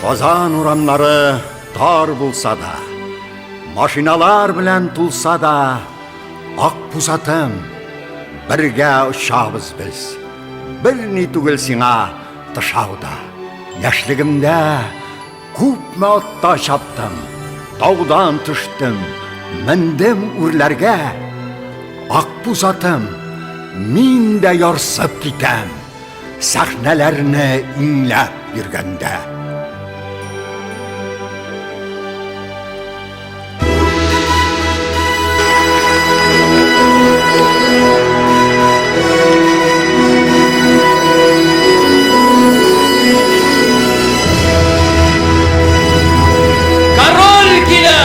Казан урамнары тар булса да, машиналар белән тулса да, Акбузатым, бергә очабыз без. Берни түгел сиңа тышау да. Яшьлегемдә күпме атта чаптым, таудан төштем, мендем үрләргә. Акбузатым, мин дә ярсып китәм. Сәхнәләрне иңләп йөргәндә. Король килә!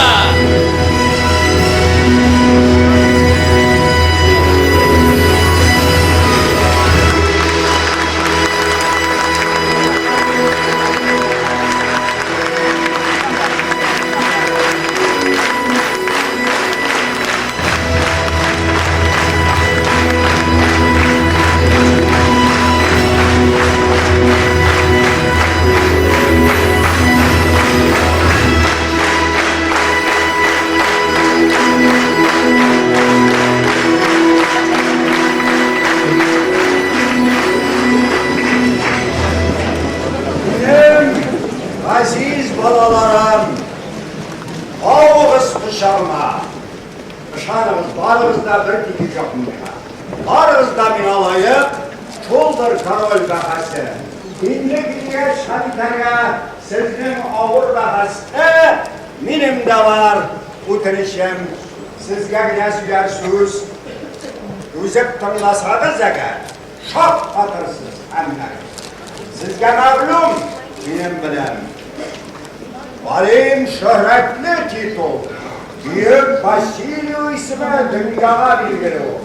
Минем газиз балаларым, авыгыз кочагыма. Ышаныгыз, барыгыз да бер тигез якын миңа. Барыгыз да миңа лаек, шулдыр король бәһасе. Инде килгәч хәл итәргә сезнең авыр бәхәстә минем дә бар үтенечем. Сезгә генә сөйләр сүз. Түзеп тыңласагыз әгәр, шаккатырсыз һәммәгез. Сезгә мәгълүм минем белем. Галим шөһрәтле титул. Бөек Василио исеме дөньяга билгеле ул.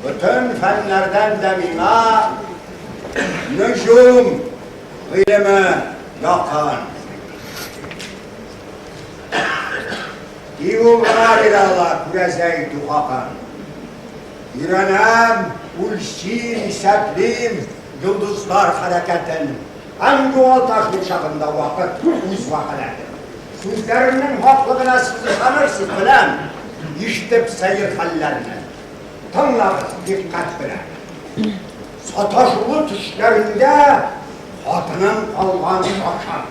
Бөтен фәннәрдән дә миңа нөҗүм гыйлеме якын. Тик ул гына бирә ала күрәзә итү хакын. Өйрәнәм, үлчим, исәплим йолдызлар хәрәкәтен. Һәм югалта шул чагында вакыт үз вәкаләтен. Сүзләремнең хаклыгына сез ышанырсыз, беләм, ишетеп сәер хәлләрне. Тыңлагыз дикъкать белән. Саташулы төшләрендә хатыным калган шашап.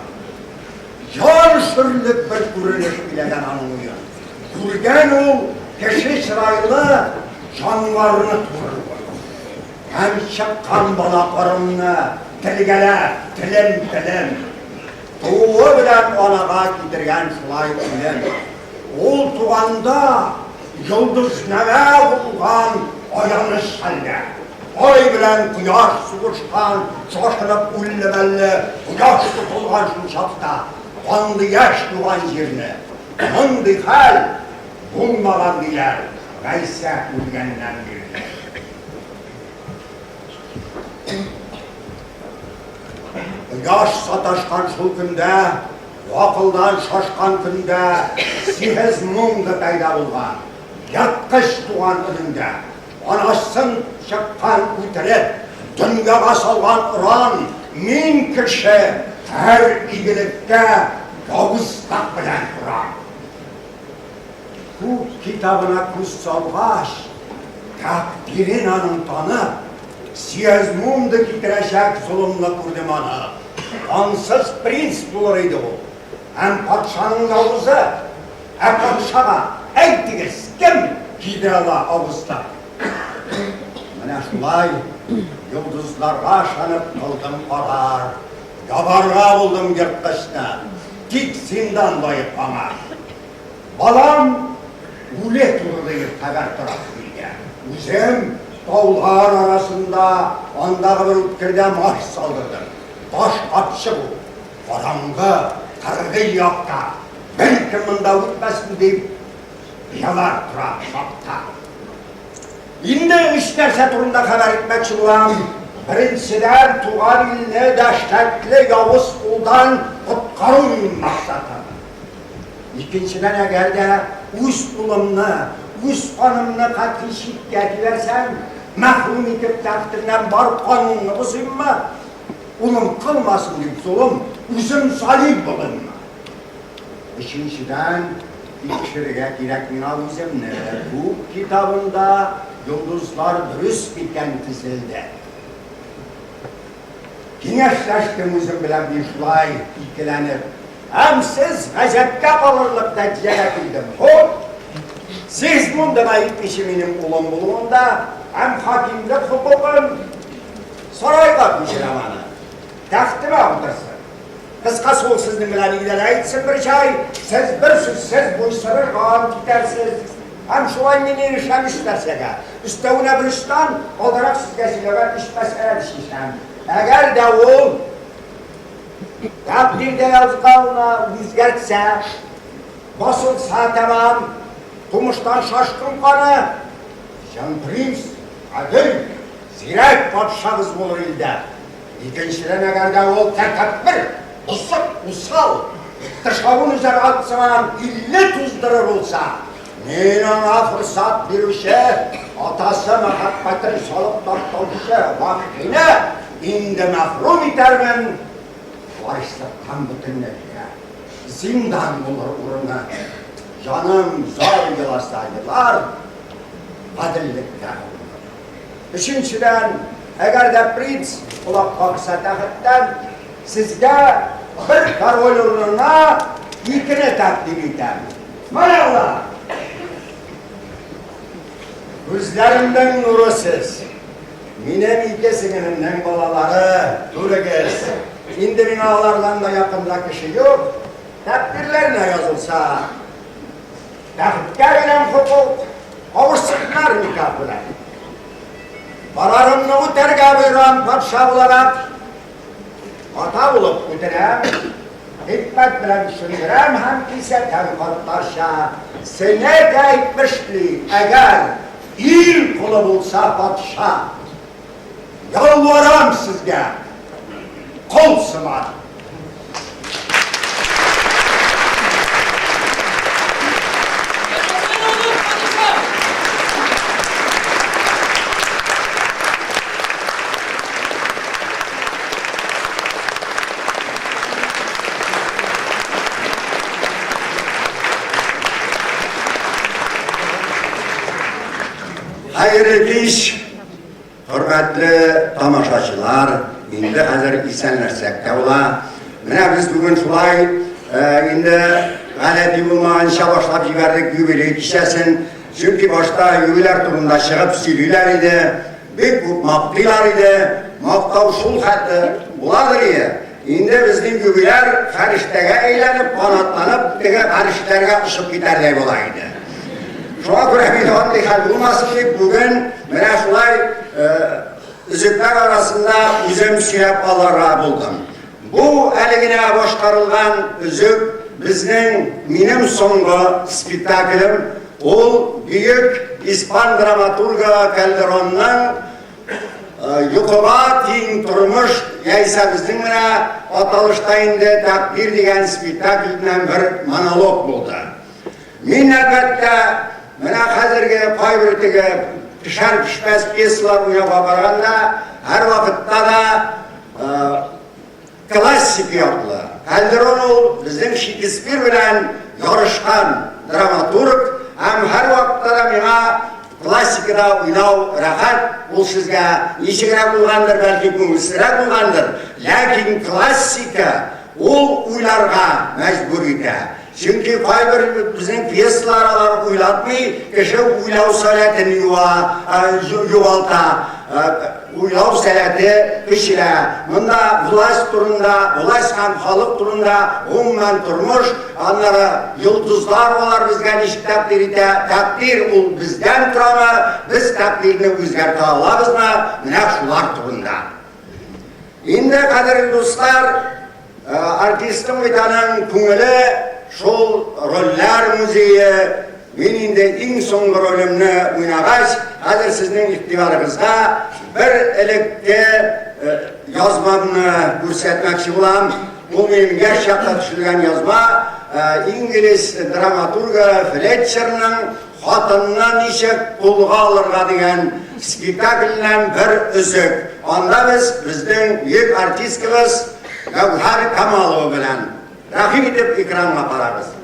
Җан өшерлек бер күренеш биләгән аның уен. Күргән ул кеше чырайлы җанварны туры. Һәм чыккан бала карынны телгәләп, телем-телем. Тууы белән анага китергән шулай үлем. Ул туганда йолдызнамә булган аяныч хәлдә. Ай белән кояш сугышкан, шашынып үлле-мәлле кояш тотылган шул чакта, канлы яшь туган җирне. Мондый хәл булмаган диләр Гайсә үлгәннән бирле. Кояш саташкан шул көндә, Гакылдан шашкан көндә Сихез моң да пәйда булган, Ерткыч туган өнендә. Анасын чыккан үтереп, Дөньяга салган оран, Мин кеше, һәр игелеккә Явызлык белән орам. Күк китабына күз салгач, Тәкъдирен аның танып, Сиязмунда китерәчәк золымны күрдем аны. Ансыз принц булыр иде ул. Һәм патшаның явызы. Ә патшага, әйтегез, кем кидерә ала авызда? Менә шулай йолдызларга ышанып кылдым карар. Ябарга булдым ерткычны. Тик зиндан лаек аңа. Балам үле туры диеп хәбәр тарап килгән. Үзем таулар арасында андагы бер үткердә маш салдырдым. Таш капчык ул. Караңгы, кыргый якта. Беркем монда үтмәсен дип, пыялар тора сакта. Инде өч нәрсә турында хәбәр итмәкче булам. Беренчедән, туган илне дәһшәтле явыз кулдан коткару минем максатым. Икенчедән, әгәр дә үз улымны, үз канымны катгый читкә тибәрсәм, мәхрүм итеп тәхетеннән бар канунны бозыйммы? Улым кылмасын дип золым, үзем залим булыйммы? Өченчедән, тикшерергә кирәк миңа үземне. Күк китабында йолдызлар дөрес микән тезелде? Киңәшләштем үзем белән мин шулай икеләнеп. Һәм сез гаҗәпкә калырлык нәтиҗәгә килдем. Хуп! Сигизмундага әйтмичә минем улым булуында һәм хакимлек хокукын сарайга күчерәм аны. Тәхтемә утырсын. Кыскасы, ул сезнең белән идарә итсен бер җай, сез бер сүзсез буйсынырга ант итәрсез. Һәм шулай мин ирешәм өч нәрсәгә. Өстәвенә берочтан алдарак сезгә сөйләгән өч мәсьәләне чишәм. Әгәр дә ул тәкъдирдә язганны үзгәртсә, басылса тәмам, тумыштан шашкын каны, чын принц, гадел, зирәк патшагыз булыр илдә. Икенчедән, әгәр дә ул тәкәббер, бозык, усал, тышавын өзәр ат сыман илне туздырыр булса, мин аңа форсат бирүче, атасы мәхәббәтен салып таптаучы Вахшины инде мәхрүм итәрмен, варислыктан бөтенләйгә. Зиндан булыр урыны. Җаным зар еласа елар, гаделлеккә алыныр. Өченчедән, әгәр дә принц колак какса тәхеттән, сезгә бер король урынына икене тәкъдим итәм. Менә алар! Күзләремнең нуры сез. Минем ике сеңелемнең балалары, күрегез. Инде миңа алардан да якынрак кеше юк. Тәкъдирләренә язылса, Тәхеткә бирәм хокук, кавышсыннар никах белән. Карарымны үтәргә боерам патша буларак. Ата булып үтерәм, хикмәт белән төшендерәм һәм кисәтәм картларча. Сенека әйтмешли, әгәр ил колы булса патша, ялварам сезгә, кол сыман. Яшәсен олуг падишаһ! Хәерле кич, хөрмәтле тамашачылар, инде хәзер исәнләшсәк тә була. Менә без бүген шулай инде гадәти булмаганча башлап җибәрдек юбилей кичәсен. Чөнки башта юбиляр турында чыгып сөйлиләр иде, бик күп мактыйлар иде. Мактау шул хәтле буладыр ие. Инде безнең юбиляр фәрештәгә әйләнеп, канатланып, теге фәрештәләргә очып китәрдәй була иде. Шуңа күрә мин андый хәл булмасын дип, бүген менә шулай өзекләр арасында үзем сөйләп алырга булдым. Бу әле генә башкарылган өзек безнең минем соңгы спектаклем, ул бөек испан драматургы Кальдеронның Йокыга тиң тормыш яисә безнең менә аталышта инде Тәкъдир дигән спектакльдән бер монолог булды. Мин, әлбәттә, менә хәзерге кайбер теге пешәр-пешмәс пьесалар уйнауга караганда, һәрвакытта да классик яклы. Кальдерон ул безнең Шекспир белән ярышкан драматург һәм һәрвакытта да миңа классикада уйнау рәхәт, ул сезгә ничегрәк булгандыр, бәлки күңелсезрәк булгандыр, ләкин классика ул уйларга мәҗбүр итә. Чөнки кайбер безнең пьесалар алар уйлатмый, кеше уйлау сәләтен юа, югалта, уйлау сәләте көчелә. Монда власть турында, власть һәм халык турында, гомумән тормыш, аннары йолдызлар алар безгә ничек тәкъдир итә, тәкъдир ул бездән торамы, без тәкъдирне үзгәртә алабызмы, менә шулар турында. Инде, кадерле дуслар, артистның бит аның күңеле шул рольләр музее. Мин инде иң соңгы ролемне уйнагач, хәзер сезнең игътибарыгызга бер элекке язмамны күрсәтмәкче булам. Ул минем яшь чакта төшерелгән язма, инглиз драматургы Флетчерның Хатынны ничек кулга алырга дигән спектакльнән бер өзек. Анда без безнең бөек артисткабыз Гәүһәр Камалова белән. Рәхим итеп экранга карагыз.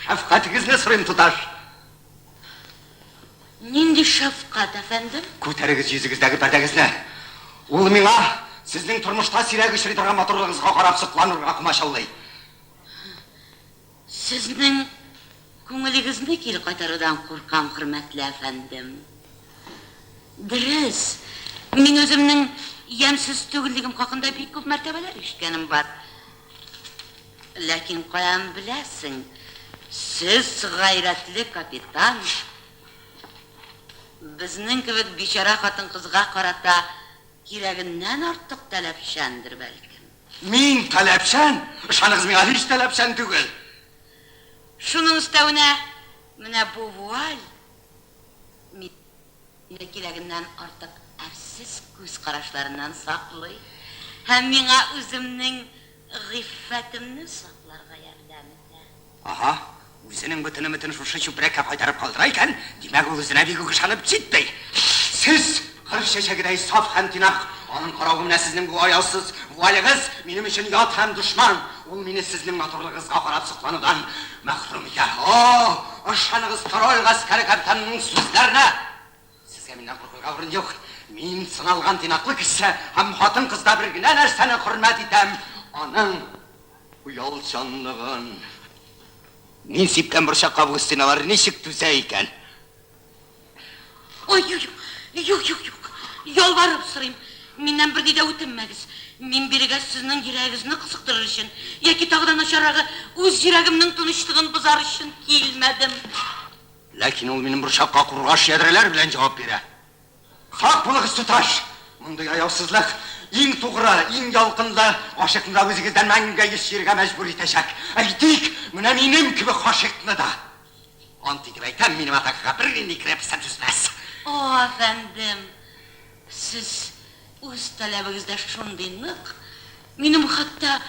Шәфкатегезне сорыйм, туташ. Нинди шәфкать, әфәндем? Күтәрегез йөзегездәге пәрдәгезне. Ул миңа сезнең тормышта сирәк очрый торган матурлыгыгызга карап сокланырга комачаулый. Сезнең күңелегезне кире кайтарудан куркам, хөрмәтле әфәндем. Дөрес, мин үземнең ямьсез түгеллегем хакында бик күп мәртәбәләр ишеткәнем бар. Ләкин каян беләсең, сез гайрәтле капитан, безнең кебек бичара хатын-кызга карата кирәгеннән артык таләпчәндер, бәлкем. Мин таләпчән? Ышаныгыз миңа, һич таләпчән түгел. Шуның өстәвенә, менә бу вуаль мине кирәгеннән артык әрсез күз карашларыннан саклый һәм миңа үземнең гыйффәтемне сакларга ярдәм итә. Аһа, үзенең бөтен өметен шушы чүпрәккә кайтарып калдыра икән, димәк, ул үзенә бик үк ышанып җитми. Сез, кыр чәчәгедәй саф һәм тыйнак, аның каравы менә сезнең бу аяусыз вуалегыз минем өчен ят һәм дошман, ул мине сезнең матурлыгыгызга карап сокланудан мәхрүм итә. О, ышаныгыз король гаскәре капитанының сүзләренә! Сезгә миннән куркырга урын юк. Мин сыналган тыйнаклы кеше һәм хатын-кызда бер генә нәрсәне хөрмәт итәм, аның оялчанлыгын. Мин сипкән борчак кабыгы стеналары ничек түзә икән? Ой, юк, юк, юк, юк, ялварып сорыйм, миннән берни дә үтенмәгез. Мин бирегә сезнең йөрәгегезне кызыктырыр өчен, яки тагы да начаррагы, үз йөрәгемнең тынычлыгын бозар өчен килмәдем. Ләкин ул минем борчакка кургаш ядрәләр белән җавап бирә. Сак булыгыз, туташ! Мондый аяусызлык иң тугры, иң ялкынлы гашыйкны да үзегездән мәңгегә йөз чөергә мәҗбүр итәчәк. Әйтик, менә минем кебек гашыйкны да. Ант итеп әйтәм, минем атакага бернинди крепость та түзмәс. О, әфәндем, сез үз таләбегездә шундый нык, минем хәтта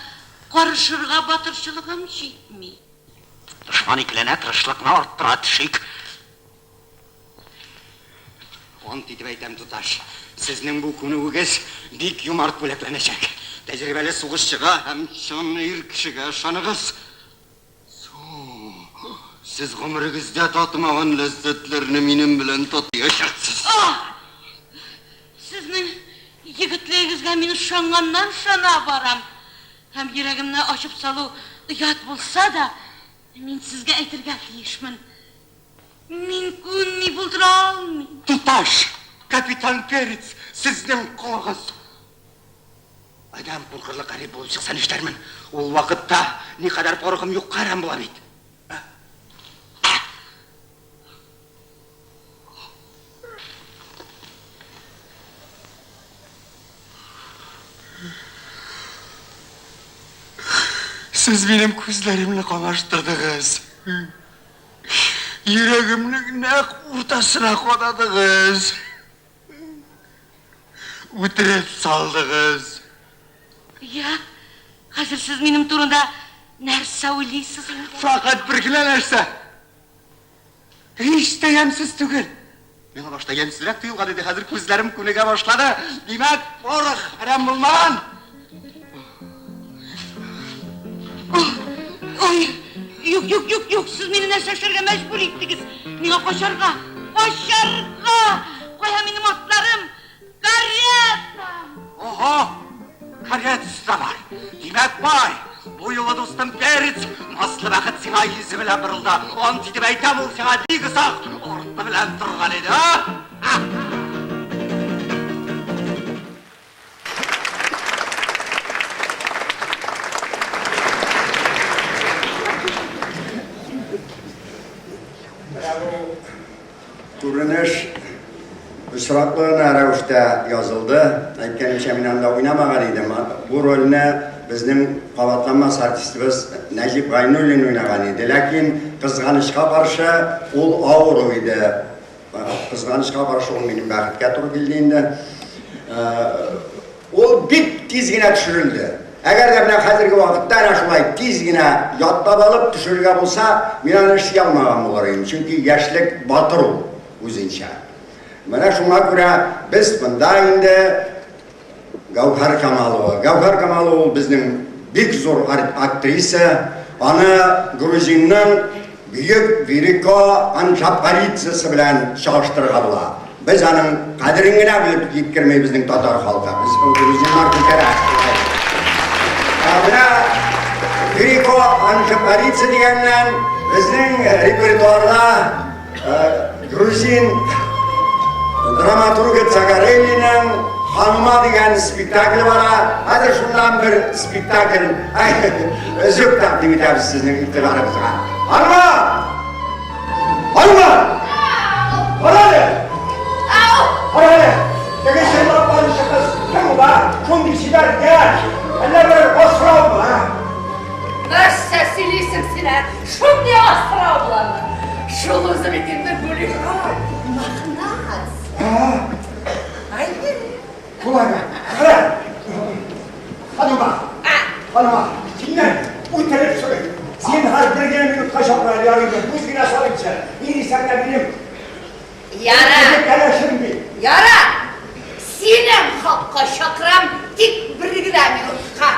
карышырга батырчылыгым җитми. Дошман икеләнә, тырышлыкны арттыра төшик. Ант итеп әйтәм, туташ, сезнең бу күнегүегез бик юмарт бүләкләнәчәк. Тәҗрибәле сугышчыга һәм чын ир кешегә ышаныгыз. Соң, сез гомерегездә татымаган ләззәтләрне минем белән татыячаксыз. Аһ! Сезнең егетлегегезгә мин ышанганнан-ышана барам. Һәм йөрәгемне ачып салу оят булса да, мин сезгә әйтергә тиешмен. Мин күнми булдыра алмыйм. Туташ, капитан Перец, сезнең колыгыз. Адәм куркырлык гарип булып чыкса нишләрмен? Ул вакытта никадәр порохым юкка әрәм була бит. Сез минем күзләремне камаштырдыгыз. Йөрәгемнең нәкъ уртасына кададыгыз. Үтереп салдыгыз. Я, хәзер сез минем турында нәрсә уйлыйсыз инде? Фәкать бер генә нәрсә. Һич тә ямьсез түгел. Миңа башта ямьсезрәк тоелган иде, хәзер күзләрем күнегә башлады. Димәк, порох әрәм булмаган. Ой, юк, юк, юк, юк, сез мине нәрсә эшләргә мәҗбүр иттегез? Миңа качарга, качарга! Кая минем атларым? Каретам! Ого! Каретасы да бар. Димәк, бай. Бу юлы дустым Перец, назлы бәхет сиңа йөзе белән борылды. Ант итеп әйтәм, ул сиңа бик озак арты белән торган иде, а? Менә бу күренеш очраклы гына рәвештә язылды. Әйткәнемчә, мин анда уйнамаган идем. Бу рольне безнең кабатланмас артистыбыз Нәҗип Гайнуллин уйнаган иде. Ләкин, кызганычка каршы, ул авыру иде. Кызганычка каршы, ул минем бәхеткә туры килде инде. Ул бик тиз генә төшерелде. Әгәр дә менә хәзерге вакытта әнә шулай тиз генә ятлап алып төшерергә булса, мин аны эшли алмаган булыр идем. Чөнки яшьлек батыр ул үзенчә. Менә шуңа күрә без монда инде Гәүһәр Камалова. Гәүһәр Камалова ул безнең бик зур актриса. Аны грузинның бөек Верико Анджапаридзесы белән чагыштырырга була. Без аның кадерен генә белеп җиткерми безнең татар халкы. Без грузиннар күтәрә. Ә менә Верико Анджапаридзе дигәннән безнең репертуарда Грузин драматургы Цагареллиның Ханума дигән спектакле бара. Хәзер шуннан бер спектакль өзек тәкъдим итәбез сезнең игътибарыгызга. Ханума! Ханума! Кара әле! Кара әле! Теге чырлап баручы кыз кем ул, а? Шундый чибәр яшь! Әллә берәр асраумы, а? Нәрсә сөйлисең син, ә? Шундый асрау буламы? Шул үзе бит инде Гулихан. Махназ. Әйе. Шулаймы? Кара! Ханума! Ханума! Синнән үтенеп сорыйм. Зинһар, бер генә минутка чакыр әле, ярыймы? Күз генә салыймчы. Ни дисәң дә минем Яра! Кәләшем бит. Яра! Синең хакка чакырам, тик бер генә минутка.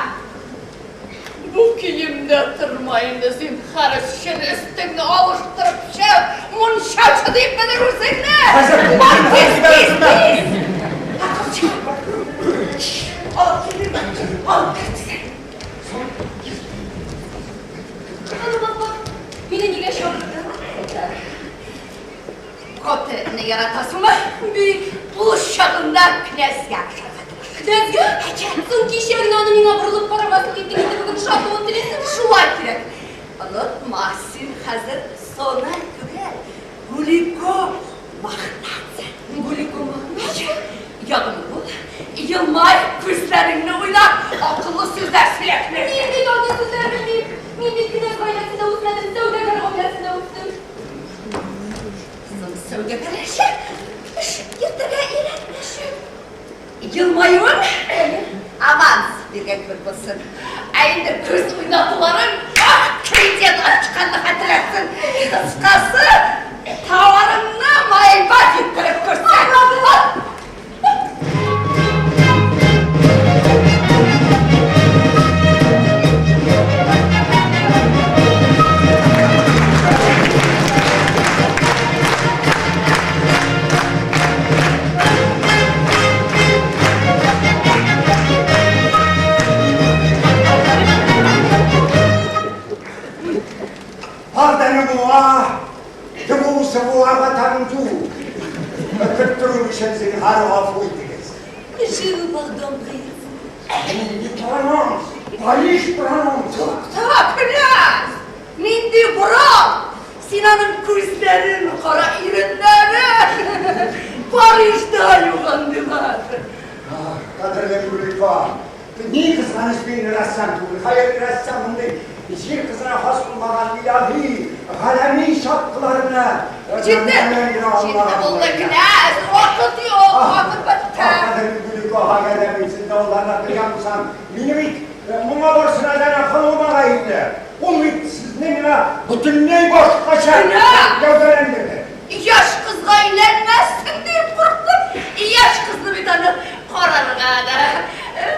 Бу киемдә торма инде, зинһар өчен өстеңне алыштырып чык, мунчачы дип белер үзеңне. Хәзер, Бар, тиз, зинһар, тиз, тиз. Алып килермен, алып кер тизрәк. Ханым апа, мине нигә чакырдың? Котелокны яратасыңмы? Бик. Ул чагында князьгә ошарга тырыш. Князьгә? Соң кичә генә аны миңа борылып карамаслык иттең, инде бүген ошатуын телисеңме? Шулай кирәк. Онытма, син хәзер Сонар түгел, Гулико Махнадзе. Гулико Махнадзе? Ягымлы бул, елмай, күзләреңне уйнат, акыллы сүзләр сөйлә князьгә. Мин бит андый сүзләр белмим. Мин бит князь гаиләсендә үсмәдем, сәүдәгәр гаиләсендә үстем. Соң сәүдәгәрләрчә эш йөртергә өйрәтмәшем. Елмаюың аванс биргән кебек булсын. Ә инде күз уйнатуларың ак кредит ачканны хәтерләтсен. Кыскасы, товарыңны майбат иттереп күрсәт. Pardonnez-moi de vous avoir attendu. Көттерү өчен зинһар гафу итегез. Je vous pardonne, prince. Нинди прононс? Париж прононсы. Тукта, князь! Нинди борау! Син аның күзләрен кара, иреннәрен! Парижда юк андыйлар. Кадерле Гулифа, ни кызганыч мин рәссам түгел. Хәер, рәссам мондый җир кызына хас булмаган илаһи, галәми чаткыларны Җитте! Җитте булды, князь! Вакыт юк, вакыт бетте. Кадерле Гулифа, әгәр дә мин сезне алдарга белгән булсам, мине бит моңа барысына да ханума гаепле. Ул бит сезне миңа бөтенләй башкача Князь! гәүдәләндерде. Яшь кызга өйләнмәссең дип курктым. Яшь кызны бит аны карарга да,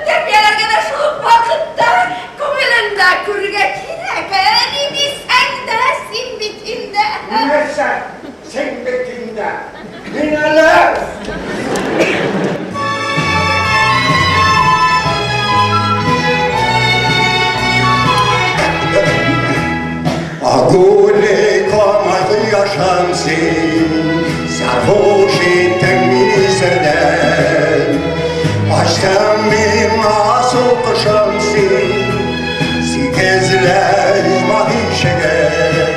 тәрбияләргә дә шул ук вакытта күңелен дә күрергә кирәк. Нәрсә? Син бит инде. Мин әле Агуле камай кояшым син, Сәрхуш иттең мине сердән. Ачтың миңа асыл кошым син, Сигезле оҗмах ишеген.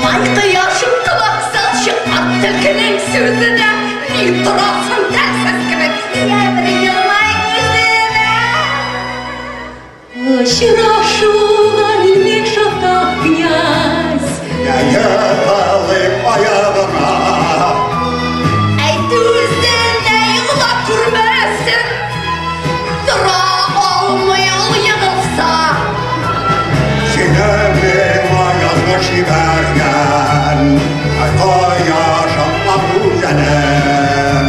Май кояшым колак салчы ат төлкенең сүзенә, Ни торасың телсез кебек, я бер елмай үзенә. Очрашуга мин бик шат, князь. Я егылыйм аягыңа. Әйт үзенә егыла күрмәсен, Тора алмый ул егылса. Сине миңа язмыш җибәргән, Ай кояшым, ак гүзәлем.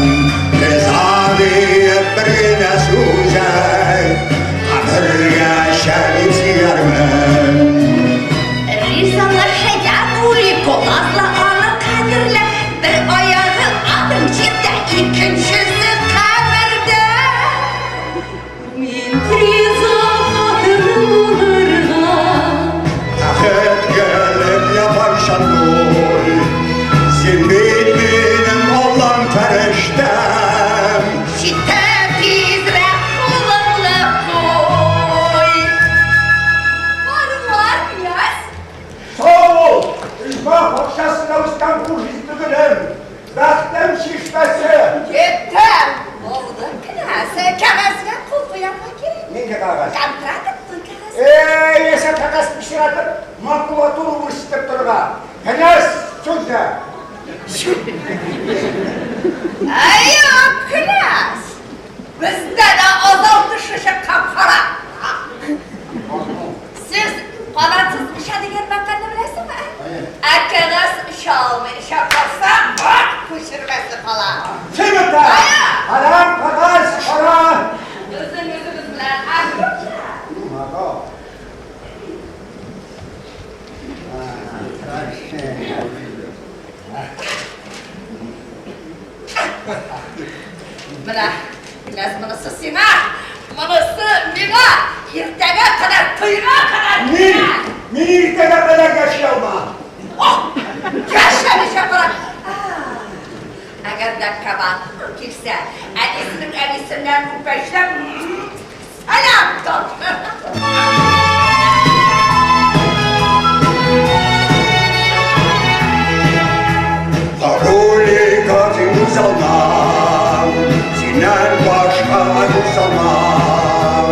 Риза диеп бер генә сүз әйт, Гомергәчә мин сөярмен. Ризалашаян Улико азла аны кадерлә, Бер аягы аның җирдә, икенчесе кабердә. Мин риза хатының булырга. Бәхет гөлем япанчан гөл, Син бит минем Аллам фәрештәм. Җитә тизрәк кулыңны куй. Барыңлар, князь. Сау бул, оҗмах бакчасында үскән хуш исле гөлем, бәхтем чишмәсе. Җитте. Булды, князь. Кәгазьгә кул куярга кирәк. Нинди кәгазь? Контракт туй кәгазе. Эй, яшә кәгазь пычратып, макулатура үрчетеп торырга. Князь сүзе. Әйе, князь. Бездә дә азау теше чыккан кара. Сез канатсыз оча дигән мәкальне беләсеңме? Ә кәгазь оча алмый. Оча калса, бак күчермәсе кала. Чемодан! Каләм, кәгазь, кара. Безнең үзебез белән акча. Менә, князь, монысы сиңа, монысы миңа. Иртәгә кадәр, туйга кадәр. Мин иртәгә кадәр яши алмам. Яшәмичә кара. Әгәр дә кабат килсә, әнисенең әнисеннән үпәчләп, сәлам тот. Агулика син үзалмам, Синнән башка үзалмам.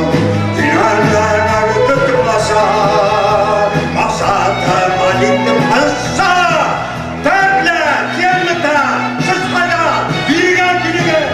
Синнән тотмаса, Максатыма җиттем кысса. Тәмле, темле, сез кайда? Бирегә килегез.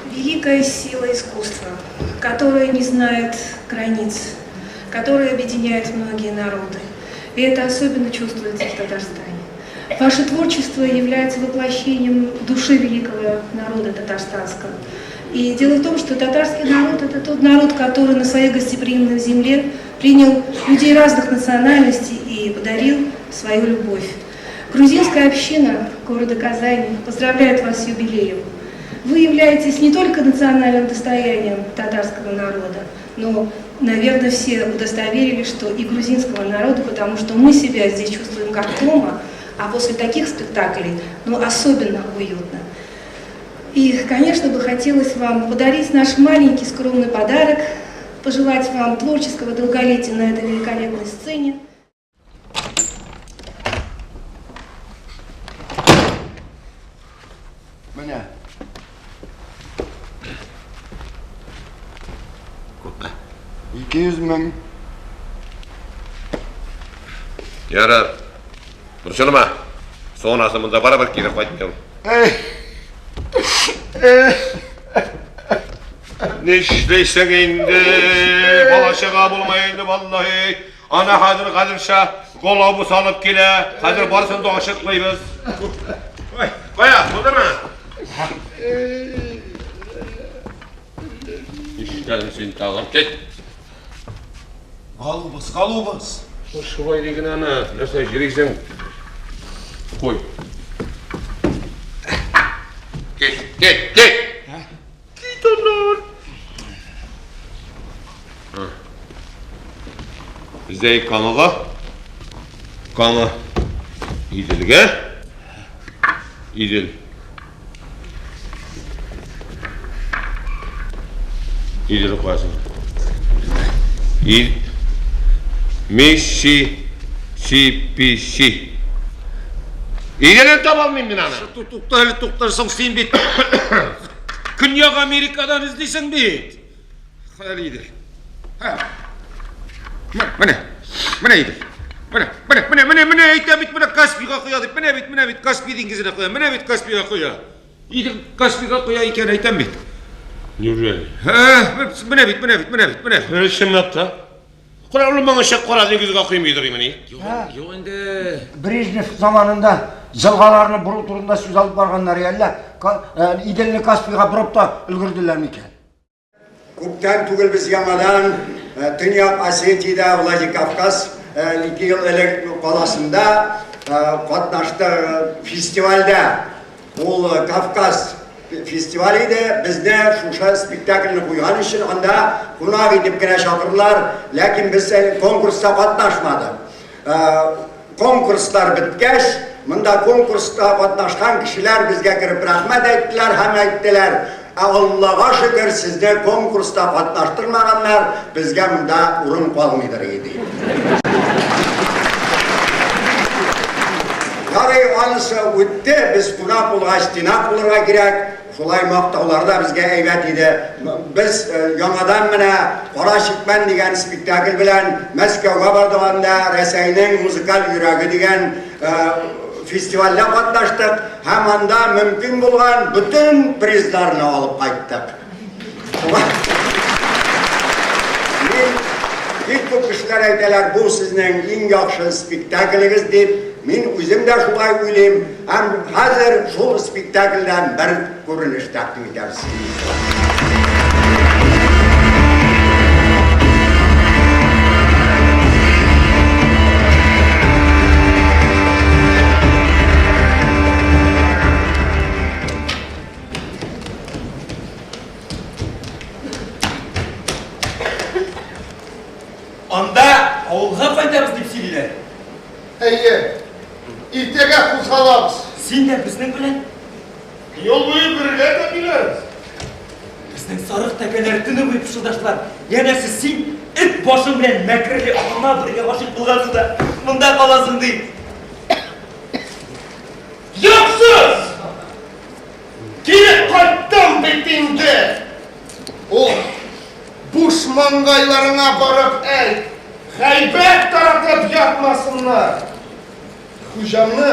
Великая сила искусства, которая не знает границ, которая объединяет многие народы. И это особенно чувствуется в Татарстане. Ваше творчество является воплощением души великого народа татарстанского. И дело в том, что татарский народ – это тот народ, который на своей гостеприимной земле принял людей разных национальностей и подарил свою любовь. Грузинская община города Казани поздравляет вас с юбилеем. Вы являетесь не только национальным достоянием татарского народа, но, наверное, все удостоверили, что и грузинского народа, потому что мы себя здесь чувствуем как дома, а после таких спектаклей, ну, особенно уютно. И, конечно, бы хотелось вам подарить наш маленький скромный подарок, пожелать вам творческого долголетия на этой великолепной сцене. Менә. Күпме? 200 мең. Ярар. Борчылма. Соңыннан монда барыбер кире кайтмый ул. Эй, Нишлисең инде? Бала-чага булмый инде, валлаһи. Ана хәзер Гаделша голубус алып килә. Хәзер барысын да ачыклыйбыз. Ой, кая, булдымы? Нишләдең син тагын? Кит. Голубус, голубус. Шулай диген аны. Нәрсә җөрисең? Куй. Кит, кит, кит. Кит аннан. Зәй Камага. Кама Иделгә. Идел. Идел куясың. Ид. Мисси. Си пи си. Иделен таба алмыйм мин аны. Тукта әле, тукта, соң син бит Көньяк Америкадан эзлисең бит. Хәл Идел. Һә. Менә, менә Идел. Менә, менә, менә, менә, менә әйтәм бит, менә Каспийга коя дип. Менә бит, менә бит Каспий диңгезенә коя. Менә бит Каспийга коя. Идел Каспийга коя икән әйтәм бит. Неужели? Һә, менә бит, менә бит, менә бит, менә. Менә чынлап та. Кара, ул моңа кара диңгезгә коймыйдыр имени. Юк, юк инде. Брежнев заманында елгаларны бору турында сүз алып барганнар, әллә Иделне Каспийга борып та өлгерделәр микән? Күптән түгел без яңадан Төньяк Осетиядә, Владикавказ 2 ел элек каласында катнашты фестивальдә. Ул Кавказ фестиваль иде. Безне шушы спектакльне куйган өчен анда кунак итеп кенә чакырдылар, ләкин без конкурста катнашмадык. Конкурслар беткәч, монда конкурста катнашкан кешеләр безгә кереп рәхмәт әйттеләр һәм әйттеләр, Ә Аллага шөкер, сезне конкурста катнаштырмаганнар, безгә монда урын калмыйдыр иде. Ярый, анысы үтте, без кунак булгач, тыйнак булырга кирәк. Шулай мактаулар да безгә әйбәт иде. Без яңадан менә Кара чикмән дигән спектакль белән Мәскәүгә бардык, анда Рәсәйнең музыкаль йөрәге дигән фестивальдә катнаштык һәм анда мөмкин булган бөтен призларны алып кайттык. Мин бик күп кешеләр әйтәләр, бу сезнең иң яхшы спектаклегез дип. Мин үзем дә шулай уйлыйм һәм хәзер шул спектакльдән бер күренеш тәкъдим итәбез. Анда авылга кайтабыз дип сөйлиләр. Әйе, иртәгә кузгалабыз. Син дә безнең белән? Юл буе бергә тәпиләрбез. Безнең сарык тәкәләре төне буе пышылдаштылар. Янәсе, син эт башың белән мәкерле ана бергә гашыйк булгансың да, монда каласың, ди. Йоксыз! Кире кайттым бит инде! Ул буш маңгайларыңа барып әйт, гайбәт таратып ятмасыннар. Хуҗамны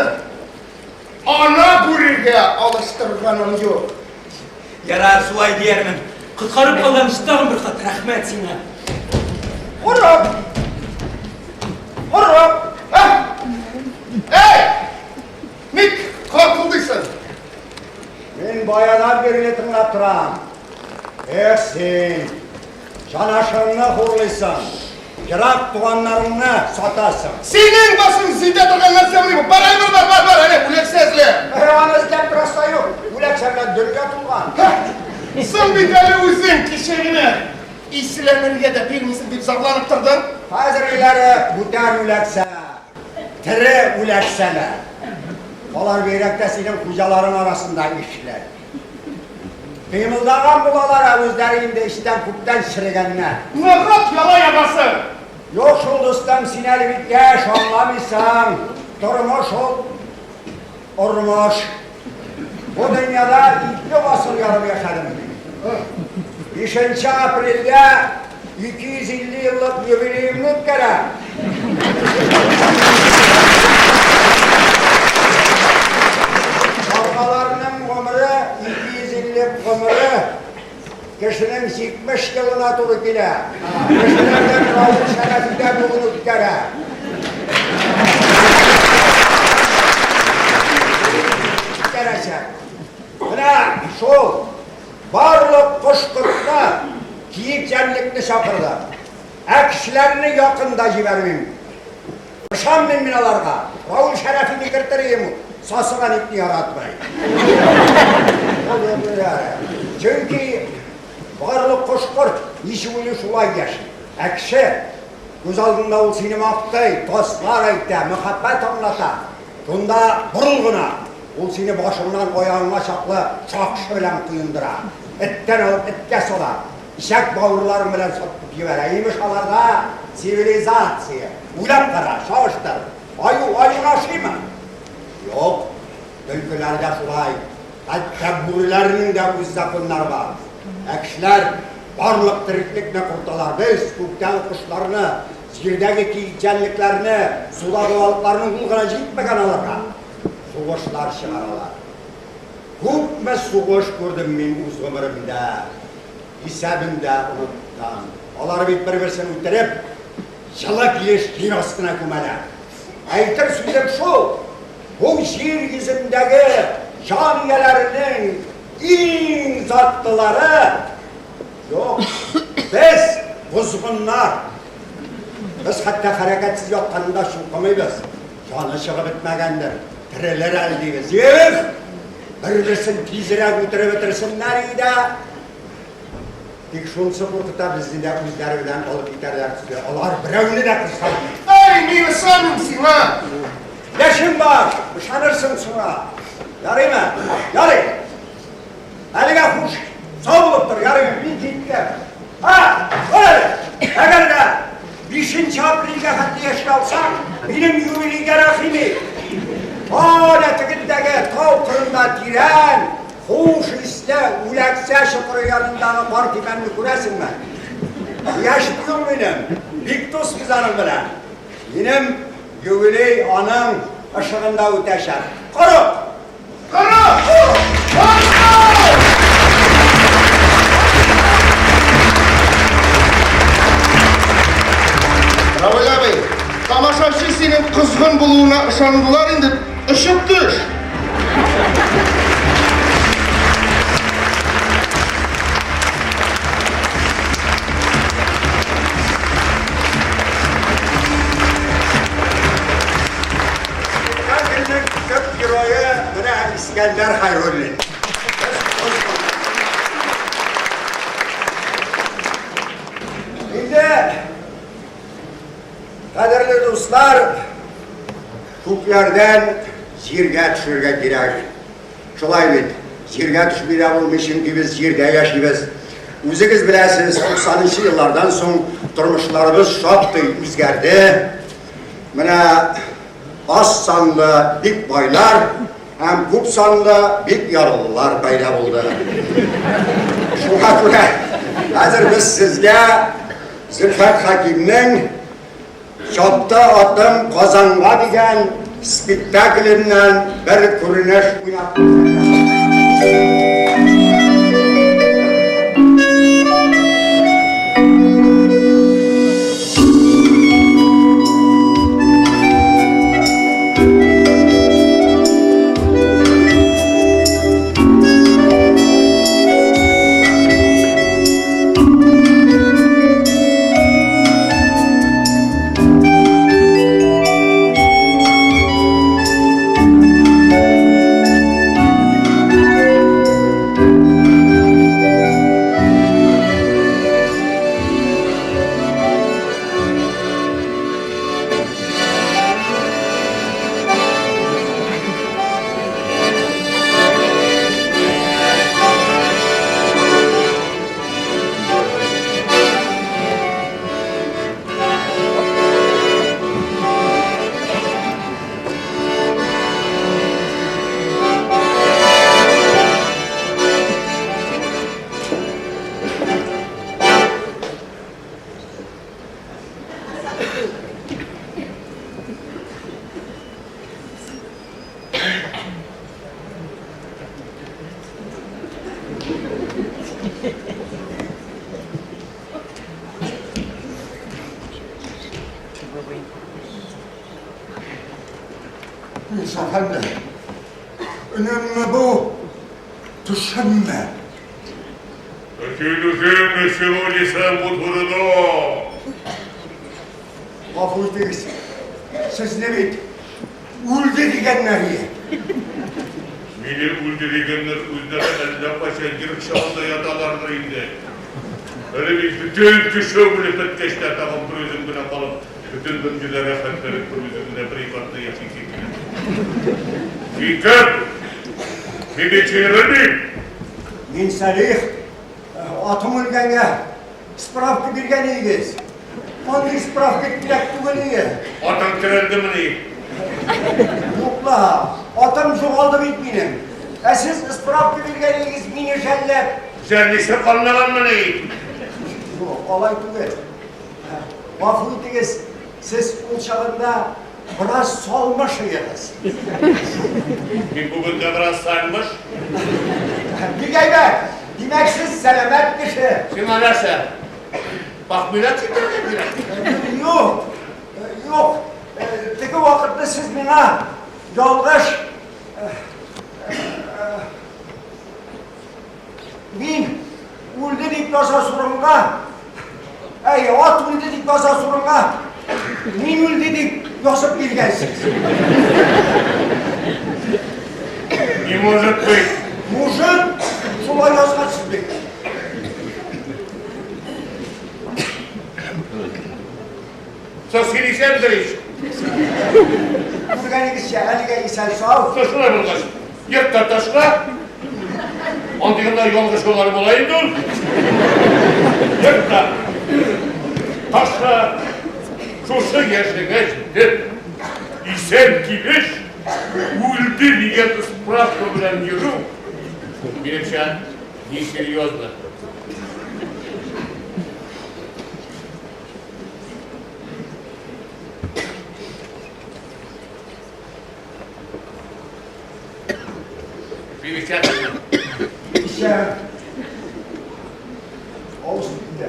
ана бүрегә алыштырганым юк. Ярар, шулай диярмен. Коткарып калган өчен тагын бер кат рәхмәт сиңа. Урап! Урап! Әй! Ник картылдыйсың? Мин баядан бирле тыңлап торам. Эх син, җанашыңны хурлыйсың, ерак туганнарыңны сатасың. Синең башың җитә торган нәрсәмени бу? Бар, бар, бар, бар, бар, әнә, үләксә эзлә. Әй, аны эзләп торасы юк, үләксә белән дөнья тулган. Соң бит әле үзең кичә генә исләнергә дә бирмисең дип зарланып тордың. Хәзергеләре бүтән үләксә. Тере үләксәләр. Алар бигрәк тә синең хуҗаларың арасында ишле. Кыймылдаган булалар, ә үзләре инде эчтән күптән черегәннәр. Ныграк яла ягасың! Юк шул, дустым, син әле бит яшь, аңламыйсың. Тормыш ул, ормыш. Бу дөньяда 2 гасыр ярым яшәдем мин. 5 апрельдә 250 еллык юбилеемны үткәрәм. Бабаларның гомере 250. гомере кешенең 70 елына туры килә. Кешеләрдән Раул Шәрәфи дә бүген үткәрә. Үткәрәчәк. Менә шул барлык кош-кортны, киек җәнлекне чакырдык. Ә кешеләрне якын да җибәрмим. Ышанмыйм мин аларга. Раул Шәрәфине кертер идем, сасыган итне яратмый. Чөнки барлык кош-корт ничек уйлый шулай яши. Ә кеше күз алдында ул сине мактый, тослар әйтә, мәхәббәт аңлата. Шунда борыл гына, ул сине башыңнан аягыңа чаклы шакшы белән коендыра. Эттән алып эткә сала. Эчәк-бавырларың белән сатып җибәрә. Имеш, аларда цивилизация. Уйлап кара, чагыштыр. Аю аюны ашыймы? Юк. Төлкеләр дә шулай. Хәтта бүреләрнең дә үз законнары бар. Ә кешеләр барлык тереклекне корталар. Без күктәге кошларны, җирдәге киек җәнлекләрне, судагы балыкларны ул гына җитмәгән аларга. Сугышлар чыгаралар. Күпме сугыш күрдем мин үз гомеремдә. Исәбен дә оныткан. Алар бит бер-берсен үтереп, җылы килеш җир астына күмәләр. Әйтер сүзем шул, бу җир йөзендәге җан ияләренең иң затлылары, юк, без, бозгыннар. Без хәтта хәрәкәтсез ятканын да чукымыйбыз. Җаны чыгып бетмәгәндер, терелер әле дибез. Юк! Бер-берсен тизрәк үтереп бетерсеннәр иде дә. Тик шунысы куркыта, безне дә үзләре белән алып китәрләр төсле. Алар берәүне дә кызганмый. Әй, мин ышанмыйм сиңа! Яшем бар, ышанырсың сиңа. Ярыймы? Ярый. Әлегә хуш, сау булып тор, ярыймы? Мин киттем. Һа, бар әле. Әгәр дә 5 апрельгә хәтле яши алсаң, минем юбилейгә рәхим ит. Әнә тегендәге тау кырында тирән, хуш исле үләксә чокыры янындагы пар кибәнне күрәсеңме? Яшь юк минем, бик дус без аның белән. Минем юбилей аның ышыгында үтәчәк. Корык! Равил абый, тамашачы синең козгын булуына ышандылар инде. Очып төш! Спектакльнең төп герое менә Искәндәр Хәйруллин. Инде, кадерле дуслар, күкләрдән җиргә төшергә кирәк. Шулай бит, җиргә төшми дә булмый, чөнки без җирдә яшибез. Үзегез беләсез, 90 нчы еллардан соң тормышларыбыз шактый үзгәрде. Менә аз санлы бик байлар һәм күп санлы бик ярлылар пәйда булды. Шуңа күрә хәзер без сезгә Зөлфәт Хәкимнең Чапты атым Казанга дигән спектакленнән бер күренеш уйнап күрсәтәбез. Мирза әфәнде, өнемме бу, төшемме? Син үзең ничек уйлыйсың бу турыда? Гафу итегез, сезне бит үлде дигәннәр ие. Мине үлде дигәннәр үзләре әллә кайчан ерык чагында яталардыр инде. Әле бит бөтен кеше үлеп беткәч тә тагын бер үзем генә калып, бөтен дөньяда рәхәтләнеп бер үзем генә бер ике атна яшисе килә. Син кем? Мин бит сине белмим. Мин Сәлих, атым үлгәнгә справка биргән идегез. Андый справка кирәк түгел иде. Атың терелдемени? Юк ла, атым югалды бит минем. Ә сез справка биргән идегез мине жәлләп. Жәллисе калмаганмыни? Юк, алай түгел. Гафу итегез, сез ул чагында бераз салмыш идегез. Мин бүген дә бераз салмыш. Бик әйбәт. Димәк, сез сәламәт кеше. Сиңа нәрсә? Похмелять итәргә кирәк. Юк, юк. Теге вакытны сез миңа ялгыш мин үлде дип язасы урынга, әй, ат үлде дип язасы урынга, мин үлде дип язып биргәнсез. Не может быть. Может, шулай язгансыз бит. Соң син исәндер ич. Күргәнегезчә, әлегә исән-сау. Соң шулай булгач, ерт та ташла. Андый гына ялгышулар була инде ул. Ерт та ташла. Шушы яшеңә җитеп, исән килеш үлде дигән справка белән йөрү, минемчә, несерьезно. Пивечатый. Исән. Авыз китте.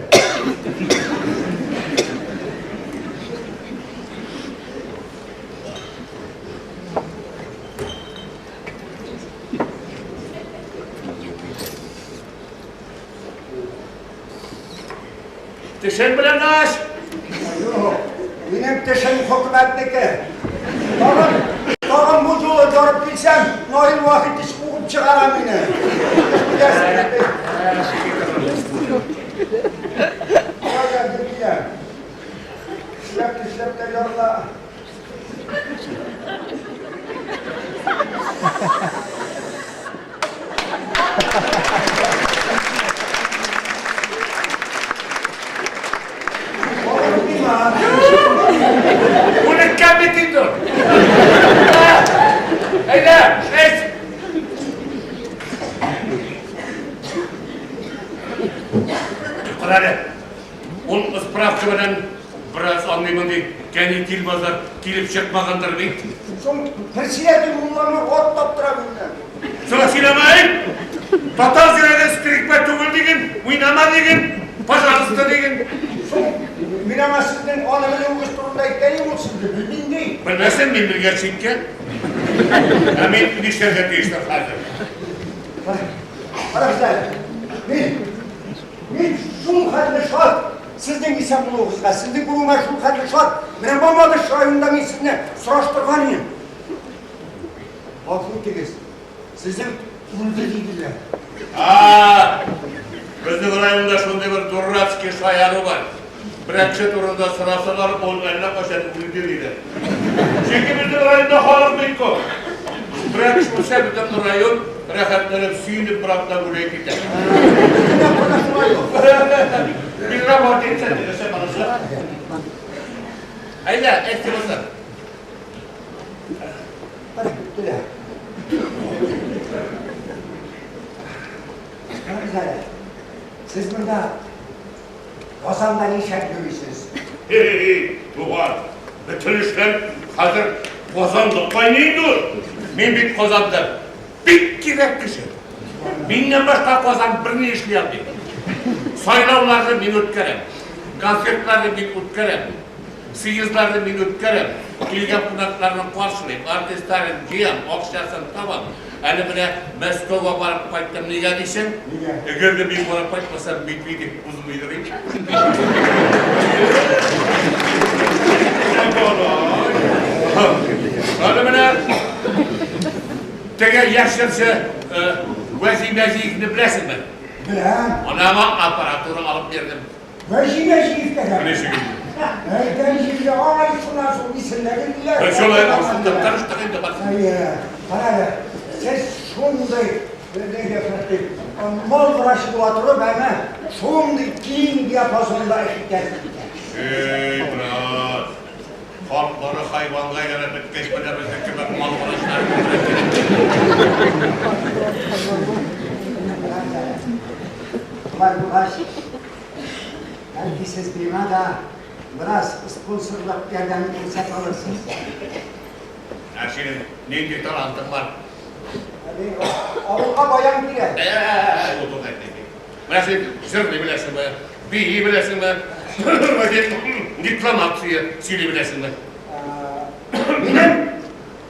Тешең белән ач! Юк, минем тешем хөкүмәтнеке. Тагын, тагын бу юлы ярып килсәм, Наил Вахитович куып чыгара мине. Кая килә? Эшләп тешләп тә ярыла. Үлеккән бит инде ул. Әйдә, эч. Кара әле. Ул справка белән бераз андый-мондый кәнитил базар килеп чыкмагандыр бит. Соң председатель мулланы ат таптыра миннән. Соң сөйләмә, Татар зирәге скрипка түгел диген, уйнама диген, пожалуйста диген. Соң мин аңа сезнең аны белүегез турында әйткән идем, ул сезне белмим ди. Белмәсәм, мин белгәч әйткән. Ә мин нишләргә тиештер хәзер? Карагыз әле, мин Мин шул хәтле шат, сезнең исән булуыгызга, сезне күрүемә шул хәтле шат. Менә Мамадыш районында мин сезне сораштырган идем. Гафу итегез, сезнең үлде диделәр. А, безнең районда шундый бер дурацкий шаяру бар. Берәр кеше турында сорасалар, ул әллә кайчан үлде диләр. Чөнки безнең районда халык бик күп. Берәр кеше үлсә, бөтен район рәхәтләнеп, сөенеп бер атна гүләй китә. Бигрәк вакыт итсә, нәрсә барысы? Әйдә, әйт булса. Сез монда Казанда нишләп йөрисез? Һи-һи, туган, бөтен эшләр хәзер Казанда кайный инде ул. Мин бит Казанда бик кирәк кеше. Миннән башка Казан берни эшли алмый. Сайлауларны мин үткәрәм. Концертларны мин үткәрәм. Съездларны мин үткәрәм. Килгән кунакларны каршылыйм, артистларын җыям, акчасын табам. Әле менә Мәскәүгә барып кайттым. Нигә дисең? Нигә? Әгәр дә мин барып кайтмасам, Медведев узмыйдыр ич. Әле менә теге яшь җырчы Вәзи Нәҗиевне беләсеңме? Беләм. Ана аңа аппаратура алып бирдем. Вәзи Нәҗиевкә дә. Ничек инде? Әйткән җиргә ай шуннан соң исемнәре диләр. Шулай булсын, тырыштык инде бар. Әйе, кара әле, сез шундый мал врачы була торып, әмма шундый киң диапазонда эш итәсез икән. Эй, брат, картлары хайванга әйләнеп беткәч, менә безнең кебек мал врачлары күбрәк кирәк. Шулай булгач, бәлки сез миңа да бераз спонсорлык ярдәме күрсәтә алырсыз. Ә синең нинди талантың бар? Авылга баян кирәк. Менә син җырлый беләсеңме, бии беләсеңме, декламация сөйли беләсеңме? Минем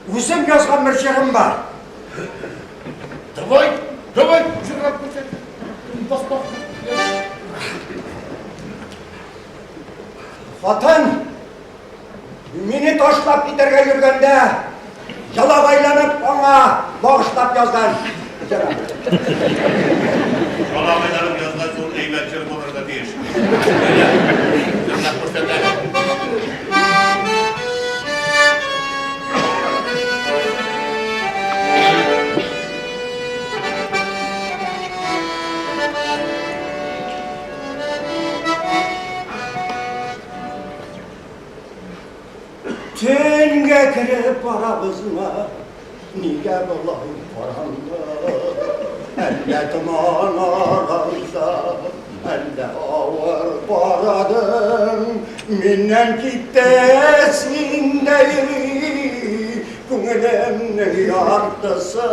үзем язган бер җырым бар. Давай, давай, җырлап күрсәт. Бас, бас. Хатын мине ташлап китәргә йөргәндә, ялагайланып аңа багышлап язган җырым. Ялагайланып язган зур әйбәт җыр булырга тиеш. Җырлап күрсәт әле. Төнгә кереп барабызмы? Нигә болай караңгы? Әллә томан аранда, әллә авыр барадың? Миннән китте син дә йөри, күңелемнең яртысы.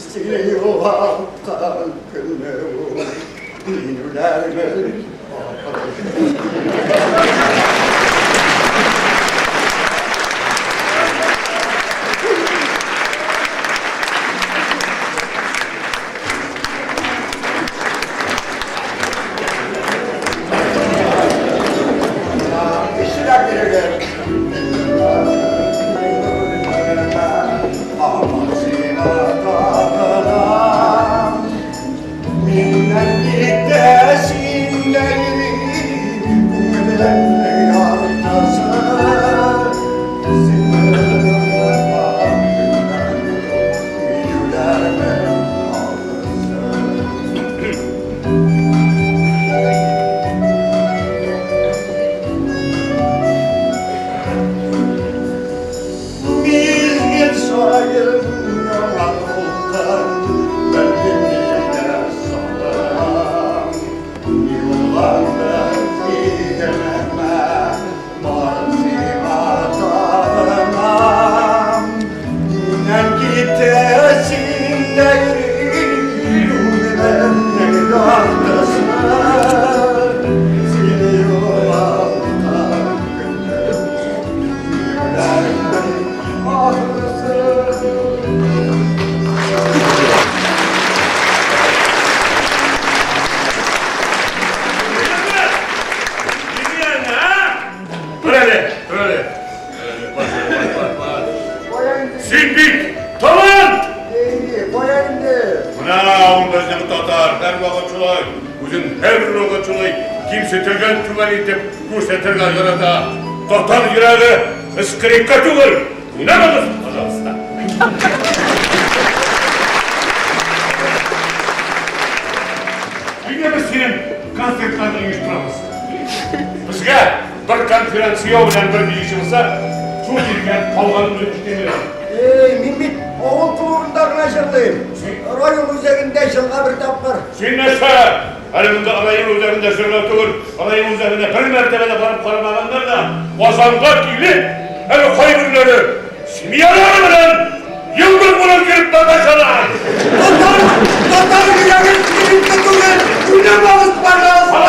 Сине югалткан көнне үк мин үләрмен ахрысы. Эшләп бирегез. Миннән китте син дә йөри, күңелемнең яртысы. Сине югалткан мин үләрмен ахрысы. Мизгел саен яңа дулкын, белмим нигә сагынам. Ни булгандыр күңелемә, бары сиңа табынам. Миннән китте син дә йөри, күңелемнең яртысы. Сине югалткан көнне мин үләрмен ахрысы. Тор әле, тор әле. Бар, бар, бар, бар. Син бит талант! Әйе, кая инде? Менә ул безнең татар, һәрвакыт шулай, үзен һәрвакыт шулай кимсетергә, түбән итеп күрсәтергә ярата. Татар йөрәге скрипка түгел, уйнамагыз, пожалуйста. Нигә без синең концертларны оештырабыз? Безгә бер конферансье белән бер биюче булса, шул җиткән, калганын үзем эшләйм. Эй, мин бит авыл клубында гына җырлыйм. Район үзәгендә елга бер тапкыр. Син нәрсә? Әле монда район үзәгендә җырлау түгел, район үзәгенә бер мәртәбә дә барып карамаганнар да, Казанга килеп, әле кайберләре семьялары белән Йодрык белән килеп таташалар! Татар, татар йөрәге скрипка түгел, уйнамагыз, пожалуйста!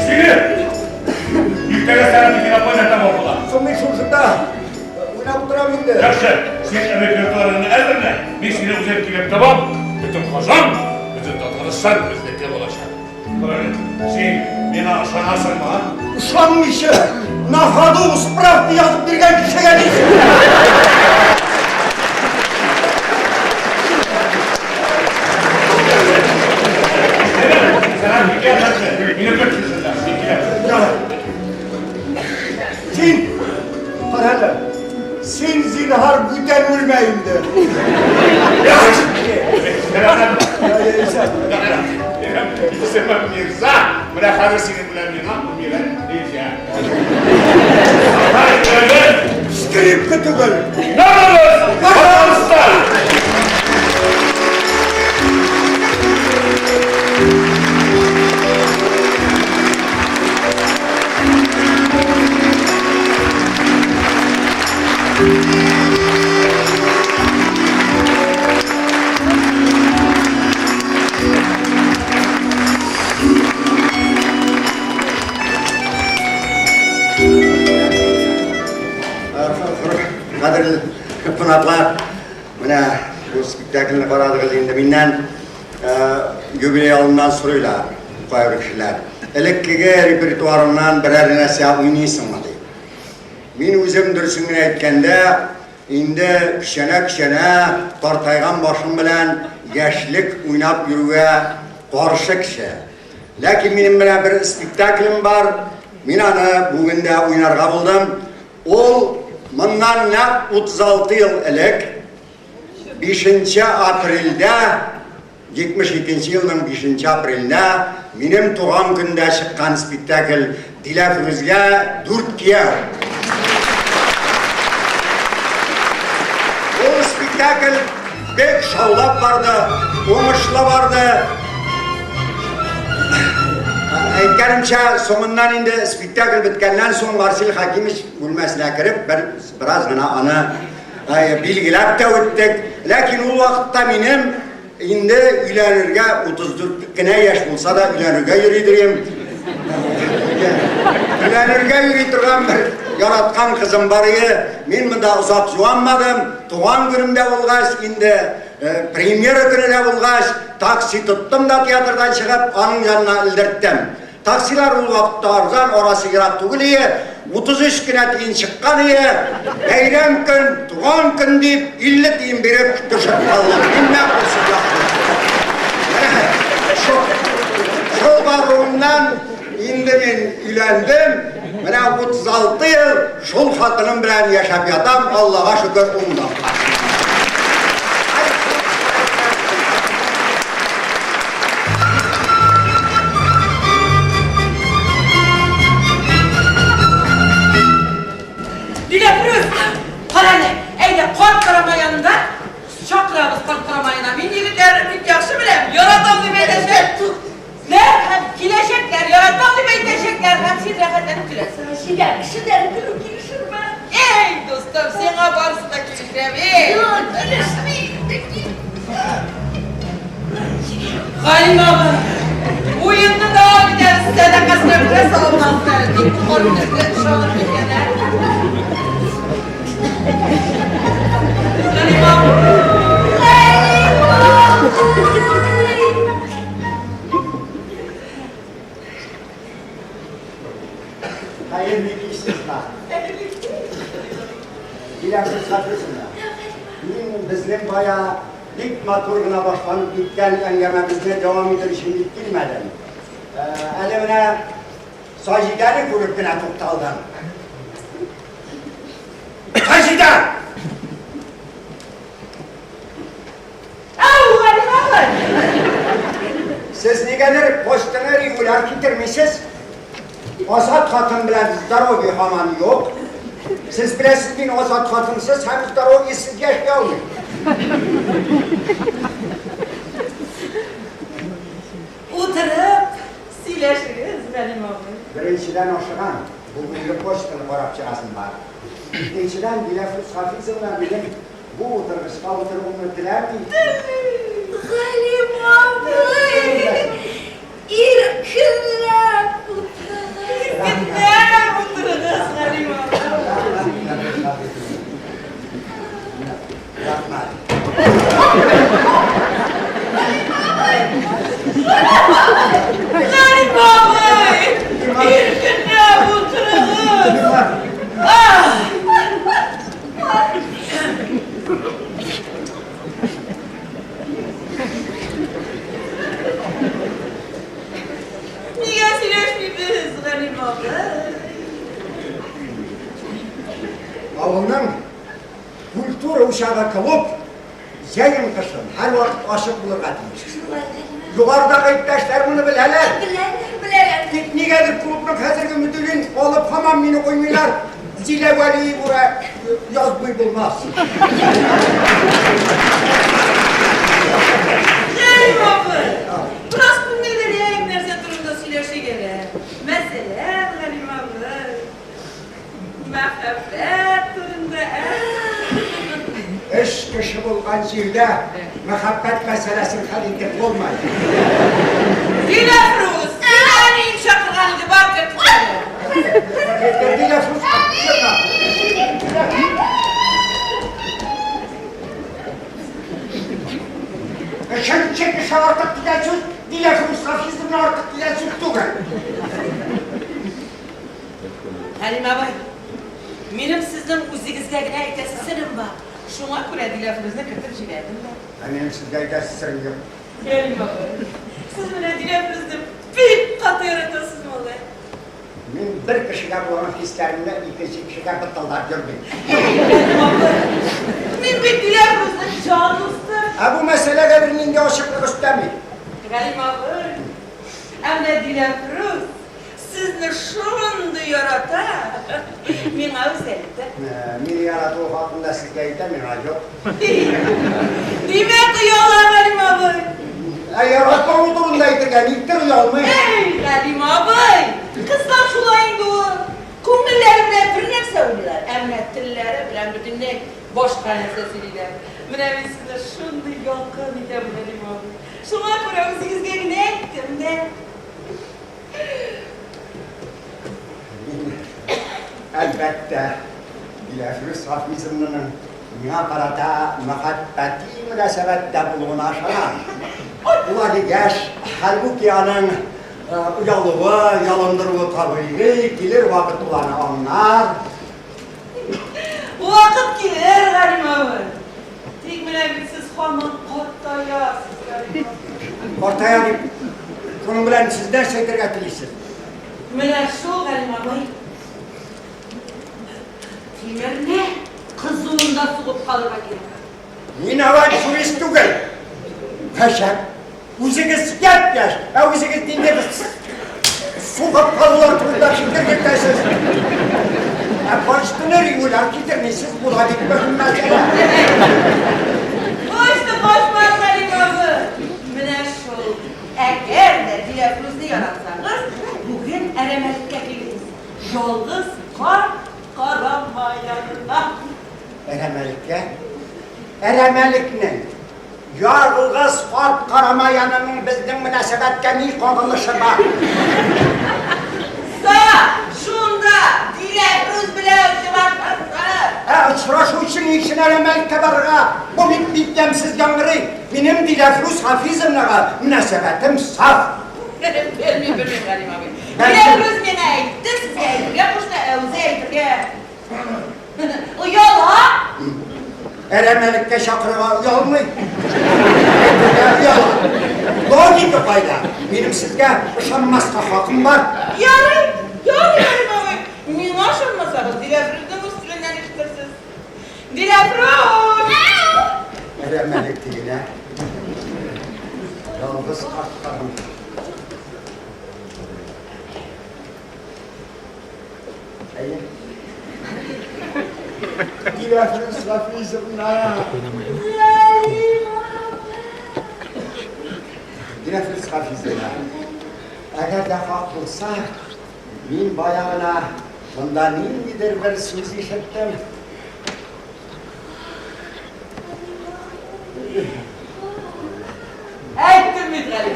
Сине! Иртәгә сәгать икедә кайда тәмам була? Соң мин шушында уйнап утырам инде. Яхшы, син репертуарыңны әзерлә, мин сине үзем килеп табам. Бөтен Казан, бөтен Татарстан безнеке булачак. Син миңа ышанасыңмы, а? Ышанмыйча, на ходу справка язып биргән кешегә ни? Сәгать икегә хәтле. Мине көт шушында. Мин киләм. Син, кара әле, син зинһар бүтән үлмә инде. Исемем Мирза. Менә хәзер синең белән миңа үлмәгән нельзя. Скрипка түгел. Намаз! Пожалуйста! Кадерле кунаклар, менә бу спектакльне карадыгыз инде. Миннән юбилей алдыннан сорыйлар кайбер кешеләр. Элеккеге репертуарыңнан берәр нәрсә уйныйсыңмы дип. Мин үзем дөресен генә әйткәндә, инде көчәнә-көчәнә картайган башым белән яшьлек уйнап йөрүгә каршы кеше. Ләкин минем менә бер спектаклем бар, мин аны бүген дә уйнарга булдым. Ул моннан нәкъ 36 ел элек, 5 апрельдә, 72 елның 5 апрелендә минем туган көндә чыккан спектакль Диләфрүзгә дүрт кияү. Ул спектакль бик шаулап барды, уңышлы барды. Әйткәнемчә, соңыннан инде спектакль беткәннән соң Марсель Хакимович бүлмәсенә кереп, бер бераз гына аны билгеләп тә үттек. Ләкин ул вакытта минем инде өйләнергә 34 кенә яшь булса да өйләнергә йөри дим. Өйләнергә йөри торган бер яраткан кызым бар иде. Мин монда озак юанмадым. Туган көнемдә булгач, инде премьера көне дә булгач, такси тоттым да театрдан чыгып, аның янына элдерттем. Таксилар ул вакытта арзан, арасы ерак түгел ие, 33 кенә тиен чыккан ие, бәйрәм көн, туган көн дип, 50 тиен биреп төшеп калдым. Мин нәкъ шул, шул баруымнан инде мин өйләндем. Менә 36 ел шул хатыным белән яшәп ятам, Аллага шөкер, уңдым. Диләфрүз, кара әле, әйдә, карт карама янында чакырабыз карт карамаена. Мин егетләрне бик яхшы беләм, яратам дип әйтәчәк. Ләр һәм киләчәкләр, яратам дип әйтәчәкләр һәм син рәхәтләнеп көләсең. Саҗидә, кешедән көлү килешерме? Эй, дустым, сиңа барысы да килешә бит. Юк, килешми. Галим абый, уенны дәвам итәбез, сәдакасына күрә салынмасын әле, тик бу карт безгә ышанып киткән, ә? Галим абый. Галим абый! Хәерле кич, кызлар. Диләфрүз Хафизовна, мин безнең бая бик матур гына башланып киткән әңгәмәбезне дәвам итер өчен бик килмәдем. Әле менә Саҗидәне күреп кенә тукталдым. Саҗидә! Ау, Галим абый! Сез нигәдер почтаны регуляр китермисез? Азат хатын белән здоровье һаман юк. Сез беләсез, мин азат хатынсыз һәм здоровьесыз яши алмыйм. Утырып сөйләшегез, Галим абый. Беренчедән ашыгам, бүгенге почтаны карап чыгасым бар. Икенчедән, Диләфрүз Хафизовна минем бу утыргычка утыруымны теләми. Галим абый! Иркенләп утырыгыз. Иркенләп утырыгыз, Галим абый. Рәхмәт. Галим абый! Иркенләп утырыгыз. Ах! Нигә сөйләшмибез, Галим абый? Авылның культура учагы клуб җәен-кышын һәрвакыт ачык булырга тиеш. Югарыдагы иптәшләр моны беләләр. Беләләр, беләләр. Тик нигәдер клубның хәзерге мөдирен алып һаман мине куймыйлар. Зилә Вәлиева язмый булмас. Галим абый, бераз күңеллерәк нәрсә турында сөйләшик әле. Мәсәлән, Галим абый, мәхәббәт турында, ә? Өч кеше булган җирдә мәхәббәт мәсьәләсен хәл итеп булмый. Диләфрүз, сине әниең чакырган иде, бар керт әле. Диләфрүз, Өченче кеше артык дигән сүз Диләфрүз Хафизовна артык дигән сүз түгел. Галим абый, минем сезнең үзегезгә генә әйтәсе серем бар. Шуңа күрә Диләфрүзне кертеп җибәрдем дә. Ә минем сезгә әйтәсе серем юк. Галим абый, сез менә Диләфрүзне бик каты яратасыз, малай. Мин бер кешегә булган хисләремне икенче кешегә бытылдап йөрмим. Галим абый, мин бит Диләфрүзнең җан дусты. Ә бу мәсьәләгә бернинди ачыклык өстәми. Галим абый, ә менә Диләфрүз сезне шундый ярата, миңа үзе әйтте. Мине яратуы хакында сезгә әйтә, миңа юк. Димәк, ояла, Галим абый. Ә яратмавы турында әйтергә никтер оялмый. Әй, Галим абый, кызлар шулай инде ул. Күңелләре белән бер нәрсә уйлыйлар, ә менә телләре белән бөтенләй башка нәрсә сөйлиләр. Менә мин сезне шундый якын итәм, Галим абый. Шуңа күрә үзегезгә генә әйттем дә. Мин, әлбәттә, Диләфрүз Хафизовнаның миңа карата мәхәббәти мөнәсәбәттә булуына ышанам. Ул әле яшь, хәлбуки аның оялуы, ялындыруы табигый, килер вакыт ул аны аңлар. Вакыт килер, Галим абый. Тик менә бит сез һаман картаясыз, Галим абый. Картая дип, шуның белән сез нәрсә әйтергә телисез? Менә шул, Галим абый. Тимерне кызуында сугып калырга кирәк. Мин авантюрист түгел. Гаҗәп. Үзегез япь-яшь, ә үзегез нинди сугып калулар турында фикер йөртәсез. Ә почтаны регуляр китермисез, бу да бик мөһим мәсьәлә. Почта качмас, Галим абый. Менә шул. Әгәр дә Диләфрүзне яратсагыз, бүген әрәмәлеккә килегез. Ялгыз карт карама янына. Әрәмәлеккә? Әрәмәлекнең Ялгыз карт Карамаянының безнең мөнәсәбәткә ни кагылышы бар? Са, шунда Диләфрүз белән очрашасыз. Ә очрашу өчен ни өчен әрәмәлеккә барырга? Бу бит бик ямьсез яңгырый. Минем Диләфрүз Хафизовнага мөнәсәбәтем саф. Белмим, белмим, Галим абый. Диләфрүз миңа әйтте, сезгә әйтергә кушты, ә үзе әйтергә Ояла! Әрәмәлеккә чакырырга оялмый. Әйтергә ояла. Логика кайда? Минем сезгә ышанмаска хакым бар. Ярый, ярый, Галим абый. Миңа ышанмасагыз, Диләфрүзнең үз теленнән ишетерсез. Диләфрүз! Әрәмәлек дигенә. Ялгыз карт карый. Әйе. Диләфрүз Хафизовна. Диләфрүз Хафизовна. Әгәр дә хак булса, мин бая гына Монда ниндидер бер сүз ишеттем. Әйттем бит әле.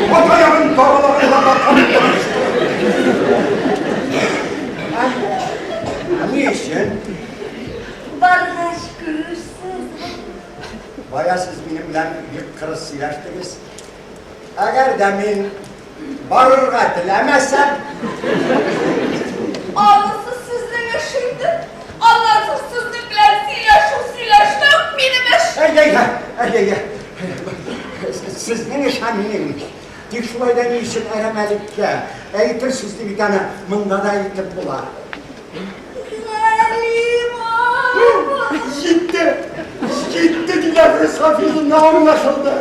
Атаягын тагалагында да Ни өчен? Баргач күрерсез. Бая сез минем белән бик кырыс сөйләштегез. Әгәр дә мин барырга теләмәсәм? Анысы сезнең эш инде. Аннан соң сезнең белән сөйләшү, сөйләшмәү минем эш. Әйдә, әйдә, Сезнең эш һәм минем эш. Тик шулай да ни өчен әрәмәлеккә? Әйтер сүзне бит аны монда да әйтеп була. Галим абый! Җитте! Җитте, Диләфрүз Хафизовна, аңлашылды.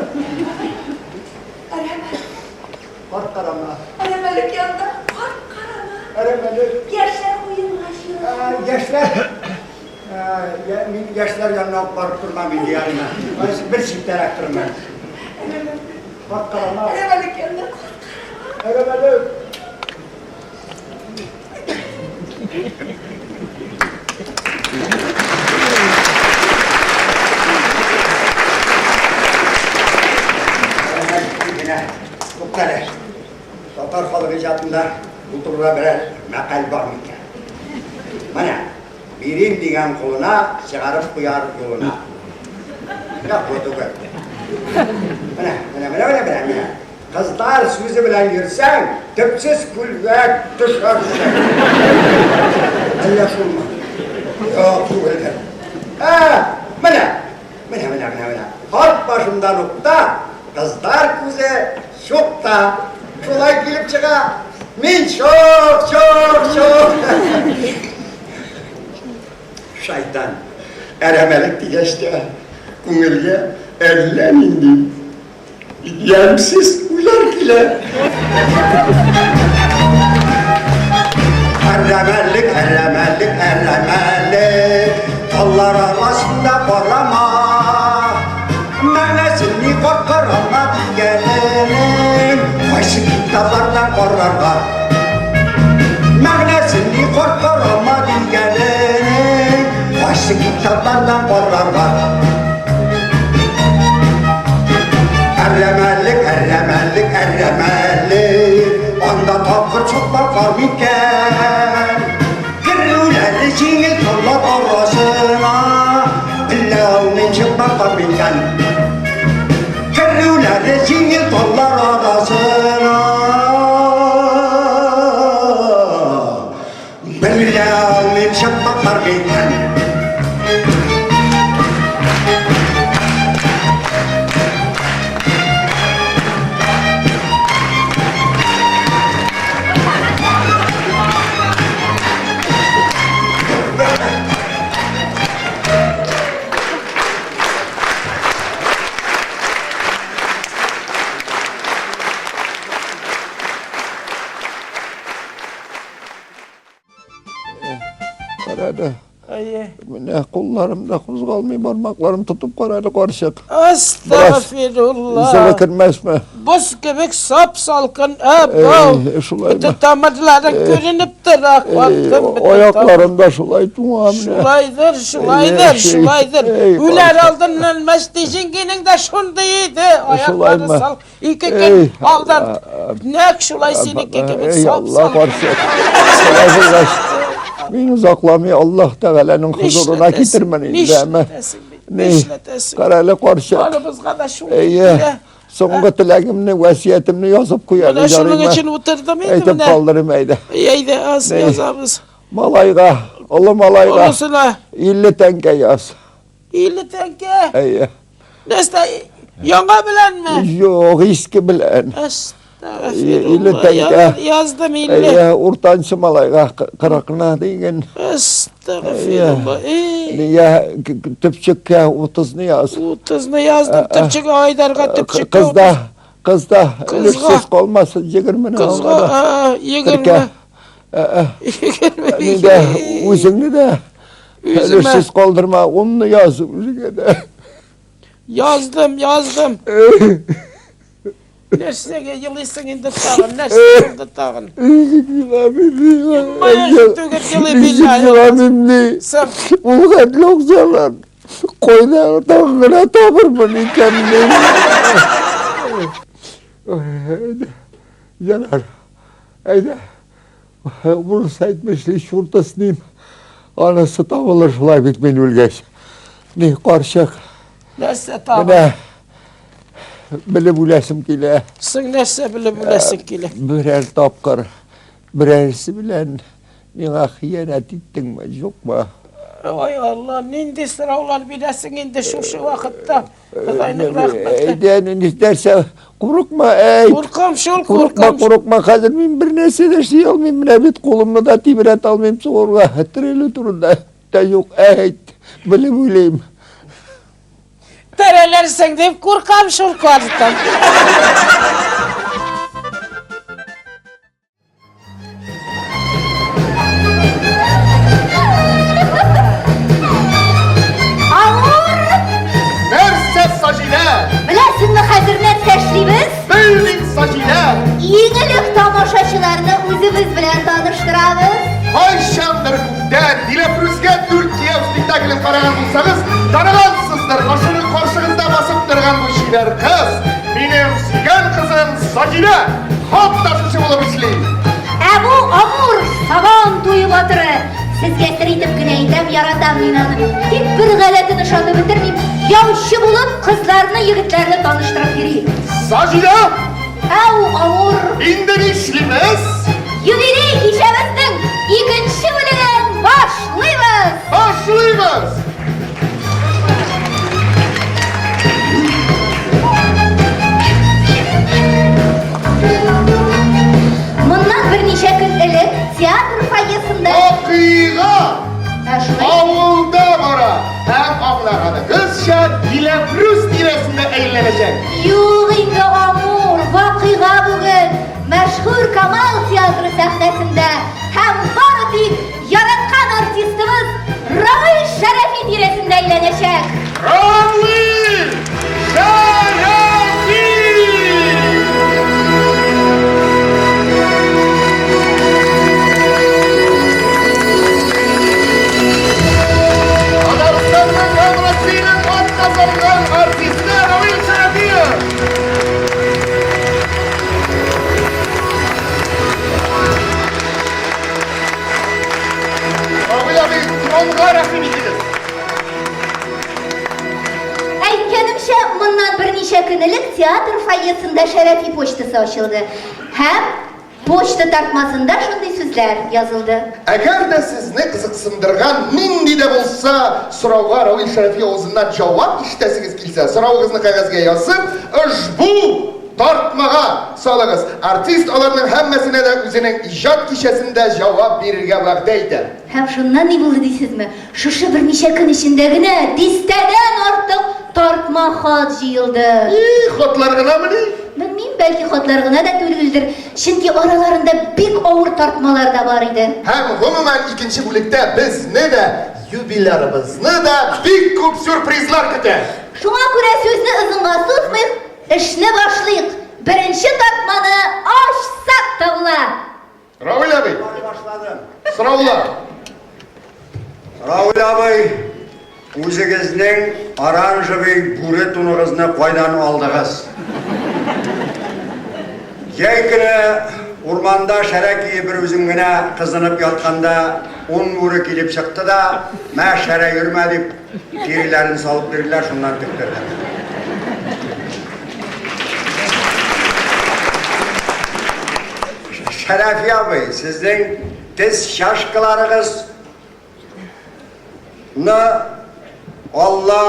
Әрәмәлек. Карт карама. Әрәмәлек янында карт карама. Әрәмәлек. Яшьләр уенга җыела. Яшьләр. Мин яшьләр янына ук барып тормам инде, ярыймы? Бер читтәрәк торырмын. Әрәмәлек. Карт карама. Әрәмәлек янында карт карама. Әрәмәлек. Туктале. Татар халык иҗатында бу турыда берәр мәкаль бар микән? Менә, бирим дигән кулына, чыгарып куяр юлына. Юк, бу түгел. Менә, менә, менә, менә, менә, менә. Кызлар сүзе белән йөрсәң, төпсез күлгә төшәрсең. Әллә шулмы? Юк, түгелдер. Ә, менә, менә, менә, менә, менә. Карт башымда нукта, кызлар күзе чукта. Шулай килеп чыга. Мин чук, чук, чук. Шайтан, әрәмәлек дигәч тә, күңелгә әллә нинди Ямьсез уйлар килә. Әрәмәлек, әрәмәлек, әрәмәлек, Таллар арасында карама. Мәгънәсен ни карт карама дигәненең, Кайсы китаплардан карарга? Мәгънәсен ни карт карама дигәненең, Кайсы китаплардан карарга? Әрәмәлек, әрәмәлек, әрәмәлек, Анда тапкыр чукмар бар микән? Керүләре җиңел таллар арасына, Белә алмыйм чыкмак бар микән? Керүләре җиңел таллар арасына, Белә алмыйм чыкмак бар микән? Карады. Әйе. Менә кулларым да кузгалмый, бармакларым тотып карады карчык. Астагфирулла. Җылы кермәсме? Боз кебек сап-салкын, әбау. Шулай Бөтен тамырларың күренеп тора, картым. Аякларым да шулай туңа менә. Шулайдыр, шулайдыр, шулайдыр. Үләр алдыннан Мәсти җиңгинең дә шундый иде. Аяклары сал Ике көн алдан нәкъ шулай синеке кебек сап-сау. Алла каршы. Шулай булгач, мин озакламый Аллаһ Тәгаләнең хозурына китермен инде, әмма. Нишләтәсең? Карале карчык. Барыбызга да шул. Әйе. Соңгы теләгемне, васыятемне язып куй әле, Менә шуның өчен утырдым инде Әйтеп калдырым әйдә. Әйдә, аз язабыз. Малайга, олы малайга. Олысына. 50 тәңкә яз. 50 тәңкә? Әйе. Нәрсә, яңа беләнме? Юк, иске белән. Әстәгъфирулла. 50 тәңкә. Яздым 50. Әйе, уртанчы малайга 40-ны диген. Әстәгъфирулла. Нигә төпчеккә 30-ны яз. 30-ны яздым, төпчек Айдарга төпчеккә. Кызда, кызда өлешсез калмасын, 20-ны Кызга 20. Ни дә, үзеңне дә өлешсез калдырма, унны яз үзеңә дә. Яздым, яздым. Нәрсәгә елыйсың инде тагын? Нәрсә булды тагын? Ничек еламыйм мин? Моя түгел елый Ничек билләһи. еламыйм ни? Соң. Ул хәтле акчалар кайда тагын гына табырмын икән мин? Ярар, әйдә. Урыс әйтмешли, чурты с ним. Анысы табылыр шулай бит мин үлгәч. Ни, карчык. Нәрсә тагын? Менә белеп үләсем килә. Соң нәрсә белеп үләсең килә? Берәр тапкыр берәрсе белән миңа хыянәт иттеңме, юкмы? Ой, Алла, нинди сораулар бирәсең инде шушы вакытта? Ходайның рәхмәте. Әйдә, нәрсә, курыкма, әй. Куркам шул, курыкма, курыкма. Хәзер мин бер нәрсә дә эшли алмыйм. Менә бит кулымны да тибрәтә алмыйм сугырга. Терелү турында да юк. Әйт, белеп уйлыйм. Терелерсең дип куркам шул, картым. Амур! Нәрсә, Саҗидә? Беләсеңме хәзер нәрсә эшлибез? Белмим, Саҗидә! Иң элек тамашачыларны үзебез белән таныштырабыз. Кайчандыр күптән Диләфрүзгә дүрт кияү спектаклен караган булсагыз, таныгансыздыр, ашының каршыгызда басып торган бу чибәр кыз, минем сөйгән кызым Саҗидә! Хат ташучы булып эшли. Ә бу Амур Сабан туе батыры. Сезгә сер итеп кенә әйтәм, яратам мин аны. Тик бер гадәтен ошатып бетермим. Яучы булып кызларны, егетләрне таныштырып йөри. Саҗидә! Әу, Амур! Инде нишлибез? Юбилей кичәбезнең икенче бүлеген башлыйбыз! Башлыйбыз! Моннан берничә көн элек театр фойесында Вакыйга авылда бара һәм аңлаганыгызча, Диләфрүз тирәсендә әйләнәчәк. Юк инде, Амур, вакыйга бүген мәшһүр Камал театры сәхнәсендә һәм бары тик Яраткан артистыбыз Равил Шәрәфи тирәсендә әйләнәчәк. Равил Шәрәфи! Татарстанның һәм Россиянең атказанган артисты Равил Шәрәфиев! Равил абый, тронга рәхим итегез. Әйткәнемчә, моннан берничә көн элек театр фойесында Шәрәфи почтасы ачылды. Һәм почта тартмасында шундый сүзләр язылды. Әгәр дә сезне кызыксындырган нинди дә булса сорауга Равил Шәрәфи авызыннан җавап ишетәсегез килсә, соравыгызны кәгазьгә язып, ошбу Тартмага салыгыз! Артист аларның һәммәсенә дә үзенең иҗат кичәсендә җавап бирергә вәгъдә итә. Һәм шуннан ни булды дисезме? Шушы берничә көн эчендә генә дистәдән артык тартма хат җыелды. И, хатлар гынамыни? Белмим, бәлки хатлар гына да түгелдер, чөнки араларында бик авыр тартмалар да бар иде. Һәм гомумән икенче бүлектә безне дә, юбилярыбызны да бик күп сюрпризлар көтә. Шуңа күрә сүзне озынга сузмыйк, Эшне башлыйк! Беренче тартманы ачсак та була! Равил абый, сораулар. Равил абый, үзегезнең оранжевый бүре туныгызны кайдан алдыгыз? Җәй көне урманда шәрә киеп бер үзем генә кызынып ятканда, ун бүре килеп чыкты да, мә, шәрә йөрмә дип, Тиреләрен салып бирделәр, шуннан тектердем. Шәрәфи абый, сезнең тез чашкаларыгыз ны Алла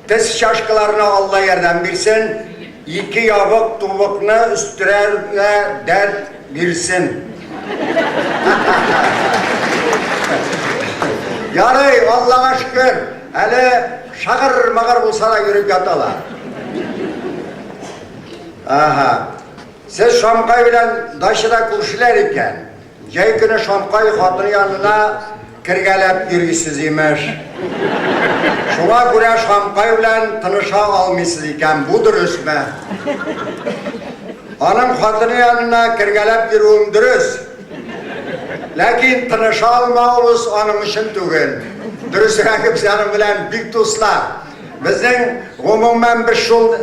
тез чашкаларына Алла ярдәм бирсен, ике ябык тубыкны өстерәргә дәрт Бирсен. Ярый, Аллага шөкер, әле шагыр-магыр булса да йөреп яталар. Ага. Сез Шамкай белән дачада күршеләр икән. Җәй көне Шамкай хатыны янына кергәләп йөрисез, имеш. Шуңа күрә Шамкай белән тыныша алмыйсыз икән. Бу дөресме? Аның хатыны янына кергәләп йөрүем дөрес. Ләкин тыныша алмавыбыз аның өчен түгел. Дөресрәге, без аның белән бик дуслар. Безнең, гомумән, без шул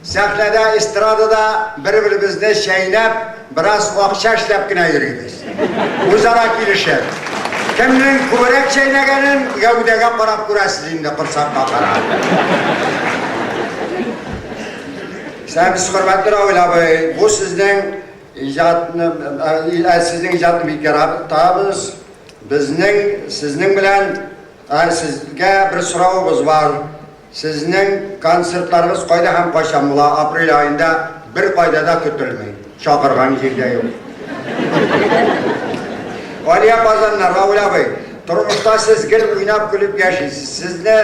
сәхнәдә, эстрадада бер-беребезне чәйнәп, бераз акча эшләп кенә йөрибез. Үзара килешеп. Кемнең күбрәк чәйнәгәнен гәүдәгә карап күрәсез инде, корсакка карап. Сәбез, хөрмәтле Равил абый, бу сезнең иҗатны, ә, сезнең иҗатны бик яратабыз. Безнең сезнең белән ә, сезгә бер соравыбыз бар. Сезнең концертларыгыз кайда һәм кайчан була? Апрель аенда бер кайда да көтелми. Чакырган җирдә юк. Алия Казаннар, Равил абый, тормышта сез гел уйнап көлеп яшисез. Сезне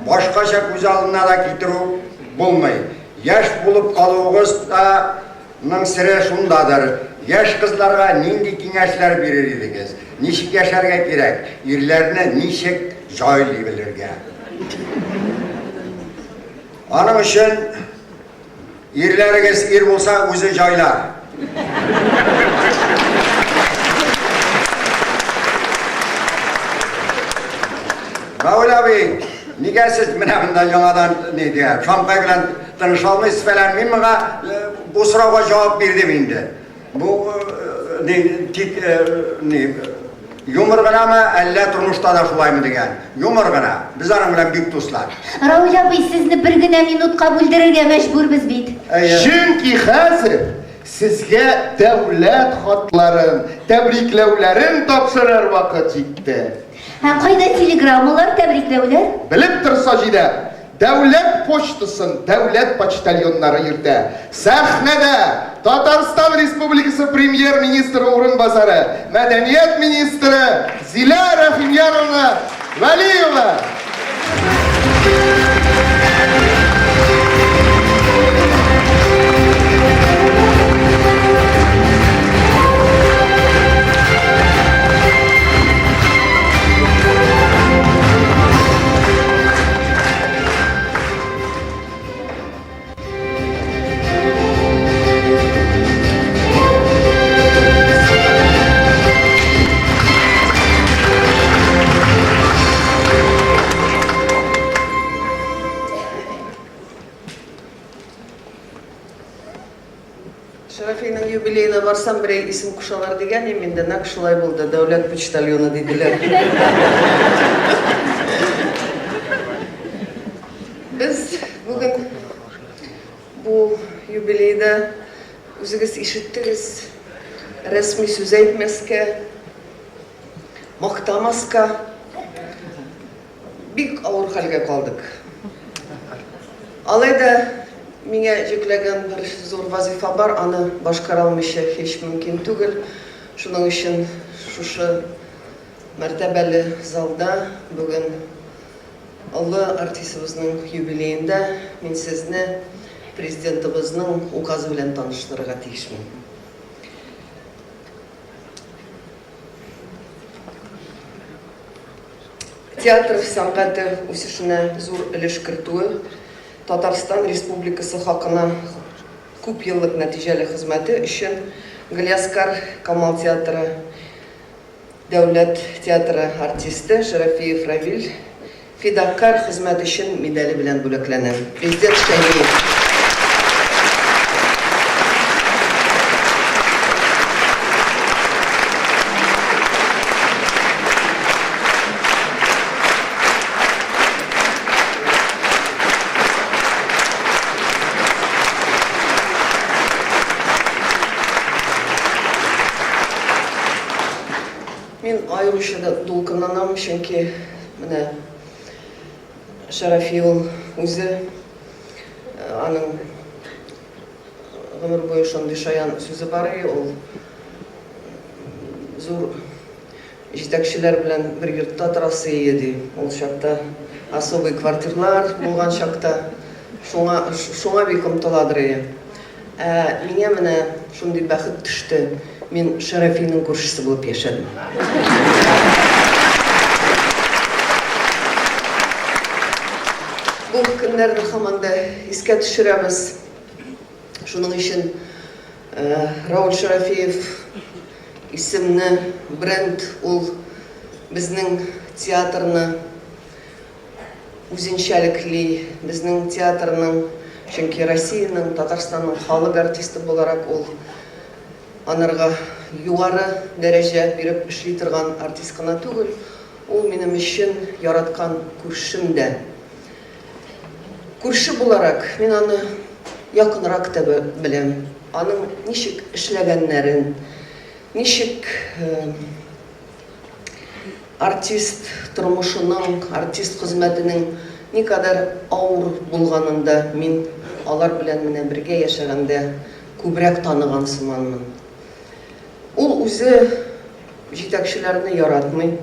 башкача күз алдына да китерү булмый. Яшь булып калуыгыз да ның сере шундадыр. Яшь кызларга нинди киңәшләр бирер идегез? Ничек яшәргә кирәк? Ирләрне ничек җайлый белергә? Аның өчен ирләрегез ир булса, үзе җайлар. Равил абый, нигә сез менә монда яңадан ни дигән, Шамкай белән тыныша алмыйсыз фәлән. Мин моңа бу сорауга җавап бирдем инде. Бу ни тик ни юмор гынамы, әллә тормышта да шулаймы дигән. Юмор гына. Без аның белән бик дуслар. Равил абый, сезне бер генә минутка бүлдерергә мәҗбүрбез бит. Чөнки хәзер сезгә дәүләт хатларын, тәбрикләүләрен тапшырыр вакыт җитте. Ә кайда телеграммалар, тәбрикләүләр? Белеп тор, Саҗидә, дәүләт почтасын дәүләт почтальоннары йөртә. Сәхнәдә Татарстан Республикасы Премьер-министры урынбасары, мәдәният министры Зилә Рәхимьяновна Вәлиева. Шәрәфинең юбилеена барсам, берәй исем кушалар дигән идем, инде нәкъ шулай булды, дәүләт почтальоны диделәр. Без бүген бу юбилейда үзегез ишеттегез, рәсми сүз әйтмәскә, мактамаска бик авыр хәлгә калдык. Алай да миңа йөкләгән бер зур вазифа бар, аны башкара алмыйча һич мөмкин түгел. Шуның өчен шушы мәртәбәле залда бүген олы артистыбызның юбилеенда мин сезне Президентыбызның указы белән таныштырырга тиешмен. Театр сәнгате үсешенә зур өлеш кертүе, Татарстан Республикасы хакына күпьеллык нәтиҗәле хезмәте өчен Галиәсгар Камал театры Дәүләт театры артисты Шәрәфиев Равил Фидакарь хезмәт өчен медале белән бүләкләнә. Президент Шәймиев. Мин аеруча да дулкынланам, чөнки менә Шәрәфи ул үзе аның гомер буе шундый шаян сүзе бар иде, ул зур җитәкчеләр белән бер йортта торасы иде, ди. Ул чакта особый квартирлар булган чакта шуңа шуңа бик омтыладыр иде. Ә миңа менә шундый бәхет төште, мин Шәрәфинең күршесе булып яшәдем. Бу көннәрне һаман да искә төшерәбез. Шуның өчен Рауль Шәрәфиев исемне бренд ул безнең театрны үзенчәлекли, безнең театрның, чөнки Россиянең, Татарстанның халык артисты буларак ул анарга югары дәрәҗә биреп эшли торган артист кына түгел, ул минем өчен яраткан күршем дә. Күрше буларак, мин аны якынрак та беләм. Аның ничек эшләгәннәрен, ничек артист тормышының, артист хезмәтенең никадәр авыр булганын да мин алар белән менә бергә яшәгәндә күбрәк таныган сыманмын. Ул үзе җитәкчеләрне яратмый.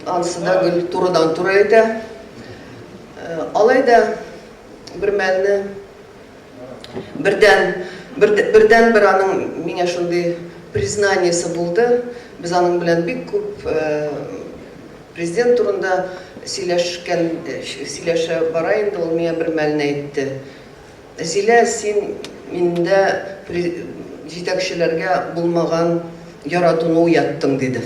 Ансы да гел турыдан-туры әйтә. Алай да бер мәлне бердән бердән бер аның миңа шундый признаниесе булды. Без аның белән бик күп президент турында сөйләшкән, сөйләшә бара инде, ул миңа бер мәлне әйтте. Зилә, син миндә җитәкчеләргә булмаган яратуны уяттың, диде.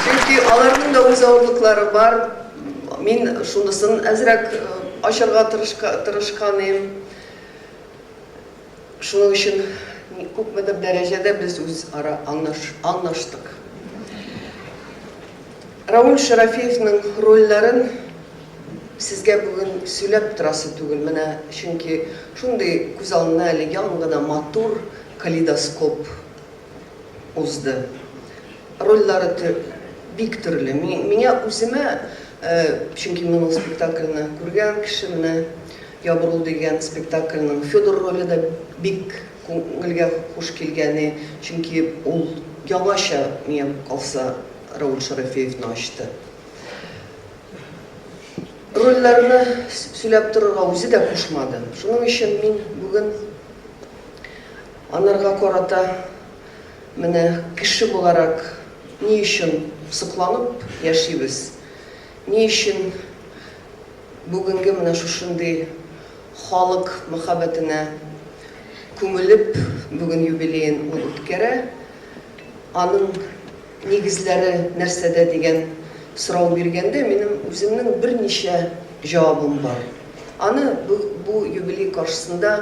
Чөнки аларның да үз авырлыклары бар. Мин шунысын әзрәк ачарга тырышкан идем. Шуның өчен күпмедер дәрәҗәдә без үзара аңлаштык. Рауль Шәрафиевның рольләрен сезгә бүген сөйләп торасы түгел, менә чөнки шундый күз алдына әле яңа гына матур калейдоскоп узды. Рольләре бик төрле. Миңа үземә, чөнки мин ул спектакльне күргән кеше, менә Ябырул дигән спектакльнең Федор роле дә бик күңелгә хуш килгәне, чөнки ул яңача, миңа калса, Рауль Шәрәфиевны ачты. Рольләрне сөйләп торырга үзе дә кушмады. Шуның өчен мин бүген анарга карата менә кеше буларак ни өчен сокланып яшибез, ни өчен Бүгенге менә шушындый халык мәхәббәтенә күмелеп, бүген юбилеен ул үткәрә. Аның нигезләре нәрсәдә дигән сорау биргәндә, минем үземнең берничә җавабым бар. Аны бу юбилей каршысында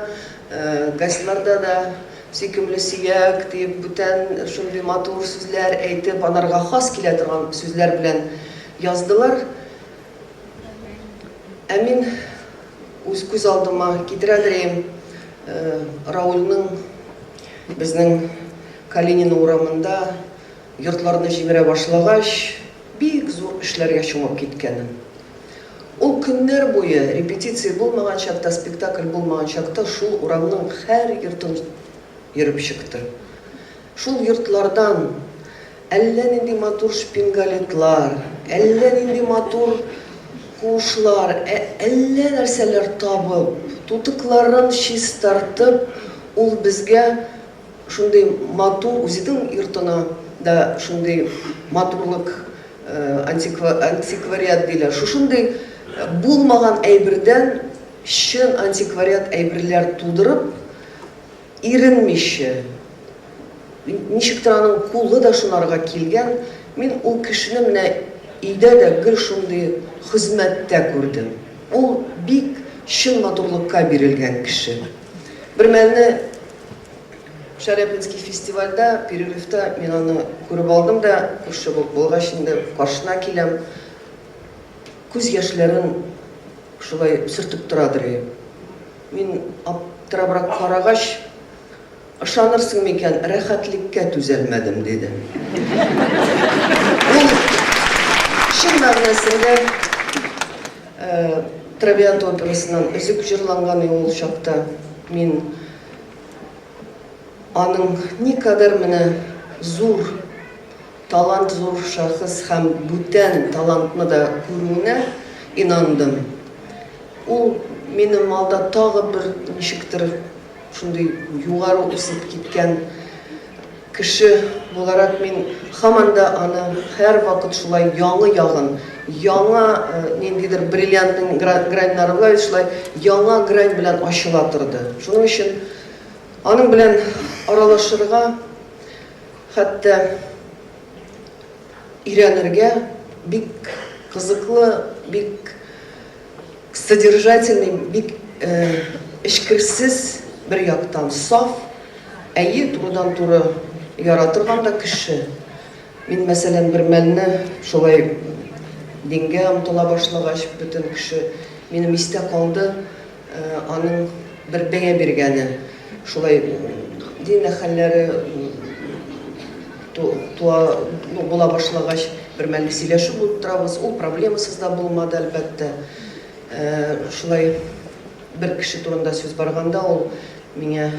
газетларда да сөйкемле сөяк диеп, бүтән шундый матур сүзләр әйтеп, анарга хас килә торган сүзләр белән яздылар. Ә мин үз күз алдыма китерәдер идем, Раульның безнең Калинино урамында йортларны җимерә башлагач, бик зур эшләргә чумып киткәнен. Ул көннәр буе, репетиция булмаган чакта, спектакль булмаган чакта шул урамның һәр йортын йөреп чыкты. Шул йортлардан әллә нинди матур шпингалетлар, әллә нинди матур куышлар, әллә нәрсәләр табып, тутыкларын чистартып, ул безгә шундый матур, үзенең йортына да шундый матурлык, антиквариат диләр, шушындый булмаган әйбердән чын антиквариат әйберләр тудырып, Иренмичә, ничектер аның кулы да шунарга килгән, мин ул кешене менә өйдә дә гел шундый хезмәттә күрдем. Ул бик чын матурлыкка бирелгән кеше. Бер мәлне Шаляпинский фестивальдә, перерывта мин аны күреп алдым да, күрше булгач инде каршына киләм. Күз яшьләрен шулай сөртеп торадыр. Мин аптырабрак карагач, Ышанырсың микән, рәхәтлеккә түзәлмәдем, диде. Ул чын мәгънәсендә Травиата операсыннан өзек җырланган иде ул чакта. Мин аның никадәр менә зур талант, зур шәхес һәм бүтән талантны да күрүенә инандым. Ул минем алда тагы бер ничектер шундый югары үсеп киткән кеше буларак мин һаман да аны һәрвакыт шулай яңы ягын, яңа ниндидер бриллиантның граньнары була бит, шулай яңа грань белән ачыла торды. Шуның өчен аның белән аралашырга, хәтта өйрәнергә бик кызыклы, бик содержательный, бик эчкерсез бер яктан саф, әйе, турыдан-туры яра торган да кеше. Мин, мәсәлән, бер мәлне шулай дингә омтыла башлагач, бөтен кеше минем истә калды, аның бер бәя биргәне, шулай дин әһелләре туа, ну, була башлагач, бер мәлне сөйләшеп утырабыз, ул проблемасыз да булмады, әлбәттә. Шулай бер кеше турында сүз барганда, ул миңа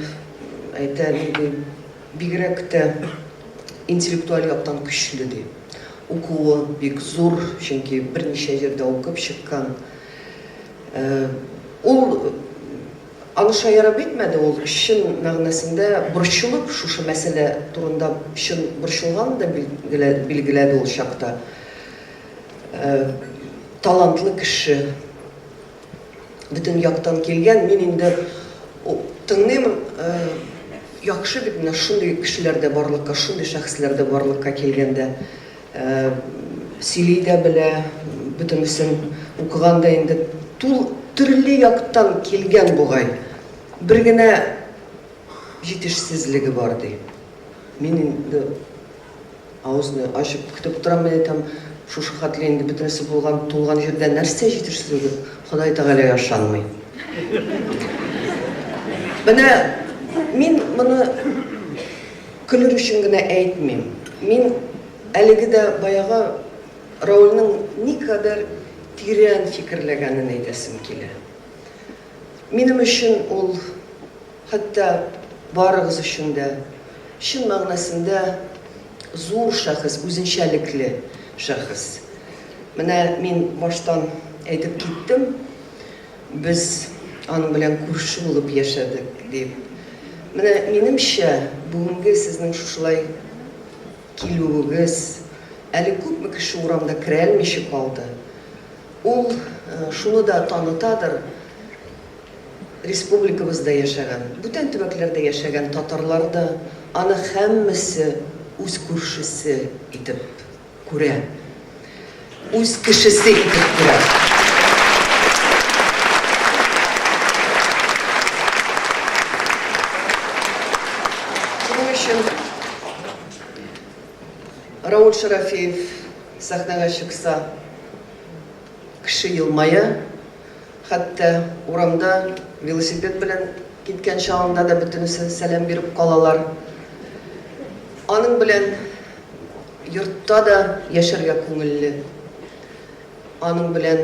әйтә, нинди бигрәк тә интеллектуаль яктан көчле, ди. Укуы бик зур, чөнки берничә җирдә укып чыккан. Ул аны шаярып әйтмәде, ул чын мәгънәсендә борчылып, шушы мәсьәлә турында чын борчылганын да билгеләде ул чакта. Талантлы кеше, бөтен яктан килгән. Мин инде тыңлыйм, яхшы бит менә шундый кешеләр дә барлыкка, шундый шәхесләр дә барлыкка килгәндә. Сөйли дә белә, бөтенесен укыган да инде тул төрле яктан килгән бугай. Бер генә җитешсезлеге бар, ди. Мин инде авызны ачып көтеп утырам, мин әйтәм, шушы хәтле инде бөтенесе булган, тулган җирдә нәрсә җитешсезлеге? Ходай Тәгаләгә ышанмый. Менә мин моны көлер өчен генә әйтмим. Мин әлеге дә баягы Раульның никадәр тирән фикерләгәнен әйтәсем килә. Минем өчен ул, хәтта барыгыз өчен дә, чын мәгънәсендә зур шәхес, үзенчәлекле шәхес. Менә мин баштан әйтеп киттем, Без аның белән күрше булып яшәдек, дип. Менә, минемчә, бүгенге сезнең шушылай килүегез, әле күпме кеше урамда керәлмичә калды, ул шуны да танытадыр, республикабызда яшәгән, бүтән төбәкләрдә яшәгән татарлар да аны һәммәсе үз күршесе итеп күрә. Үз кешесе итеп күрә. Шуның өчен Рауль Шарафиев сәхнәгә чыкса, кеше елмая, хәтта урамда велосипед белән киткән чагында да бөтенесе сәлам биреп калалар. Аның белән Йортта да яшәргә күңелле. Аның белән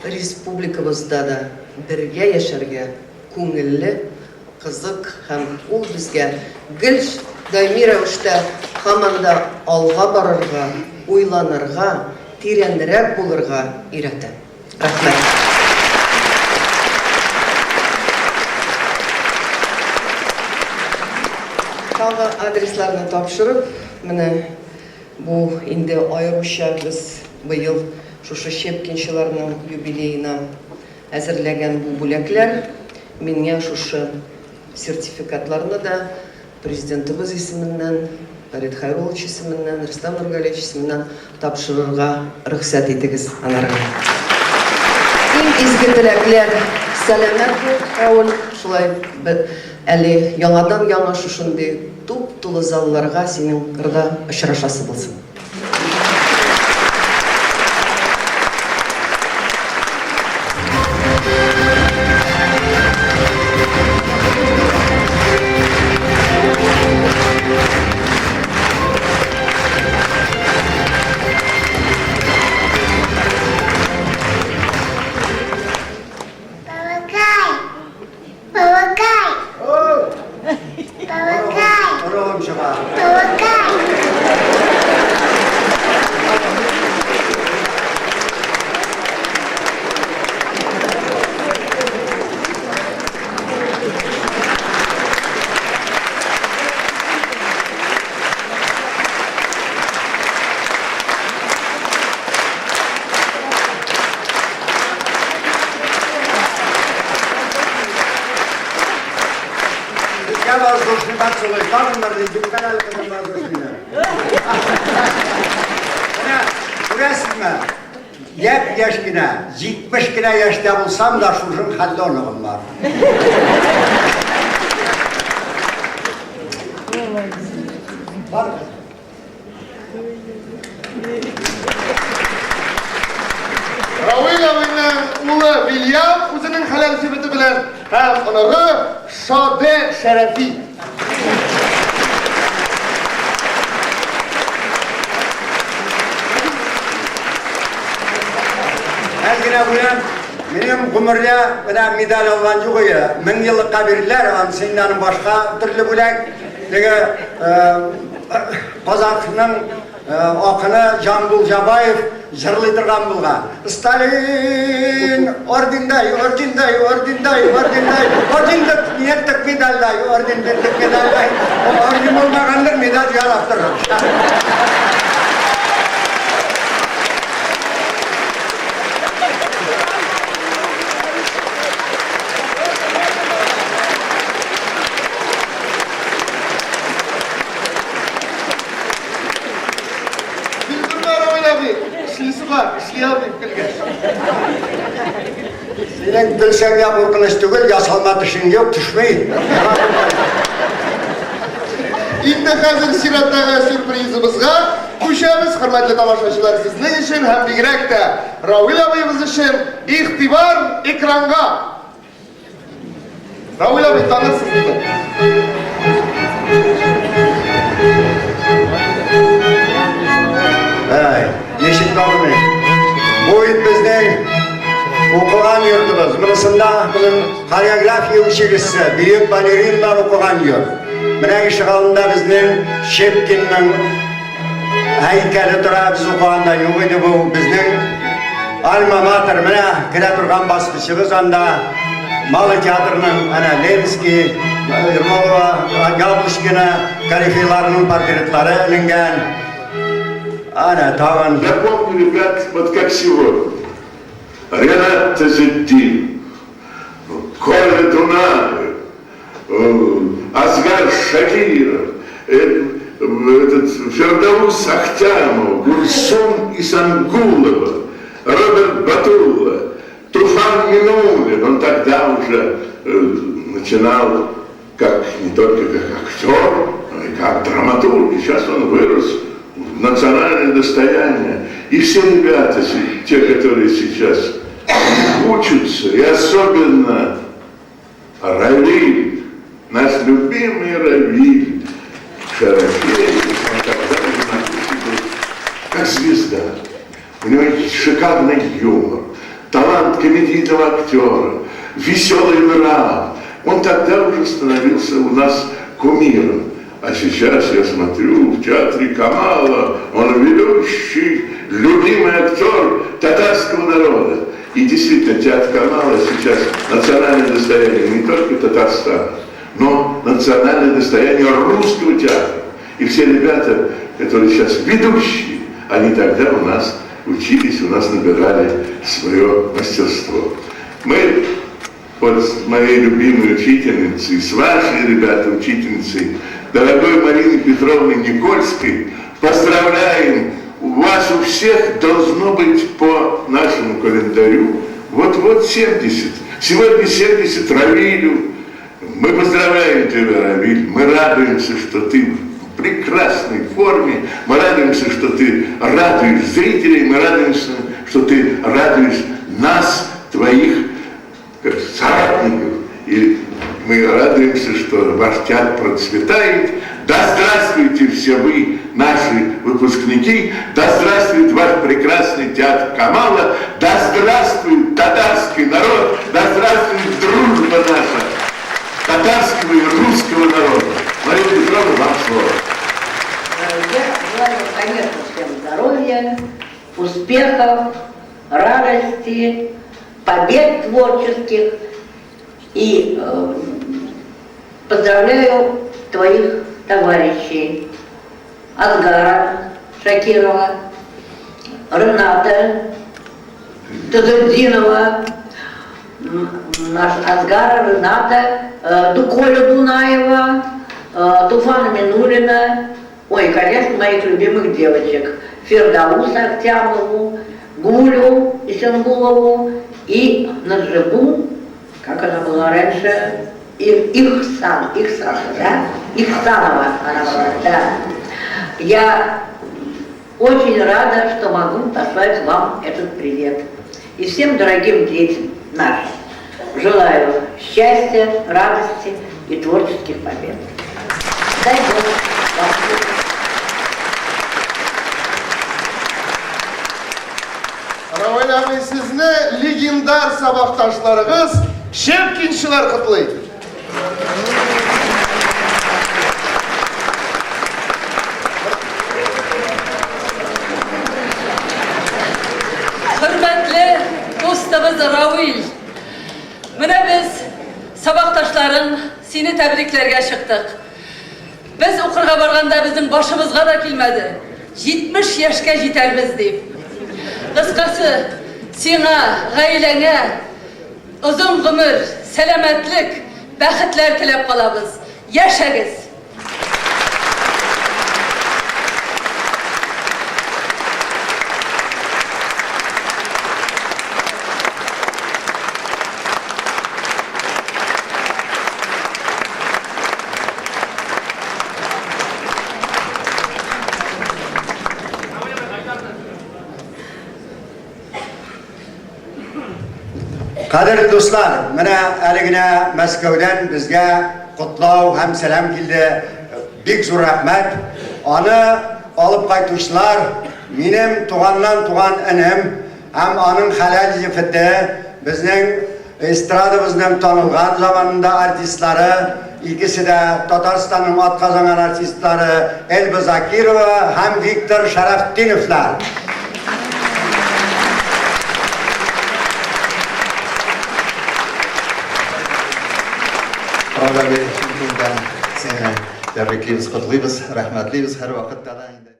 республикабызда да бергә яшәргә күңелле, кызык һәм ул безгә гел даими рәвештә һаман да алга барырга, уйланырга, тирәнрәк булырга өйрәтә. Рәхмәт. Тагы адресларны тапшырып, менә бу инде аеруча без быел шушы щепкинчыларның юбилеена әзерләгән бу бүләкләр миңа шушы сертификатларны да Президентыбыз исеменнән, Фәрит Хәйруллович исеменнән, Рөстәм Нургалиевич исеменнән тапшырырга рөхсәт итегез аларга. Иң изге теләкләр, сәламәт бул, Рауль, шулай әле яңадан-яңа шушындый туп-тулы залларга синең кырда очрашасы булсын. Бабакай! Бабакай! Бабакай! Оныгым чыга. Бабакай! Беләсезме, япь-яшь кенә, 70 кенә яшьтә булсам да, шушың хәлле оныгым бар. Бар. Равил абыйның улы Вильям үзенең хәләл җефете белән һәм оныгы Шаде Шәрәфи. Әз генә бүләм. Минем гомердә менә медаль алган юк иде. Мең еллыкка бирделәр, анысы инде аның башка төрле бүләк. Теге казахның акыны Жамбул Жабаев җырлый торган булган. Сталин ордендай, ордендай, ордендай, ордендай, орден неттік медальдай, орден беттік медальдай. Орден булмагандыр, медаль ярап торыр. Көлдермә, Равил абый, эшлисе бар, эшли алмыйм көлгәч. Синең көлсәң дә куркыныч түгел, ясалма тешең юк, төшми. Инде хәзер чираттагы сюрпризыбызга күчәбез, хөрмәтле тамашачылар, сезнең өчен һәм бигрәк тә Равил абыебыз өчен игътибар экранга! Равил абый, танырсыз инде. Әй, ничек танымыйм? Бу бит безнең укыган йортыбыз. Монысында безнең хореография училищесы, бөек балериннар укыган йорт. Менә ишегалдында безнең Щепкинның һәйкәле тора, без укыганда юк иде бу. Безнең альма-матер, менә керә торган баскычыбыз анда. Малый театрның әнә Ленский, Ермолова, Яблочкина корифейларының портретлары эленгән. Әнә тагын. Я помню, ребят, вот как сегодня. Ренат Тазетдин, Коля Дунаев, Асгар Шакиров, этот Фердаус Ахтямов, Гульсум Исангулова, Роберт Батулла, Туфан Минуллин. Он тогда уже начинал как, не только как актер, но и как драматург. И сейчас он вырос в национальное достояние. И все ребята, те, которые сейчас учатся, и особенно Равиль, наш любимый Равиль Шарафеев, он тогда уже на курсе был как звезда. У него шикарный юмор, талант комедийного актера, веселый нрав. Он тогда уже становился у нас кумиром. А сейчас я смотрю в театре Камала, он ведущий, любимый актер татарского народа. И действительно, театр Камала сейчас национальное достояние не только Татарстана, но национальное достояние русского театра. И все ребята, которые сейчас ведущие, они тогда у нас учились, у нас набирали свое мастерство. Мы вот с моей любимой учительницей, с вашей, ребята, учительницей, дорогой Мариной Петровной Никольской, поздравляем! У вас у всех должно быть по нашему календарю вот-вот 70. Сегодня 70 Равилю. Мы поздравляем тебя, Равиль. Мы радуемся, что ты в прекрасной форме. Мы радуемся, что ты радуешь зрителей. Мы радуемся, что ты радуешь нас, твоих соратников. И мы радуемся, что ваш театр процветает. Да здравствуйте все вы, наши выпускники! Да здравствует ваш прекрасный театр Камала! Да здравствует татарский народ! Да здравствует дружба наша татарского и русского народа! Марина Петровна, вам слово. Я желаю, конечно, всем здоровья, успехов, радости, побед творческих. И поздравляю твоих товарищей Асгара Шакирова, Рената Тазетдинова, наш Асгара, Рената, Колю Дунаева, Туфана Минуллина, ой, конечно, моих любимых девочек. Фердаус Ахтямову, Гулю Исенгулову и Наджибу, как она была раньше, Ихсан, Ихсан, да? Ихсанова она была, да. Я очень рада, что могу послать вам этот привет. И всем дорогим детям нашим желаю счастья, радости и творческих побед. Дай Бог вам. Равил абый, сезне легендар сабакташларыгыз Щепкинчылар котлый. Хөрмәтле дустыбыз Равил, менә без сабакташларың сине тәбрикләргә чыктык. Без укырга барганда безнең башыбызга да килмәде, 70 яшькә җитәрбез дип. Кыскасы, сиңа, гаиләңә озын гомер, сәламәтлек, бәхетләр теләп калабыз. Яшәгез! Кадерле дуслар, менә әле генә Мәскәүдән безгә котлау һәм сәлам килде. Бик зур рәхмәт. Аны алып кайтучылар минем туганнан туган энем һәм аның хәләл җефете, безнең эстрадабызның танылган заманында артистлары, икесе дә Татарстанның атказанган артистлары Эльба Закирова һәм Виктор Шәрәфтдиновлар. Рада абый, чын күңелдән сине тәбриклибез, котлыйбыз, рәхмәтлибез һәрвакытта да инде.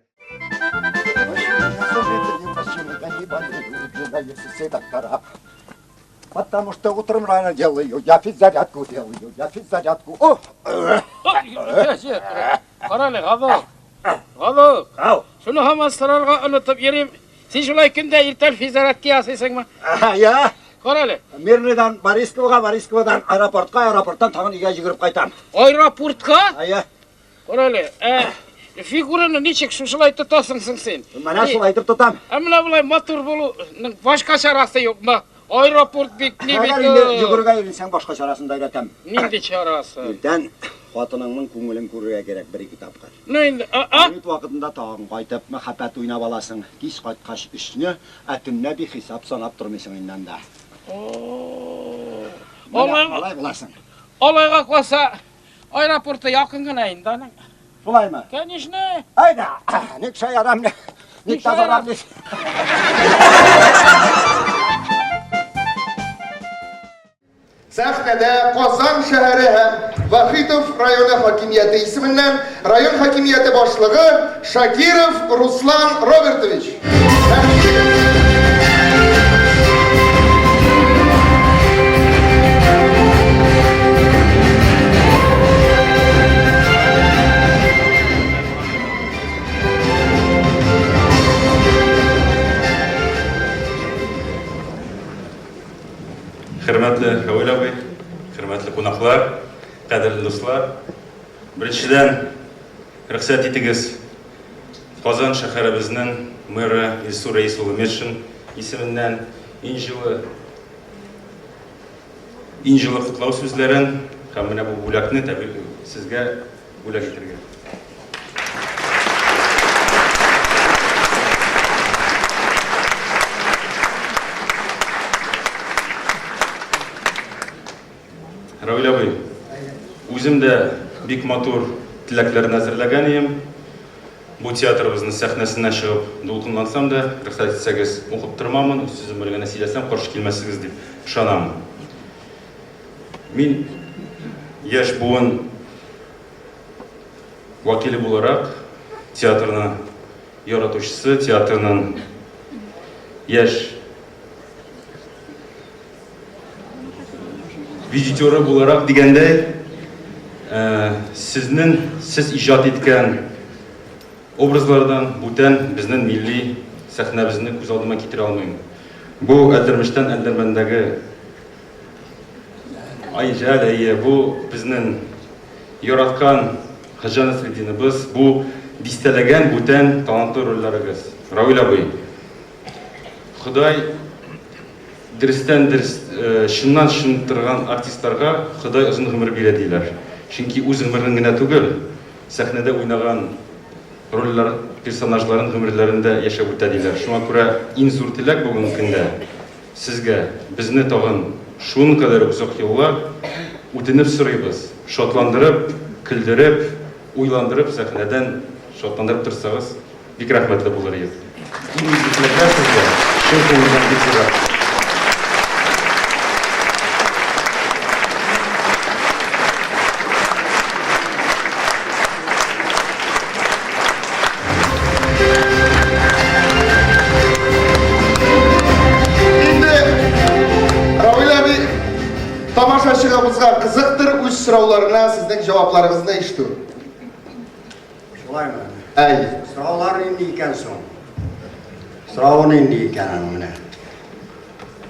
Потому что утром рано делаю, я физзарядку делаю, я физзарядку. О! Карале, Гадыл. Гадыл. Шуны һаман сорарга онытып йөрим. Син шулай көндә иртән физзарядка ясыйсыңмы? Я. Карале. Мирныйдан Борисковага, Борисковадан аэропортка, аэропорттан тагын өйгә йөгереп кайтам. Аэропортка? Әйе. Карале, ә фигураны ничек шушылай тотасың соң син? Менә шулай итеп тотам. Ә менә болай матур булуның башка чарасы юкмы? Аэропорт бит ни бит. Әгәр инде йөгерергә өйрәнсәң, башка чарасын да өйрәтәм. Нинди чарасы? Иртән хатыныңның күңелен күрергә кирәк бер-ике тапкыр. Ну инде, а? Обед вакытында тагын кайтып, мәхәббәт уйнап аласың. Кич кайткач өчне, ә төнлә бихисап санап тормыйсың инде анда. Алай, алай буласың. Алайга калса, аэропорты якын гына инде аның. Шулаймы? Конечно. Әйдә, ник шаярам, ник тазарам, ник. Сәхнәдә Казан шәһәре һәм Вахитов районы хакимияте исеменнән район хакимияте башлыгы Шакиров Руслан Робертович. Хөрмәтле Равил абый, хөрмәтле кунаклар, кадерле дуслар. Беренчедән, рөхсәт итегез, Казан шәһәребезнең мэры Илсур Рәис улы Метшин исеменнән иң җылы иң җылы котлау сүзләрен һәм менә бу бүләкне сезгә бүләк итәргә. Равил абый, үзем дә бик матур теләкләрне әзерләгән идем. Бу театрыбызның сәхнәсенә чыгып дулкынлансам да, рөхсәт итсәгез, укып тормамын, үз сүзем белән генә сөйләсәм, каршы килмәссегез дип ышанам. Мин яшь буын вәкиле буларак, театрны яратучысы, театрның яшь визитеры буларак дигәндәй, сезнең сез иҗат иткән Образлардан бүтән безнен милли сәхнәбезне күз алдыма китерә алмыйм. Бу Әлдермештән Әлдермәндәге Айҗәл, әйе, бу безнен яраткан Хоҗа Насретдиныбыз, бу дистәләгән бүтән талантлы рольләрегез. Равил абый, Ходай дөрестән дөрес, чыннан чын торган артистларга Ходай озын гомер бирә диләр. Чөнки үз гомерен генә түгел, сәхнәдә уйнаган рольләр, персонажларын гомерләрен дә яшәп үтә диләр. Шуңа күрә иң зур теләк бүгенге көндә сезгә, безне тагын шуның кадәр үк озак еллар үтенеп сорыйбыз, шатландырып, көлдереп, уйландырып сәхнәдән шатландырып торсагыз, бик рәхмәтле булыр идек. Иң изге теләкләр сезгә, чын күңелдән бик зур рәхмәт. Инде Равил абый тамашачыгыбызга кызыктыр үз сорауларына сезнең җавапларыгызны ишетү. Шулаймы? Әй. Сораулар нинди икән соң? Соравы нинди икән аның менә?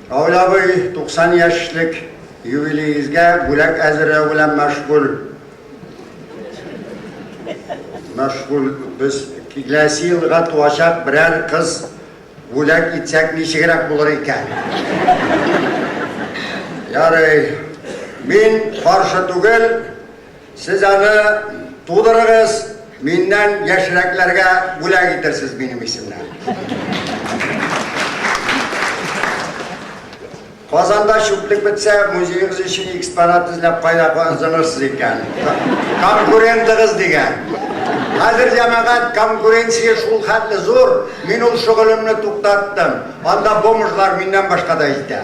Равил абый 90 яшьлек юбилеегезгә бүләк әзерләү белән мәшгуль. Мәшгуль без киләсе елга туачак берәр кыз бүләк итсәк ничегрәк булыр икән? Ярый. Мин каршы түгел. Сез аны тудырыгыз, миннән яшьрәкләргә бүләк итерсез минем исемнән. Казанда чүплек бетсә, музеегыз өчен экспонат эзләп кайда казынырсыз икән? Конкурентыгыз дигән. Хәзер җәмәгать конкуренция шул хәтле зур, мин ул шөгылемне туктаттым. Анда бомжлар миннән башка да җитә.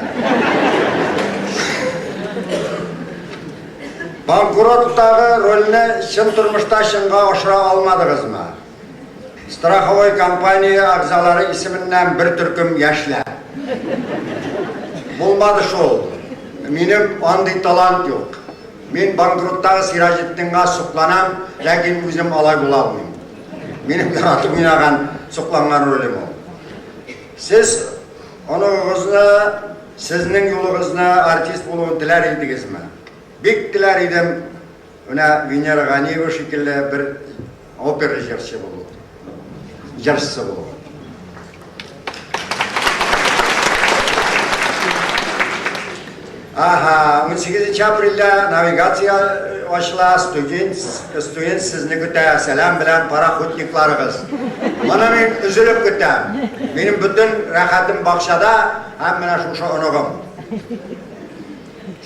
Банкроттагы рольне чын тормышта чынга ашыра алмадыгызмы? Страховой компания әгъзалары исеменнән бер төркем яшьләр. Булмады шул. Минем андый талант юк. Мин банкроттагы Сираҗетдинга сокланам, ләкин үзем алай була алмыйм. Минем яратып уйнаган, сокланган ролем ул. Сез оныгыгызны, сезнең юлыгызны артист булуын теләр идегезме? Бик теләр идем, менә Венера Ганиева шикелле бер опера җырчы булу. Җырчысы булу. Ага, 18 апрельдә навигация ачыла, студент, студент сезне көтә, сәлам белән пароходникларыгыз. Моны мин өзелеп көтәм. Минем бөтен рәхәтем бакчада һәм менә шушы оныгым.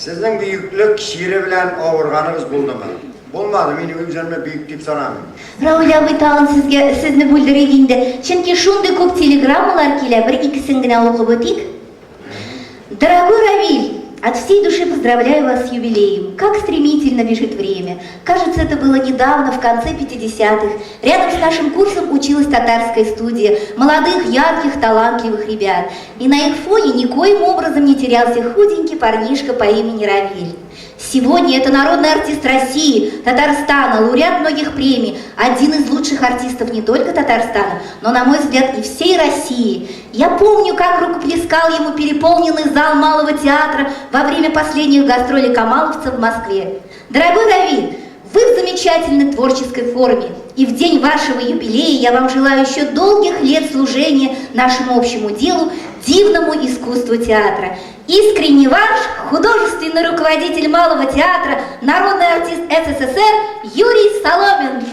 Сезнең бөеклек чире белән авырганыгыз булдымы? Булмады, мин үземне бөек дип санамыйм. Равил абый, тагын сезгә, сезне бүлдерик инде. Чөнки шундый күп телеграммалар килә, бер икесен генә укып үтик. Дорогой Равиль, от всей души поздравляю вас с юбилеем. Как стремительно бежит время. Кажется, это было недавно, в конце 50-х. Рядом с нашим курсом училась татарская студия молодых, ярких, талантливых ребят. И на их фоне никоим образом не терялся худенький парнишка по имени Равиль. Сегодня это народный артист России, Татарстана, лауреат многих премий, один из лучших артистов не только Татарстана, но, на мой взгляд, и всей России. Я помню, как рукоплескал ему переполненный зал Малого театра во время последних гастролей Камаловца в Москве. Дорогой Равиль, вы в замечательной творческой форме, и в день вашего юбилея я вам желаю еще долгих лет служения нашему общему делу, дивному искусству театра. Искренне ваш художественный руководитель Малого театра, народный артист СССР Юрий Соломин.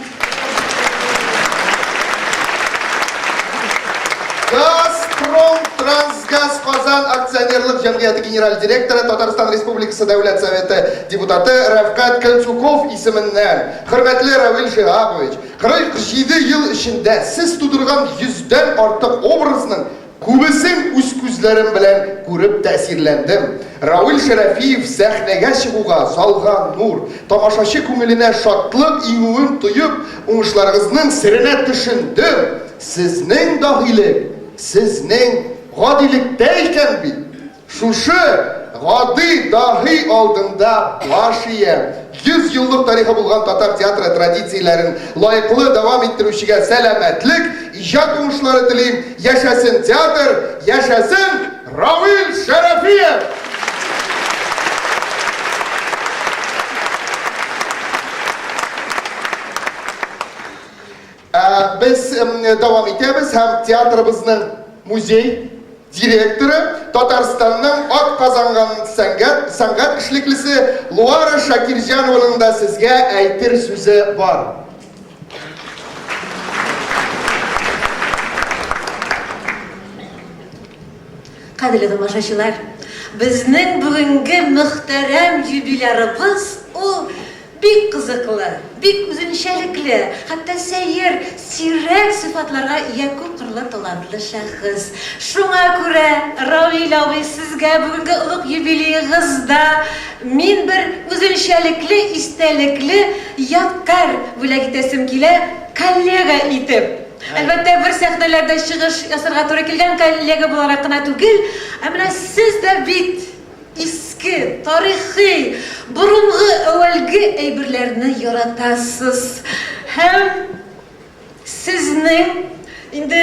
Газпром Трансгаз Казан акционерлык җәмгыяте генераль директоры, Татарстан Республикасы Дәүләт Советы депутаты Рәфкать Кольцуков исеменнән, хөрмәтле Равил Шиһапович, 47 ел эчендә сез тудырган йөздән артык образның Күбесен үз күзләрем белән күреп тәэсирләндем. Равил Шәрәфиев сәхнәгә чыгуга залга нур, тамашачы күңеленә шатлык иңүен тоеп, уңышларыгызның серенә төшендем. Сезнең даһилек, сезнең гадилектә икән бит! Шушы. гади даһи алдында баш иям. 100 еллык тарихы булган татар театры традицияләрен лаеклы дәвам иттерүчегә сәламәтлек, иҗат уңышлары телим. Яшәсен театр, яшәсен Равил Шәрәфиев! Ә, без дәвам итәбез һәм театрыбызның музей директоры, Татарстанның ат казанган сәнгать, сәнгать эшлеклесе Луара Шакирҗанованың да сезгә әйтер сүзе бар. Кадерле тамашачылар, безнең бүгенге мөхтәрәм юбилярыбыз ул бик кызыклы, бик үзенчәлекле, хәтта сәер, сирәк сыйфатларга ия күпкырлы талантлы шәхес. Шуңа күрә, Равил абый, сезгә бүгенге олуг юбилеегызда мин бер үзенчәлекле, истәлекле ядкарь бүләк итәсем килә, коллега итеп. Әлбәттә, бер сәхнәләрдә чыгыш ясарга туры килгән коллега буларак кына түгел, ә менә сез дә бит иске, тарихи, борынгы, әүвәлге әйберләрне яратасыз. Һәм сезнең, инде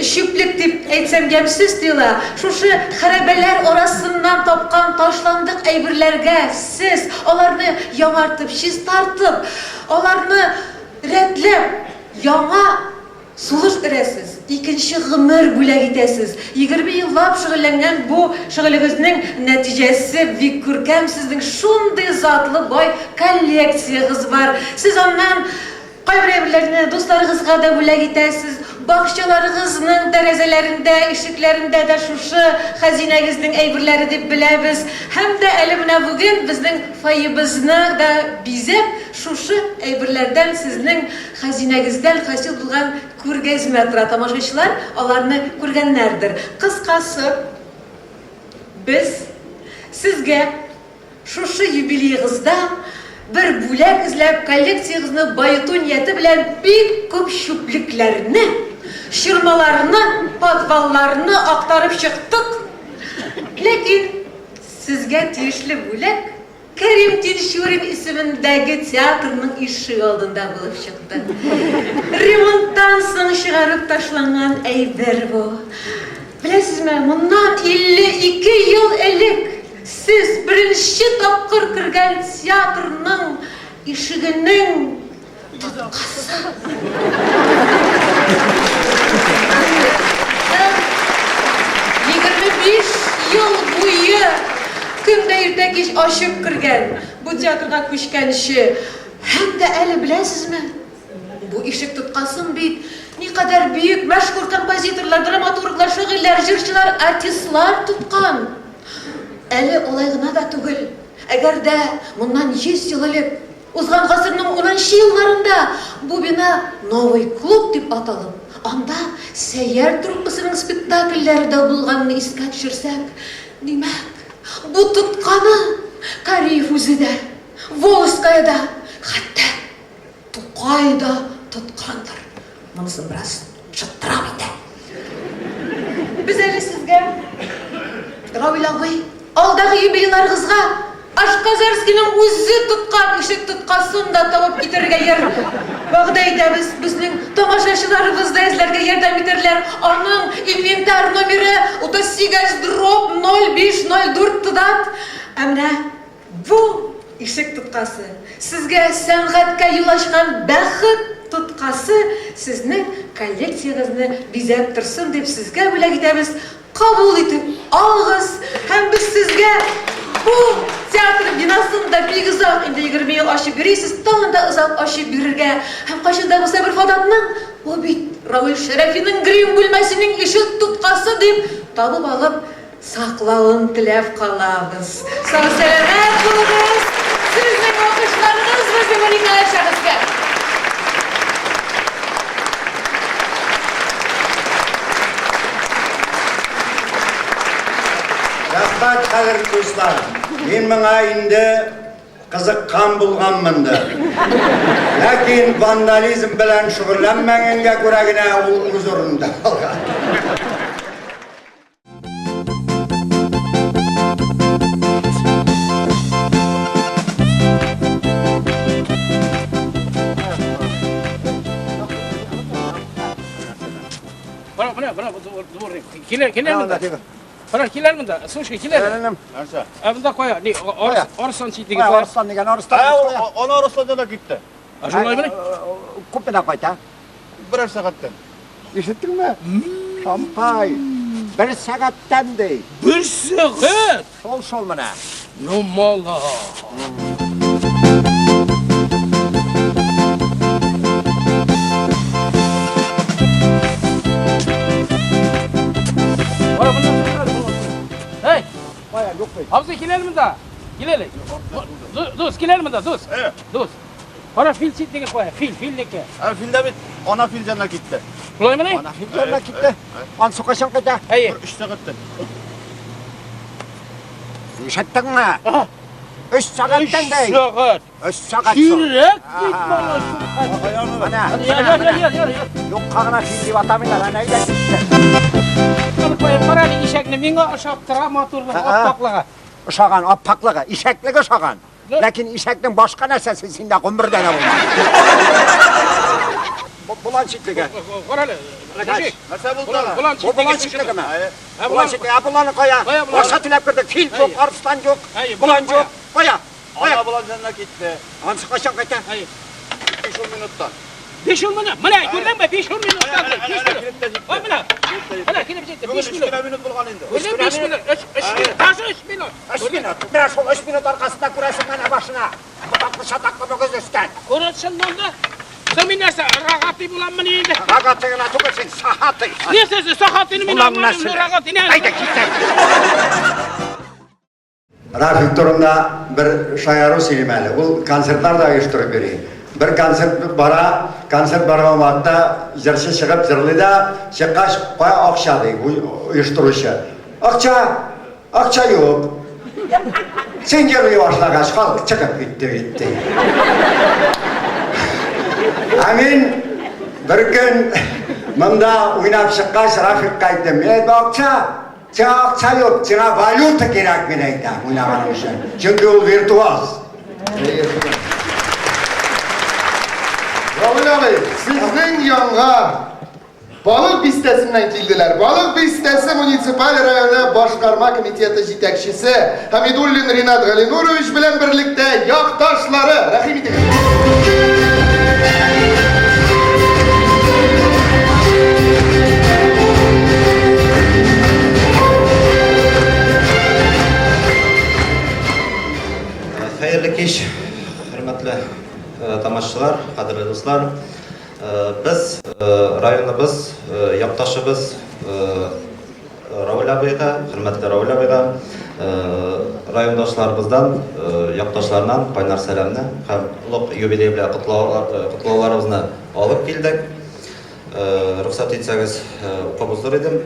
чүплек дип әйтсәм ямьсез тоела, шушы хәрабәләр арасыннан тапкан ташландык әйберләргә сез аларны яңартып, чистартып, аларны рәтләп, Яңа сулыш өрәсез, икенче гомер бүләк итәсез. 20 еллап шөгыльләнгән бу шөгылегезнең нәтиҗәсе бик күркәм, сезнең шундый затлы бай коллекциягез бар. Сез аннан кайбер әйберләрне дусларыгызга да бүләк итәсез, бакчаларыгызның тәрәзәләрендә, ишекләрендә дә шушы хәзинәгезнең әйберләре дип беләбез. Һәм дә әле менә бүген безнең фойебызны да бизәп, Шушы әйберләрдән сезнең хәзинәгездән хасил булган күргәзмә тора, тамашачылар аларны күргәннәрдер. Кыскасы, без сезгә шушы юбилеегызда бер бүләк эзләп, коллекциягезне баету нияте белән бик күп чүплекләрне, чормаларны, подвалларны актарып чыктык. Ләкин сезгә тиешле бүләк Кәрим Тинчурин исемендәге театрның ишек алдында булып чыкты. Ремонттан соң чыгарып ташланган әйбер бу. Беләсезме, моннан 52 ел элек сез беренче тапкыр кергән театрның ишегенең Тоткасы. 25 ел буе көн дә иртә кич ачып кергән бу театрга күчкәнче. Һәм дә әле беләсезме, бу ишек тоткасын бит никадәр бөек, мәшһүр композиторлар, драматурглар, шагыйрьләр, җырчылар, артистлар тоткан. Әле алай гына да түгел, әгәр дә моннан 100 ел элек Узган гасырның унынчы елларында бу бина Новый клуб дип аталып, анда Сәйяр труппасының спектакльләре дә булганын искә төшерсәк, димәк, бу тотканы Кариев үзе дә, Волжская да, хәтта Тукай да тоткандыр. Монысын бераз шыттырам инде. Без әле сезгә, Равил абый, алдагы юбилейларыгызга Ашказарскийның үзе тоткан ишек тоткасын да табып китерергә яр вәгъдә итәбез. Безнең тамашачыларыбыз да эзләргә ярдәм итәрләр. Аның инвентарь номеры 38 дробь 0504 тдат. Ә менә Бу, ишек тоткасы. Сезгә сәнгатькә юл ачкан бәхет тоткасы сезнең коллекциягезне бизәп торсын дип сезгә бүләк итәбез. Кабул итеп алыгыз һәм без сезгә бу театр бинасын да бик озак, инде 20 ел ачып йөрисез, тагын да озак ачып бирергә һәм кайчан да булса бер фанатның, бу бит Равил Шәрәфинең грим бүлмәсенең ишек тоткасы дип табып алып Саклавын теләп калабыз. Сау-сәламәт булыгыз! Сезнең алкышларыгыз безнең уникаль шәхескә! Рәхмәт, кадерле дуслар! Мин моңа инде кызыккан булганмындыр. Ләкин вандализм белән шөгыльләнмәгәнгә күрә генә ул үз урынында калган. Дворник. Килә, килә монда. Кара, килә монда. Слушай, килә. Нәрсә? Ә монда кая? Ни, Арыслан читлеге. Арыслан дигән Арыслан. Ә, аны Арыслан да китте. Ә шулай мени? Күпмедән кайта? Берәр сәгатьтән. Ишеттеңме? Шампай. Бер сәгатьтән ди. Бер сәгать? Шул шул менә. Ну, мала. Эй! Кая, юк бит. Абзый, кил әле монда. Кил әле. Дус, кил әле монда, дус. Дус. Кара фил читлеге кая, фил, филнеке. Ә фил дә бит ана фил янына китте. Шулаймыни? Ана фил янына китте. Ансы кайчан кайта? Әйе. Бер өч сәгатьтән. Ишеттеңме? Өч сәгатьтән дә. Өч сәгать. Өч сәгать. Кирәк бит малай шул хәтле. Менә. Юкка гына фил дип атамыйлар, әнә әйдә китте. Кара әле ишәкне, миңа ошап тора матурлыгы, аппаклыгы. Ошаган, аппаклыгы, ишәклеге ошаган. Ләкин ишәкнең башка нәрсәсе синдә гомердә дә булмады. Болан читлеге. Кара әле. Нәрсә булды тагы? Болан Бу болан читлегеме? Болан читлеге. Ә боланы кая? Акча түләп кердек. Фил юк, арыслан юк, болан юк. Кая? Ана болан янына китте. Ансы кайчан кайта? 5-10 минуттан. 5-10 минут. Менә күрдеңме? 5-10 минуттан. Ой, менә. Менә килеп җитте. 5 минут. минут булган инде. 5 минут. 3 минут. Даже 3 минут. 3 минут. Менә шул 3 минут аркасында күрәсең менә башына. Ботаклы чатаклы мөгез үскән. Күрәсең монда. Соң мин нәрсә, рогатый буламмыни инде? Рогатый гына түгел син, сахатый. Нәрсәсе, сахатыйны мин аңламыйм, рогатый нәрсә? Әйдә, кит. Рафик турында бер шаяру сөйлим әле. Ул концертлар да оештырып йөри. Бер концерт бара, концерт барган вакытта җырчы чыгып җырлый да, чыккач, кая акча ди оештыручы. Акча! Акча юк. Син җырлый башлагач, халык чыгып китте бит ди. Ә мин бер көн монда уйнап чыккач, Рафикка әйттем, мин әйтәм, акча! Сиңа акча юк, сиңа валюта кирәк, мин әйтәм, уйнаган өчен. Чөнки ул виртуоз. Равил абый, сезнең янга Балык бистәсеннән килделәр. Балык бистәсе муниципаль районы башкарма комитеты җитәкчесе Хамидуллин Ринат Галинурович белән берлектә якташлары. Рәхим итегез. Хәерле кич, хөрмәтле тамашачылар, кадерле дуслар. Без районыбыз, якташыбыз Равил абыйга, хөрмәтле Равил абыйга райондашларыбыздан, якташларыннан кайнар сәламне һәм олуг юбилей белән котлауларыбызны алып килдек. Рөхсәт итсәгез, укып уздыр идем.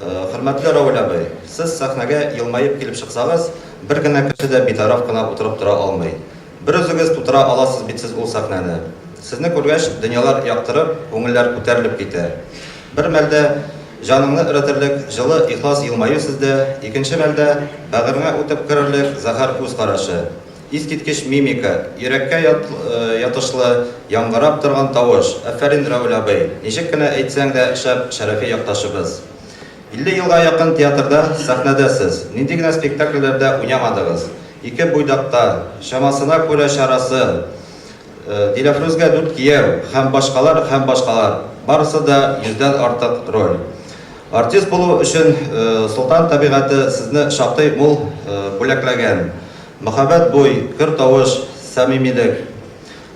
Хөрмәтле Равил абый, сез сәхнәгә елмаеп килеп чыксагыз, бер генә кеше дә битараф кына утырып тора алмый. Бер үзегез тутыра аласыз бит сез ул сәхнәне. Сезне күргәч, дөньялар яктырып, күңелләр күтәрелеп китә. Бер мәлдә җаныңны эретерлек җылы, ихлас елмаю сездә, икенче мәлдә, бәгыреңә үтеп керерлек зәһәр күз карашы. Искиткеч мимика, йөрәккә ятышлы, яңгырап торган тавыш. Афәрин, Рәүл абый! Ничек кенә әйтсәң дә, шәп, Шәрәфи якташыбыз. 50 елга якын театрда, сәхнәдә сез. Нинди генә спектакльләрдә уйнамадыгыз. Ике буйдакта, Чамасына күрә чарасы, Диләфрүзгә дүрт кияү һәм башкалар, һәм башкалар. Барысы да йөздән артык роль. Артист булу өчен Солтан табигате сезне шактый мул бүләкләгән. Мәһабәт буй, көр тавыш, самимилек.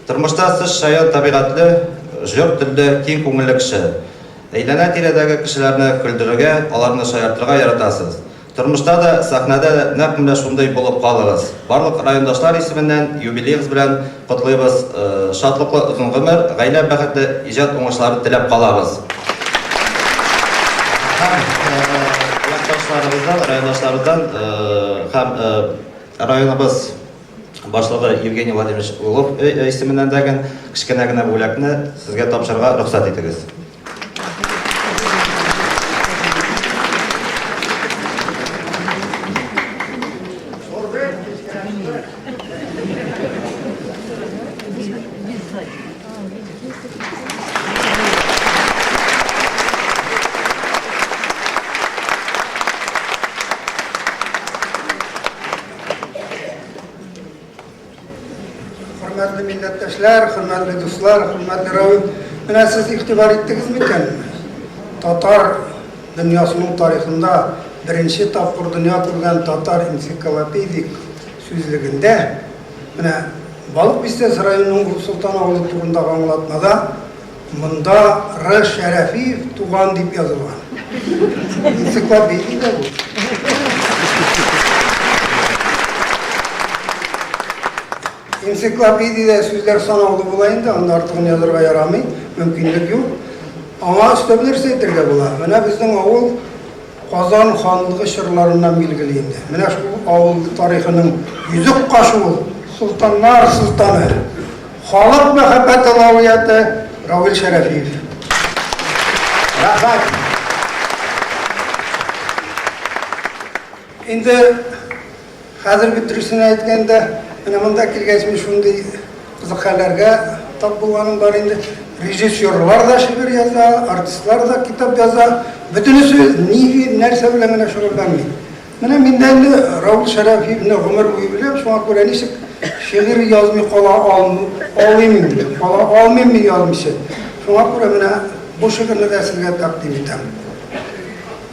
Тормышта сез шаян табигатьле, җор телле, киң күңелле кеше. Әйләнә-тирәдәге кешеләрне көлдерергә, аларны шаяртырга яратасыз. Тормышта да, сәхнәдә дә нәкъ менә шундый булып калыгыз. Барлык райондашлар исеменнән юбилеегыз белән котлыйбыз, шатлыклы озын гомер, гаилә бәхете, иҗат уңышлары теләп калабыз. Һәм якташларыбыздан, райондашларыбыздан һәм районыбыз башлыгы Евгений Владимирович Углов исеменнән дә кечкенә генә бүләкне сезгә тапшырырга рөхсәт итегез. Хөрмәтле милләттәшләр, хөрмәтле дуслар, хөрмәтле Равил, менә сез игътибар иттегез микән? Татар дөньясының тарихында беренче тапкыр дөнья күргән татар энциклопедик сүзлегендә менә Балык Бистәсе районының Олы Солтан авылы турындагы аңлатмада монда Р. Шәрәфиев туган дип язылган. Энциклопедиядә бу. Энциклопедиядә сүзләр санаулы була инде, анда артыгын язарга ярамый, мөмкинлек юк. Аңа өстәп нәрсә әйтергә була? Менә безнең авыл Казан ханлыгы чорларыннан билгеле инде. Менә шул авыл тарихының йөзек кашы ул, солтаннар солтаны, халык мәхәббәте лауреаты Равил Шәрәфиев. Рәхмәт. Инде Хәзер бит дөресен әйткәндә, менә монда килгәч мин шундый кызык хәлләргә тап булганым бар инде. Режиссерлар да шигырь яза, артистлар да китап яза. Бөтенесе ни нәрсә белән генә шөгыльләнми. Менә мин дә инде Раул Шәрәфиевне гомер буе беләм, шуңа күрә ничек шигырь язмый кала алыйм инде, кала алмыйм мин язмыйча. Шуңа күрә менә бу шигырьне дә сезгә тәкъдим итәм.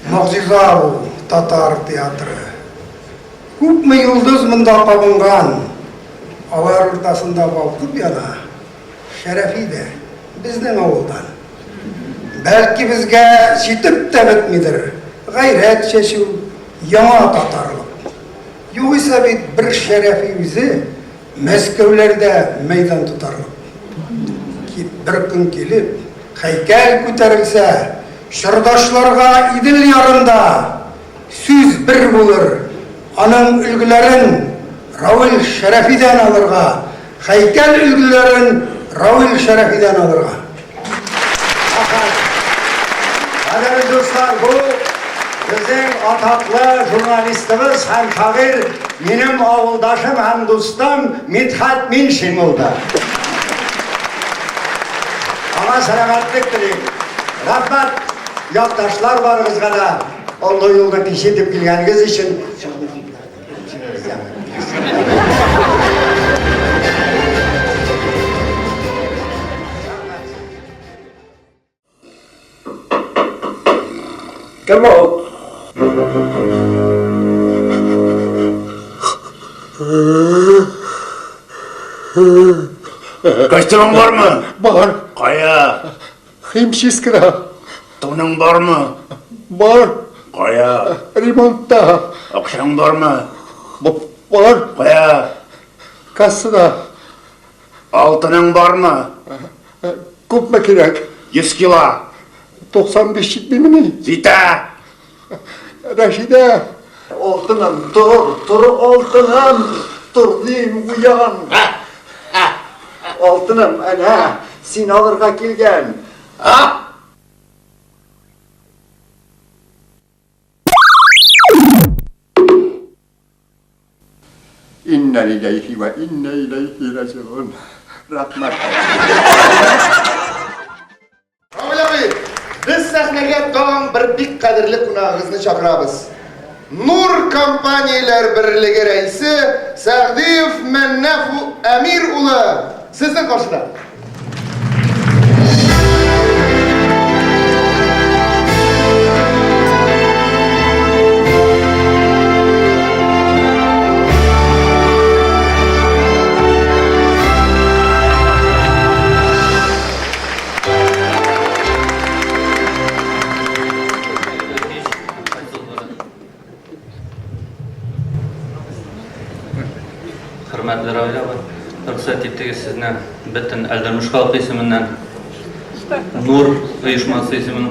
Могҗиза ул татар театры. Күпме йолдыз монда кабынган, Алар уртасында балкып яна Шәрәфи дә, безнең авылдан. Бәлки безгә җитеп тә бетмидер Гайрәт чәчү, яңа татарлык. Югыйсә бит бер Шәрәфи үзе Мәскәүләрдә мәйдан тотарлык. Бер көн килеп, һәйкәл күтәрелсә, Чордашларга Идел ярында Сүз бер булыр, аның өлгеләрен Равил Шәрәфидән алырга, һәйкәл өлгеләрен Равил Шәрәфидән алырга. Кадерле дуслар, бу безнең атаклы журналистыбыз һәм шагыйрь, минем авылдашым һәм дустым Мидхәт Миншин булды. Аңа сәламәтлек телим. Рәхмәт, якташлар барыгызга да. Олы юлны кичетеп килгәнегез өчен Кем ул? Костюмың бармы? Бар. Кая? Химчисткада. Туның бармы? Бар. Кая? Ремонтта. Акчаң бармы? Бар. Кая? Кассада. Алтының бармы? Күпме кирәк? 100 кило. 95 җитмимени? Җитә. Рәшидә. Алтыным, тор, тор, алтыным, тор дим, уян. Алтыным, әнә, син алырга килгән. Иннә лилләһи вә иннә иләйһи раҗигун. Рәхмәт. Равил абый, без сәхнәгә тагын бер бик кадерле кунагыгызны чакырабыз. Нур компанияләр берлеге рәисе Сәгъдиев Мәннәф Әмир улы сезнең каршыда. Хөрмәтле Равил абый, рөхсәт итегез сезне бөтен Әлдермеш халкы исеменнән, Нур оешмасы исемен,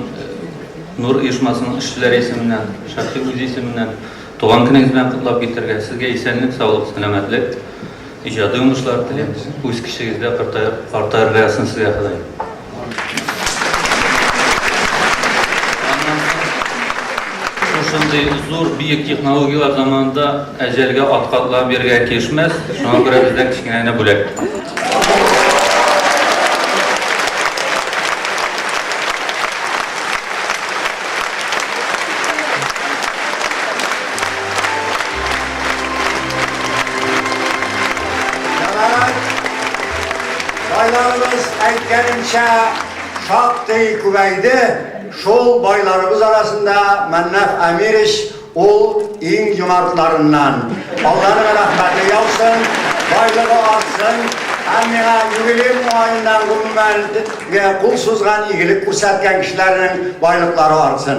Нур оешмасының эшчеләре исеменнән, шәхси үз исеменнән туган көнегез белән котлап китәргә, сезгә исәнлек, саулык, сәламәтлек, Иҗади уңышлар телим. Үз кешегездә картаерга язсын сезгә Ходай. Шушындый зур биек технологияләр заманында әҗәлгә атка атлап йөрергә килешмәс. Шуңа күрә бездән кечкенә генә бүләк. Байларыбыз әйткәнемчә шактый күбәйде. Шул байларыбыз арасында Мәннаф Әмирич ул иң юмартларыннан. Алланың рәхмәте яусын, байлыгы артсын һәм миңа юбилеем уңаеннан гомумән кул сузган, игелек күрсәткән кешеләрнең байлыклары артсын.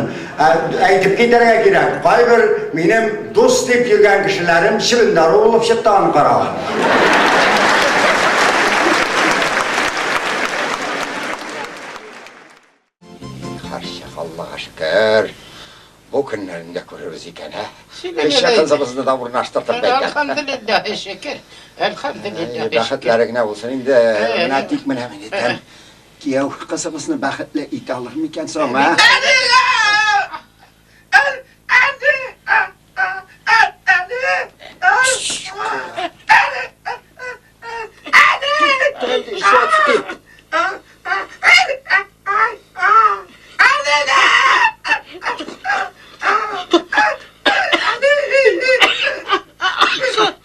Әйтеп китәргә кирәк, кайбер минем дус дип йөргән кешеләрем чебен даруы булып чыкты аны карауы. Карчык, Аллага шөкер, бу көннәрне дә күрербез икән, ә? Кече кызыбызны да урнаштырдык бәйкә. Әлхәмдүлилләһи шөкер, әлхәмдүлилләһи шөкер. Бәхетләре генә булсын инде. Менә тик менә мин әйтәм, кияү кызыбызны бәхетле итә алыр микән соң, ә?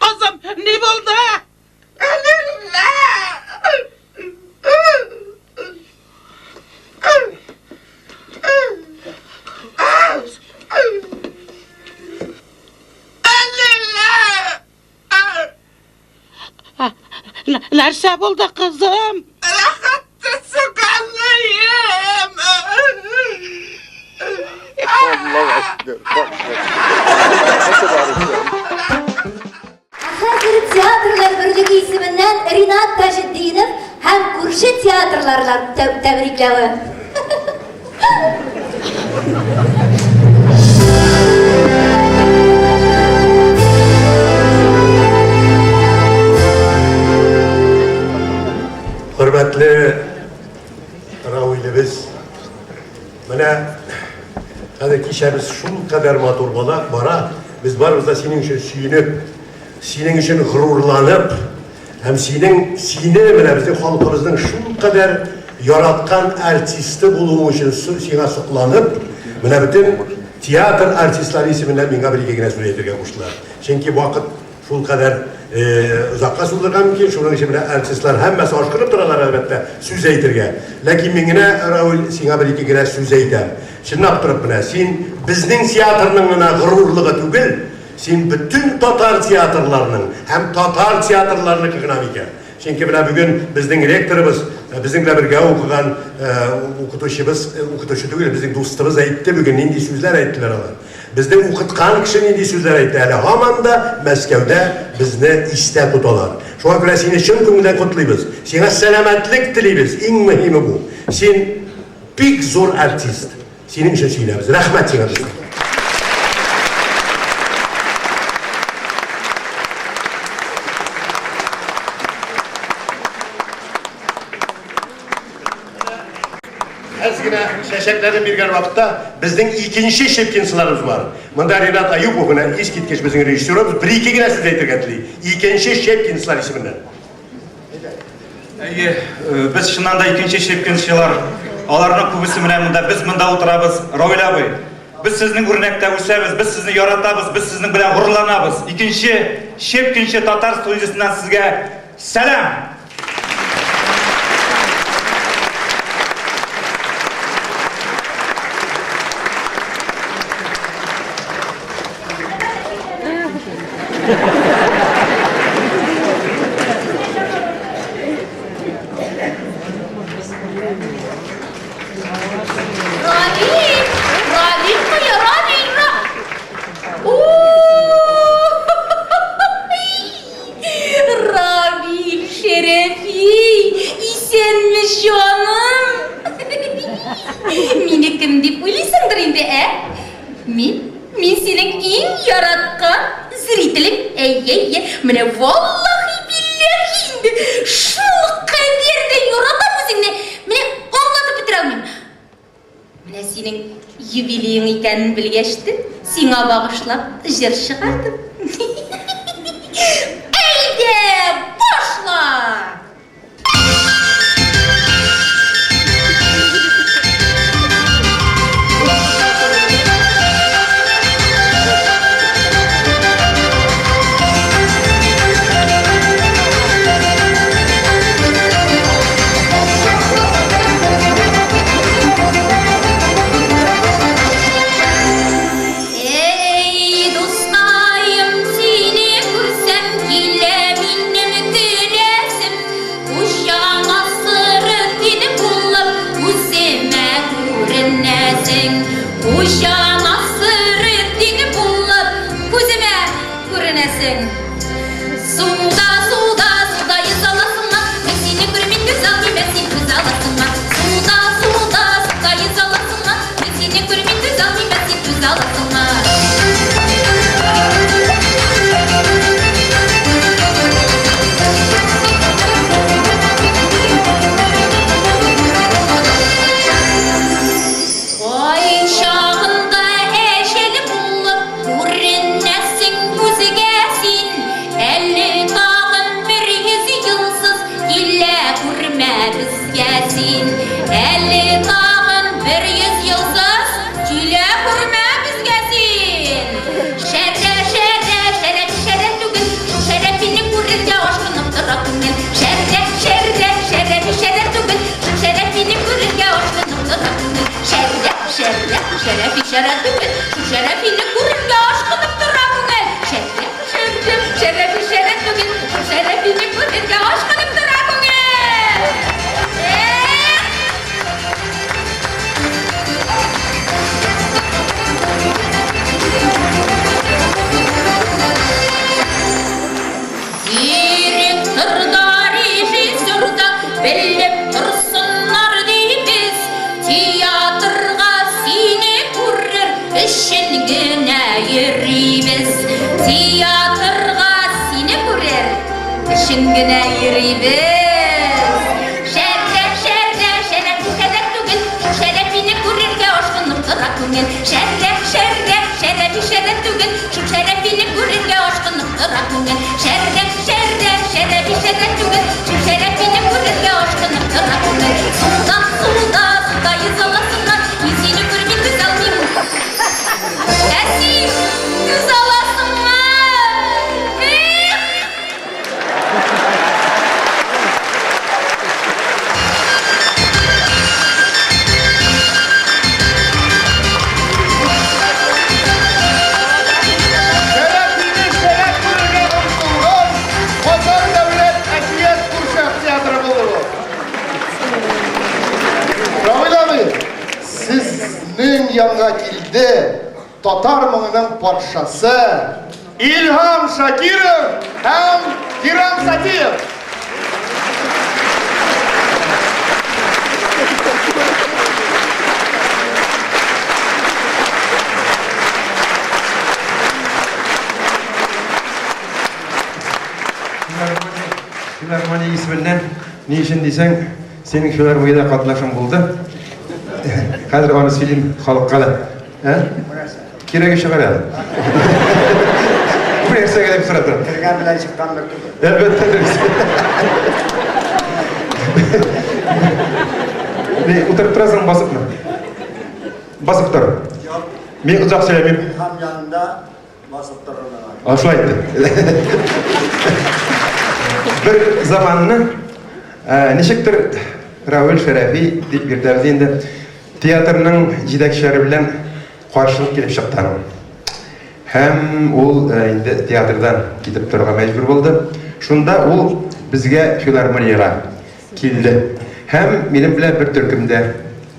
Кызым, ни булды? Нәрсә булды, кызым? Ә хәзер театрлар берлеге исеменнән Ринат Таҗетдинов һәм күрше театрларлар тәбрикләве. Хөрмәтле Равилебез, менә хәзер кичәбез шулкадәр матур бара, без барыбыз да синең өчен сөенеп, синең өчен горурланып, һәм синең, сине менә безнең халкыбызның шулкадәр яраткан артисты булуың өчен сиңа сокланып, менә бөтен театр артистлары исеменнән миңа бер-ике генә сүз әйтергә куштылар. Чөнки вакыт шулкадәр озакка сузылырга мөмкин, шуның өчен менә артистлар һәммәсе ашкынып торалар, әлбәттә, сүз әйтергә. Ләкин мин генә, Равил, сиңа бер-ике генә сүз әйтәм. Чынлап торып менә, син безнең театрның гына горурлыгы түгел, син бөтен татар театрларының һәм татар театрларыныкы гына микән? Чөнки менә бүген безнең ректорыбыз, безнең белән бергә укыган укытучыбыз, укытучы түгел, безнең дустыбыз әйтте бүген, нинди сүзләр әйттеләр алар. Безне укыткан кеше нинди сүзләр әйтте, әле һаман да Мәскәүдә безне истә тоталар. Шуңа күрә сине чын күңелдән котлыйбыз. Сиңа сәламәтлек телибез, иң мөһиме бу. Син бик зур артист. Синең өчен сөенәбез. Рәхмәт сиңа, дустым. Әз генә чәчәкләрне биргән вакытта безнең икенче щепкинчыларыбыз бар. Монда Ренат Аюпов менә искиткеч безнең режиссерыбыз бер-ике генә сүз әйтергә тели. Икенче щепкинчылар исеменнән. Әйе, без чыннан да икенче щепкинчылар. Аларның күбесе менә монда, без монда утырабыз. Равил абый, без сезнең үрнәктә үсәбез, без сезне яратабыз, без сезнең белән горурланабыз. Икенче щепкинчы татар студиясеннән сезгә сәлам! Равил! Равил кая? Равил! Равил Шәрәфи! Исәнме, җаным! Мине кем дип уйлыйсыңдыр инде, ә? Мин, мин синең иң яраткан зрителең. Әйе, әйе, менә валлаһи билләһи инде, шул кадәр дә яратам үзеңне, менә аңлатып бетерә алмыйм. Менә синең юбилеең икәнен белгәч тә, сиңа багышлап җыр чыгардым. Әйдә, башла! Шәрәфине күрергә ашкынып тора күңел. Шәрә, шәрә, Шәрәфи шәрә түгел, шул Шәрәфине күрергә ашкынып тора күңел. Эх! Директор да, режиссер да белеп торсыннар дибез, театрга сине күрер өчен генә йөрибез. Театрга сине күрер өчен генә йөрибез. Шәрә, шәрә, шәрә, шәрә түгел, шул Шәрәфине күрергә ашкынып тора күңел. Шәрә, шәрә, Шәрәфи шәрә түгел, шул Шәрәфине күрергә ашкынып тора күңел. Шәрә, шәрә, Шәрәфи шәрә түгел, шул Шәрәфине күрергә ашкынып тора күңел. Суда, суда, суда йөзә аласыңмы? Мин сине күрмим, түзә алмыйм. Ә син түзә аласыңмы? Эх! Шәрәфине шәрәф күрергә омтылган Казан дәүләт әкият курчак театры булыр ул. Равил абый, сезнең янга килде татар моңының патшасы Илһам Шакиров һәм Кирам Сатиев. Филармония исеменнән ни өчен дисәң, синең филармониядә катнашың булды. Хәзер аны сөйлим халыкка да. Ә? Кирәге чыгар әле. Бу нәрсәгә дип сорап торам. Кергән белән чыккан бер түгел. Әлбәттә дөрес. Ни, утырып торасың, басыпмы? Басып тор. Мин озак сөйләмим. Илһам янында басып торырмын. А, шулай итте. Бер заманны ничектер Равил Шәрәфи дип йөртәбез инде. Театрның җитәкчеләре белән каршылык килеп чыкты аның. Һәм ул инде театрдан китеп торырга мәҗбүр булды. Шунда ул безгә филармониягә килде. Һәм минем белән бер төркемдә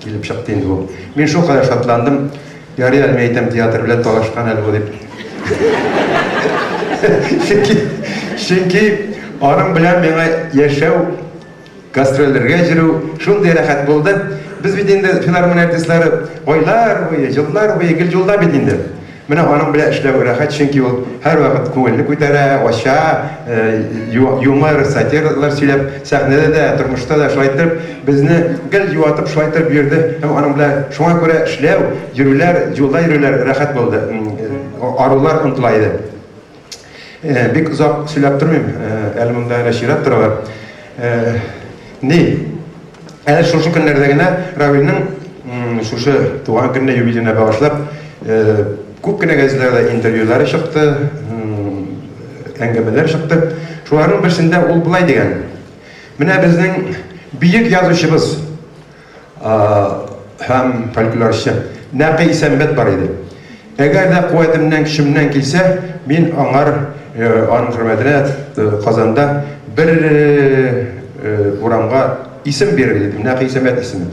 килеп чыкты инде ул. Мин шулкадәр шатландым. Ярый әле, мин әйтәм, театр белән талашкан әле бу дип. Чөнки, чөнки аның белән миңа яшәү Гастрольләргә йөрү шундый рәхәт булды. Без бит инде филармония артистлары айлар буе, еллар буе гел юлда бит инде. Менә аның белән эшләү рәхәт, чөнки ул һәрвакыт күңелне күтәрә, ача, юмор, сатиралар сөйләп, сәхнәдә дә, тормышта да шулай итеп безне гел юатып, шулай итеп йөрде. Һәм аның белән шуңа күрә эшләү, йөрүләр, юлда йөрүләр рәхәт булды. Арулар онытыла иде. Бик озак сөйләп тормыйм, әле монда әнә чират торалар. Ни, әле шушы көннәрдә генә Равилнең шушы туган көненә юбилеена багышлап күп кенә газеталарда интервьюлары чыкты, әңгәмәләр чыкты. Шуларның берсендә ул болай дигән: Менә безнең бөек язучыбыз һәм фольклорчы Нәкый Исәнбәт бар иде. Әгәр дә куәтемнән, көчемнән килсә, мин аңар, аның хөрмәтенә Казанда бер урамга исем бирер идем, Нәкый Исәнбәт исеме.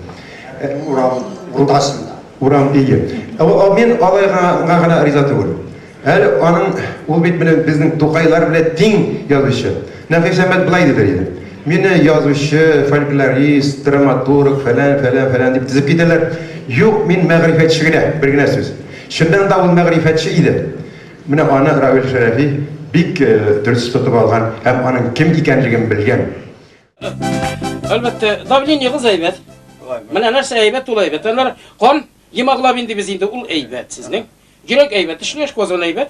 Урам уртасында. Урам, ие. Мин алайга гына риза түгел. Әле аның, ул бит менә безнең Тукайлар белән тиң язучы. Нәфис Әхмәт болай дидер иде. Мине язучы, фольклорист, драматург, фәлән, фәлән, фәлән дип тезеп китәләр. Юк, мин мәгърифәтче генә, бер генә сүз. Чыннан да ул мәгърифәтче иде. Менә аны Равил Шәрәфи бик дөрес тотып алган һәм аның кем икәнлеген белгән. Әлбәттә, давлениегыз әйбәт. Менә нәрсә әйбәт, ул әйбәт. Аннары кан, гемоглобин дибез инде, ул әйбәт сезнең. Йөрәк әйбәт эшли, ашказан әйбәт.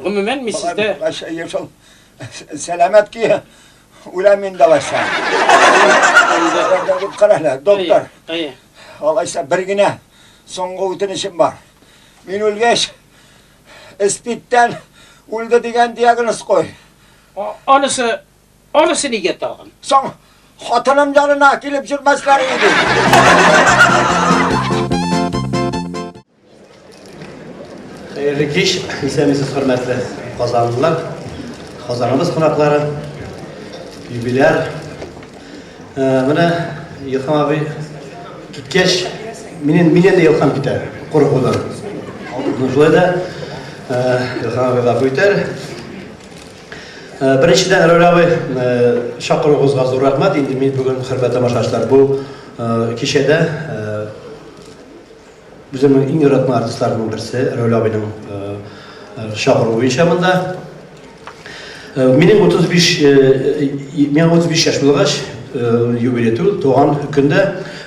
Гомумән, мин сездә... Шул сәламәт ки, үләм инде алайса. Кара әле, доктор. Алайса бер генә соңгы үтенечем бар. Мин үлгәч, СПИДтән үлде дигән диагноз куй. Анысы Анысы нигә тагын? Соң, хатыным янына килеп йөрмәсләр иде. Хәерле кич, исәнмесез, хөрмәтле казанлылар, Казаныбыз кунаклары, юбиляр. Менә Илһам абый киткәч, миннән миннән дә Илһам китә, куркудан. Шулай да Илһам абый гафу итәр. Беренчедән, Рәүл абый, чакыруыгызга зур рәхмәт. Инде мин бүген, хөрмәтле тамашачылар, бу кичәдә үземнең иң яраткан артистларымның берсе Рәүл абыйның чакыруы буенча монда. Минем 35 миңа 35 яшь булгач, юбилей түгел, туган көндә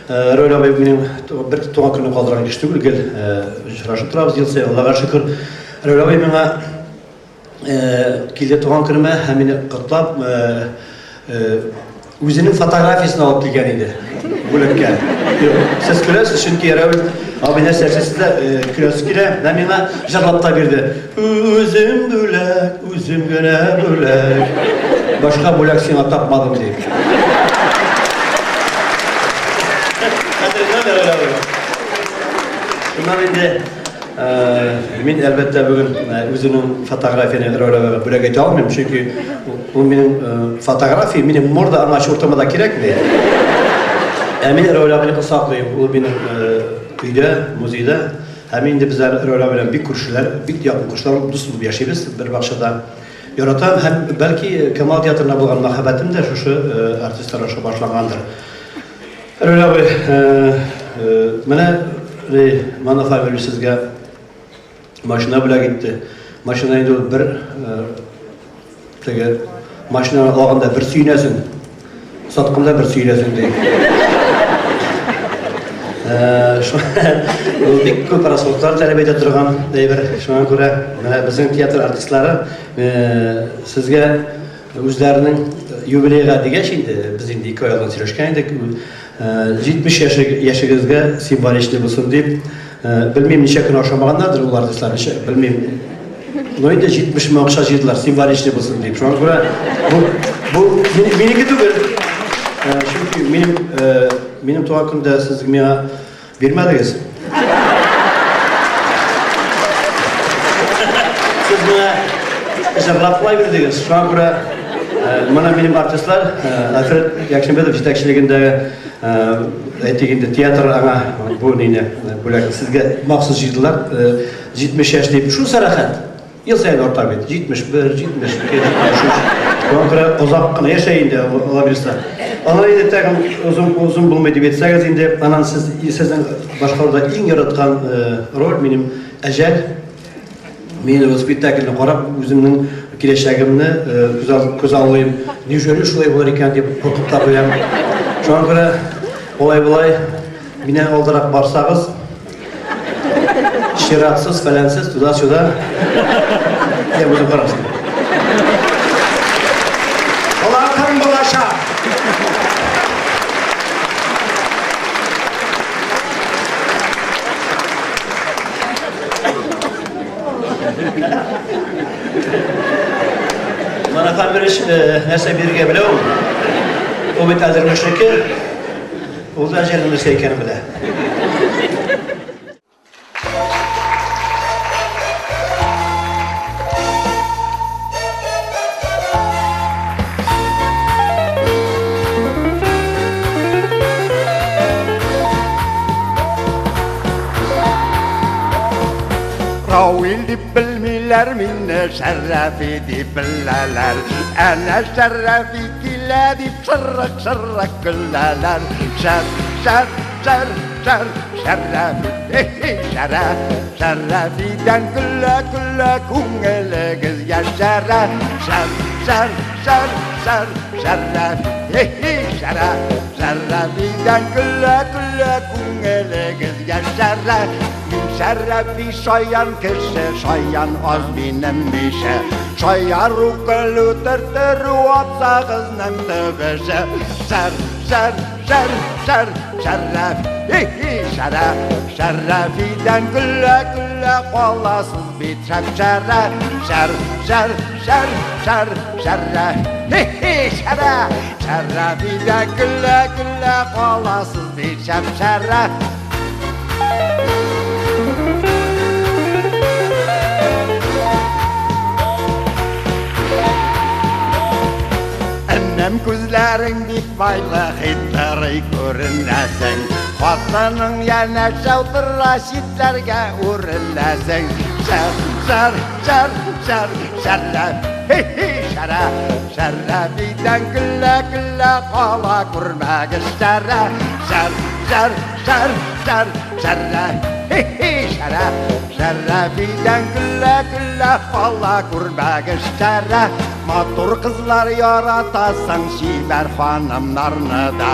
Рәүл абый минем бер туган көнне калдырган кеше түгел, гел очрашып торабыз ел саен, Аллага шөкер. Рәүл абый миңа Килде туган көнемә һәм мине котлап, үзенең фотографиясен алып килгән иде бүләккә. Сез көләсез, чөнки Рәүл абый нәрсә эшләсә дә көләсе килә. Менә миңа җырлап та бирде. Үзем бүләк, үзем генә бүләк. Башка бүләк сиңа тапмадым дип. Шуннан инде Мин, әлбәттә, бүген үземнең фотографияне Рәүләгә бүләк итә алмыйм, чөнки ул минем фотография, минем морда аңа чуртыма да кирәкми. Ә мин Рәүлә абыйныкын саклыйм. Ул минем өйдә, музейда. Һәм инде без Рәүлә белән бик күршеләр, бик якын күршеләр, дус булып яшибез бер бакчада. Яратам һәм бәлки Камал театрына булган мәхәббәтем дә шушы артистлар аша башлангандыр. Рәүл абый, менә Манaf абый сезгә машина бүләк итте. Машина инде ул бер теге машина алганда бер сөенәсең, сатканда бер сөенәсең ди. Ул бик күп расходлар таләп итә торган әйбер. Шуңа күрә менә безнең театр артистлары сезгә Үзләренең юбилейга дигәч инде, без инде ике ай алдан сөйләшкән идек, 70 яшегезгә символичный булсын дип, белмим ничә көн ашамаганнардыр ул артистлар, ничә, белмим. Но инде 70 мең акча җыйдылар, символичный булсын дип. Шуңа күрә бу, бу минеке түгел. Чөнки минем, минем туган көндә сез миңа Бирмәдегез. Сез миңа җырлап кулай бирдегез. Шуңа күрә моны минем артистлар Альфред Якшимбетов җитәкчелегендәге әйтик инде театр аңа бу нине бүләк сезгә махсус җыйдылар. 70 яшь дип. Шунысы рәхәт. Ел саен арта бит. 71, 72, 73. Шуңа күрә озак кына яшә инде, Алла бирса. Аннан инде тагын озын озын булмый дип әйтсәгез инде, аннан сез сезнең башкаруда иң яраткан роль минем Әҗәл. Мин ул спектакльне карап, үземнең киләчәгемне күз аллыйм. Неужели шулай булыр икән дип куркып та куям. Шуңа күрә болай-болай миннән алдарак барсагыз, Чиратсыз, фәләнсез, туда-сюда. Я буду карарсың. Алакын булачак. Манафан Бериш нәрсә бирергә белә ул. Ул бит әзерләшнеке. Ул да әҗәлнең нәрсә икәнен белә. Равил дип белмиләр мине, Шәрәфи дип беләләр. Әнә Шәрәфи килә дип шырык-шырык көләләр. Шәр, шәр, шәр, шәр, Шәрәфи, хи-хи, шәрә. Шәрәфидән көлә-көлә күңелегез яшәрә. Шәр, шәр, шәр, шәр, Шәрәфи, хи-хи, шәрә. Шәрәфидән көлә-көлә күңелегез яшәрә. Мин Шәрәфи шаян кеше, шаян аз минем ише. Шаяру, көлү, төрттерү абзагызның төбеше. Шәр, шәр, шәр, шәр, Шәрәф, хи-хи, шәрә. Шәрәфидән көлә-көлә каласыз бит шәп-шәрә. Шәр, шәр, шәр, шәр, шәрә, хи-хи, шәрә. Шәрәфидән көлә-көлә каласыз бит шәп-шәрә. күзләрең бик майлы, хитрый күренәсең. Хатының янәшә утыра, читләргә үреләсең. Шәр, шәр, шәр, шәр, шәрә, хи-хи, шәрә. Шәрәбидән көлә-көлә кала күрмәгез шәрә. Шәр, шәр, шәр, шәр, шәрә, хи-хи, шәрә. Шәрәбидән көлә-көлә кала күрмәгез шәрә. Матур кызлар яратасың, чибәр ханымнарны да.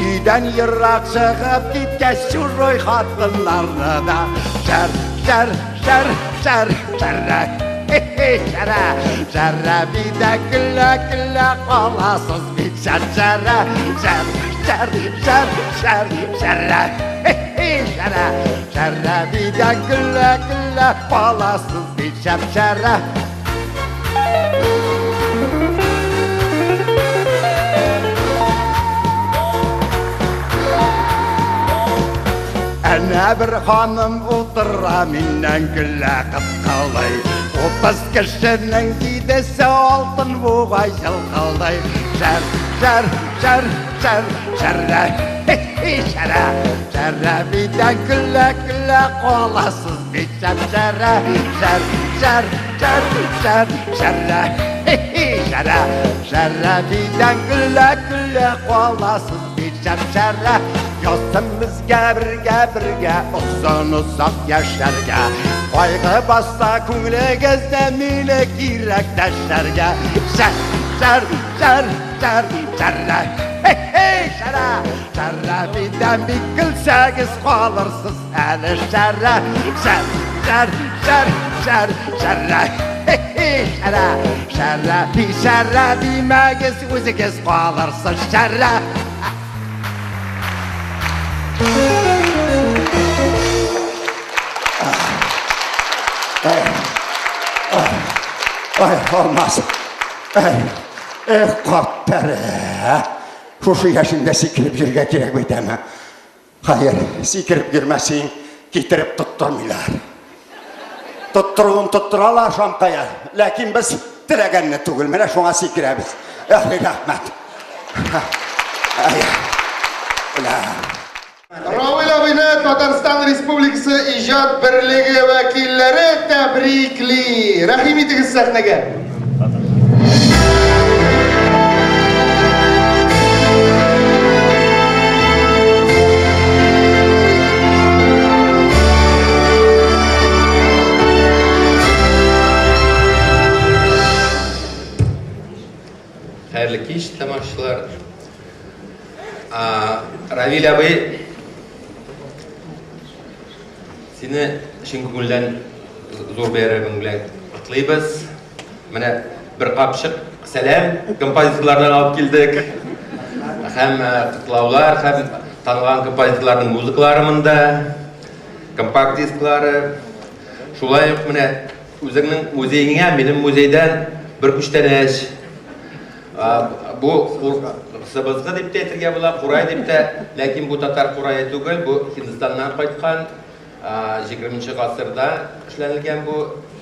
Өйдән ерак чыгып киткәч, чужой хатыннарны да. Шәр, шәр, шәр, шәр, шәрә, хи-хи, шәрә. Шәрәбидә көлә-көлә каласыз бит шәр, шәрә. Шәр, шәр, шәр, шәр, шәрә, хи-хи, шәрә. Шәрәбидә көлә-көлә каласыз бит шәп шәрә. Әнә бер ханым утыра миннән көлә кыткалый. 30 кешенең җидесе алтын бугай җылкылдый. Шәр, шәр, шәр, шәр, шәрә, хи-хи, шәрә. Шәрәбидән көлә-көлә каласыз бит шәп шәрә. Шәр, шәр, шәр, шәр, шәрә, хи-хи, шәрә. Шәрәбидән көлә-көлә каласыз бит шәп шәрә. Язсын безгә бергә-бергә озын-озак яшәргә. Кайгы басса күңелегездә мине кирәк дәшәргә. Шәр, шәр, шәр, шәр, шәрә, хи-хи, шәрә. Шәрәбидән бик көлсәгез калырсыз әле шәрә. Шәр, шәр, шәр, шәр, шәрә, хи-хи, шәрә. Шәрәби, шәрә димәгез, үзегез калырсыз шәрә. Ай, ай, ай, Алмаз. Ай, эх, карт тәре. Шушы яшеңдә сикереп йөрергә кирәк бит әмма. Хәер, сикереп йөрмәсең, китереп тоттырмыйлар. Тоттыруын тоттыралар шамкая, ләкин без теләгәнне түгел, менә шуңа сикерәбез. Эх, рәхмәт. Ай, Равил абыйны Татарстан Республикасы иҗат берлеге вәкилләре тәбрикли. Рәхим итегез сәхнәгә. Хәерле кич, тамашачылар. Равил абый, сине чын күңелдән зур бәйрәмең белән котлыйбыз. Менә бер капчык сәлам композиторлардан алып килдек. Һәм котлаулар, һәм танылган композиторларның музыкалары монда, компакт дисклары. Шулай ук менә үзеңнең музееңа, минем музейдан бер күчтәнәч. Бу сыбызгы дип тә әйтергә була, курай дип тә, ләкин бу татар курае түгел, бу Һиндстаннан кайткан, 20 гасырда эшләнелгән бу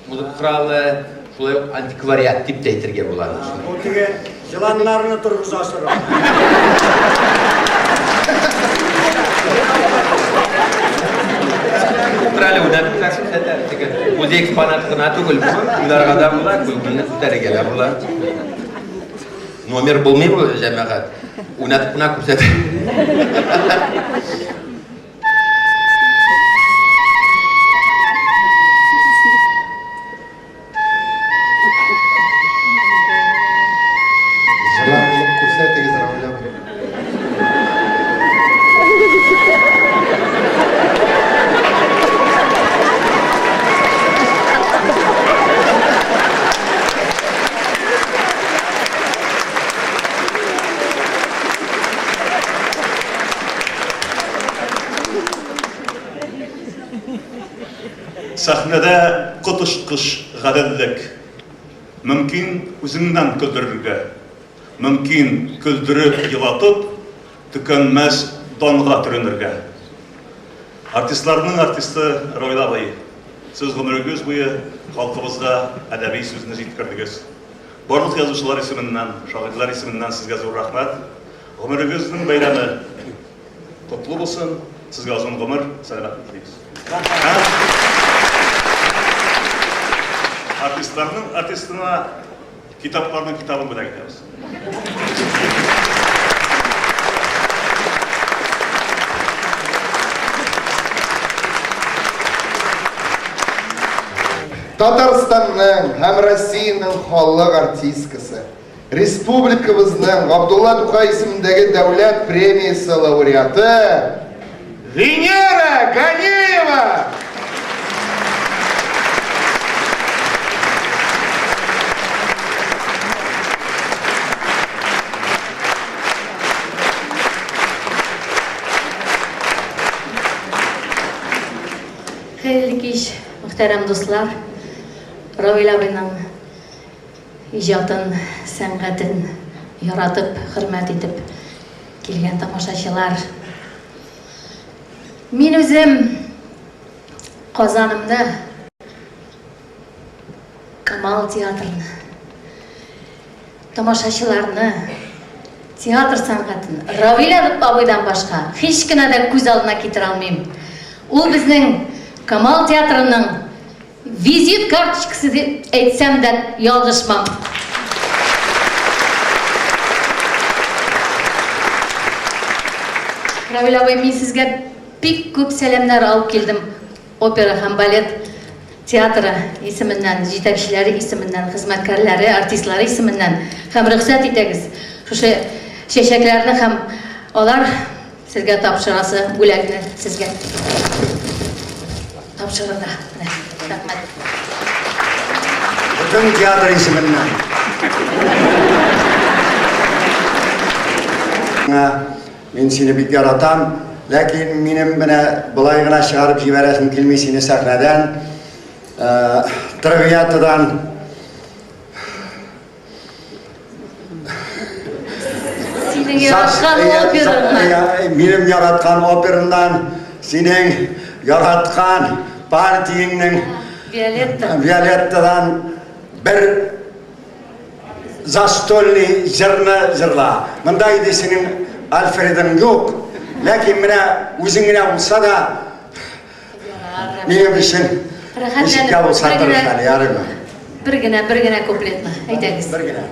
музыка коралы, шулай ук антиквариат дип тә әйтергә була. Бу теге җыланнарны торгыза сорау. Утыр әле, уйнап күрсәтә. Теге музей экспонаты гына түгел бу, уйнарга да була, күңелне күтәрергә дә була. Номер булмый бу, җәмәгать. Уйнатып кына күрсәтә. Җылан булып күрсәтегез, Равил абый. Сәхнәдә коточкыч гаделлек. Мөмкин үзеңнән көлдерергә, мөмкин көлдереп елатып, төкәнмәс данга төренергә. Артистларның артисты Равил абый, сез гомерегез буе халкыбызга әдәби сүзне җиткердегез. Барлык язучылар исеменнән, шагыйрьләр исеменнән сезгә зур рәхмәт. Гомерегезнең бәйрәме котлы булсын. Сезгә озын гомер, сәламәтлек телибез. Артистларның артистына китапларның китабын бүләк итәбез. Татарстанның һәм Россиянең халык артисткасы, республикабызның Габдулла Тукай исемендәге дәүләт премиясе лауреаты Венера Ганеева! Хәерле кич, мөхтәрәм дуслар! Равил абыйның иҗатын, сәнгатен яратып, хөрмәт итеп килгән тамашачылар! Мин үзем Казанымны, Камал театрын, тамашачыларны, театр сәнгатен Равил абыйдан башка һич кенә дә күз алдына китерә алмыйм. Ул безнең Камал театрының визит карточкасы дип әйтсәм дә ялгышмам. Равил абый, мин сезгә бик күп сәламнәр алып килдем опера һәм балет театры исеменнән, җитәкчеләре исеменнән, хезмәткәрләре, артистлары исеменнән һәм рөхсәт итегез, шушы чәчәкләрне һәм алар сезгә тапшырасы бүләкне сезгә тапшырырга. Менә, рәхмәт. Бөтен театр исеменнән. Мин сине бик яратам, ләкин минем менә болай гына чыгарып җибәрәсем килми сине сәхнәдән, Травиатадан. Синең яраткан операңнан. Минем яраткан операмнан, синең яраткан партияңнең Виолетта. Виолеттадан бер застольный җырны җырла. Монда инде синең Альфредың юк. Ләкин менә үзең генә булса да минем өчен ничек тә булса тырыш әле, ярыймы? Бер генә, бер генә куплетны әйдәгез. Бер генә.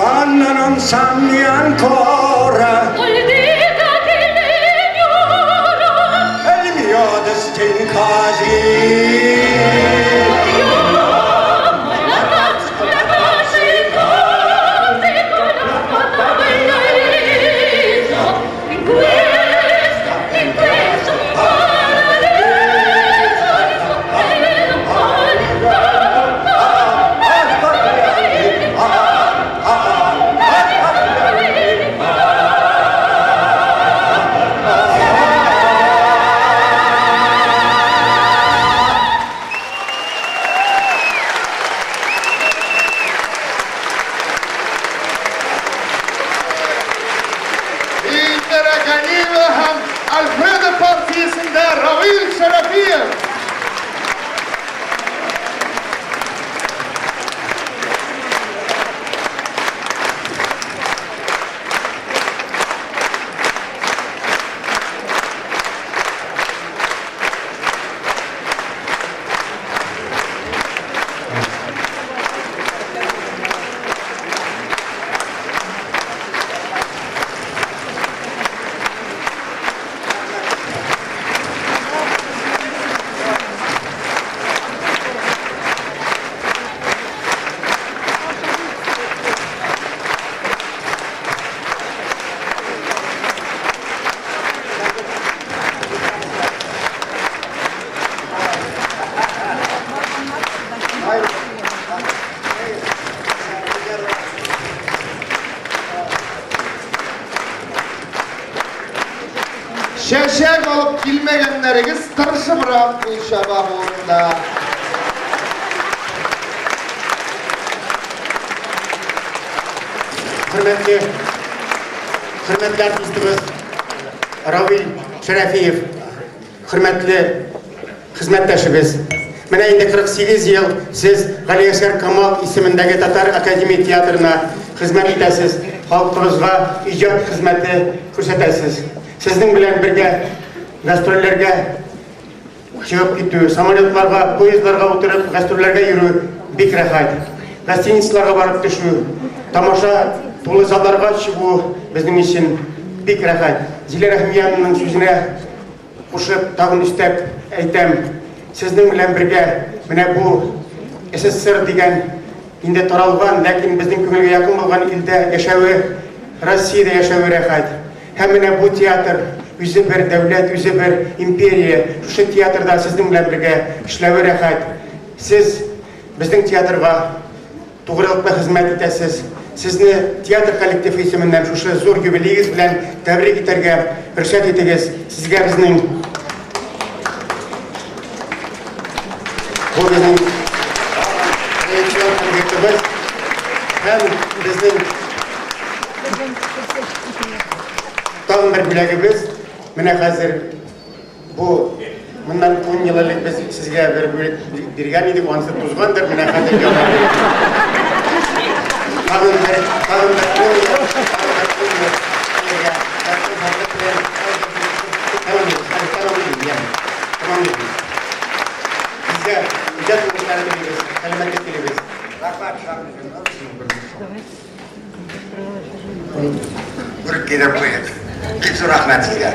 Quando non sanno ancora il mio destin così. Венера Ганиева һәм Альфредо партиясеннән. Равил Шәрәфиев! Чәчәк алып килмәгәннәрегез тырышыбрак кул чаба бу урында. Хөрмәтле, хөрмәтле артистыбыз Равил Шәрәфиев, хөрмәтле хезмәттәшебез. Менә инде 48 ел сез Галиәсгар Камал исемендәге Татар академия театрына хезмәт итәсез, халкыбызга иҗат хезмәте күрсәтәсез. Сезнең белән бергә гастрольләргә чыгып китү, самолетларга, поездларга утырып гастрольләргә йөрү бик рәхәт. Гостиницаларга барып төшү, тамаша тулы залларга чыгу безнең өчен бик рәхәт. Зилә Рәхимҗанованың сүзенә Кушып, тагын өстәп әйтәм, сезнең белән бергә менә бу СССР дигән инде таралган, ләкин безнең күңелгә якын булган илдә яшәве, Россиядә яшәве рәхәт. Һәм менә бу театр үзе бер дәүләт, үзе бер империя. Шушы театрда сезнең белән бергә эшләве рәхәт. Сез безнең театрга Тугрылыклы хезмәт итәсез. Сезне театр коллективы исеменнән шушы зур юбилеегез белән тәбрик итәргә рөхсәт итегез. Сезгә безнең бу безнең традицион конвертыбыз һәм безнең тагын бер бүләгебез. Менә хәзер Бу моннан 10 ел элек без сезгә бер бүлек биргән идек, анысы тузгандыр, менә хәзер яңа. Тагын бер, тагын бер 10 ел, тагын бер 10 ел сезгә Сезгә иҗат уңышлары телибез, сәламәтлек телибез. Рәхмәт, Күреп килеп куйык. Бик зур рәхмәт сезгә.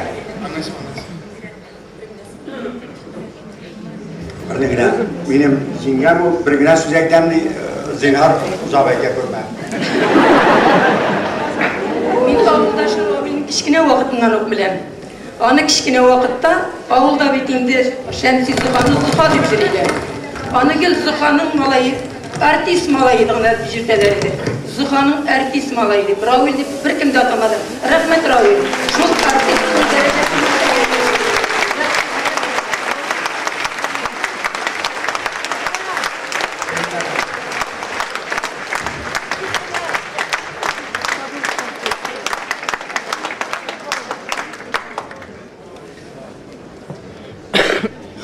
Бер генә минем җиңгәм ул, бер генә сүз әйтәм ди, зинһар озак әйтә күрмә. Мин авылдашым Равилнең кечкенә вакытыннан ук беләм. Аны кечкенә вакытта авылда бит инде Шәмси Зоханы Зоха дип йөриләр. Аны гел Зоханың малае, артист малае гына дип йөртәләр иде. Зоханың артист малае дип, Равил дип беркем дә атамады. Рәхмәт, Равил, шул артистның дәрәҗәсен күтәргән өчен.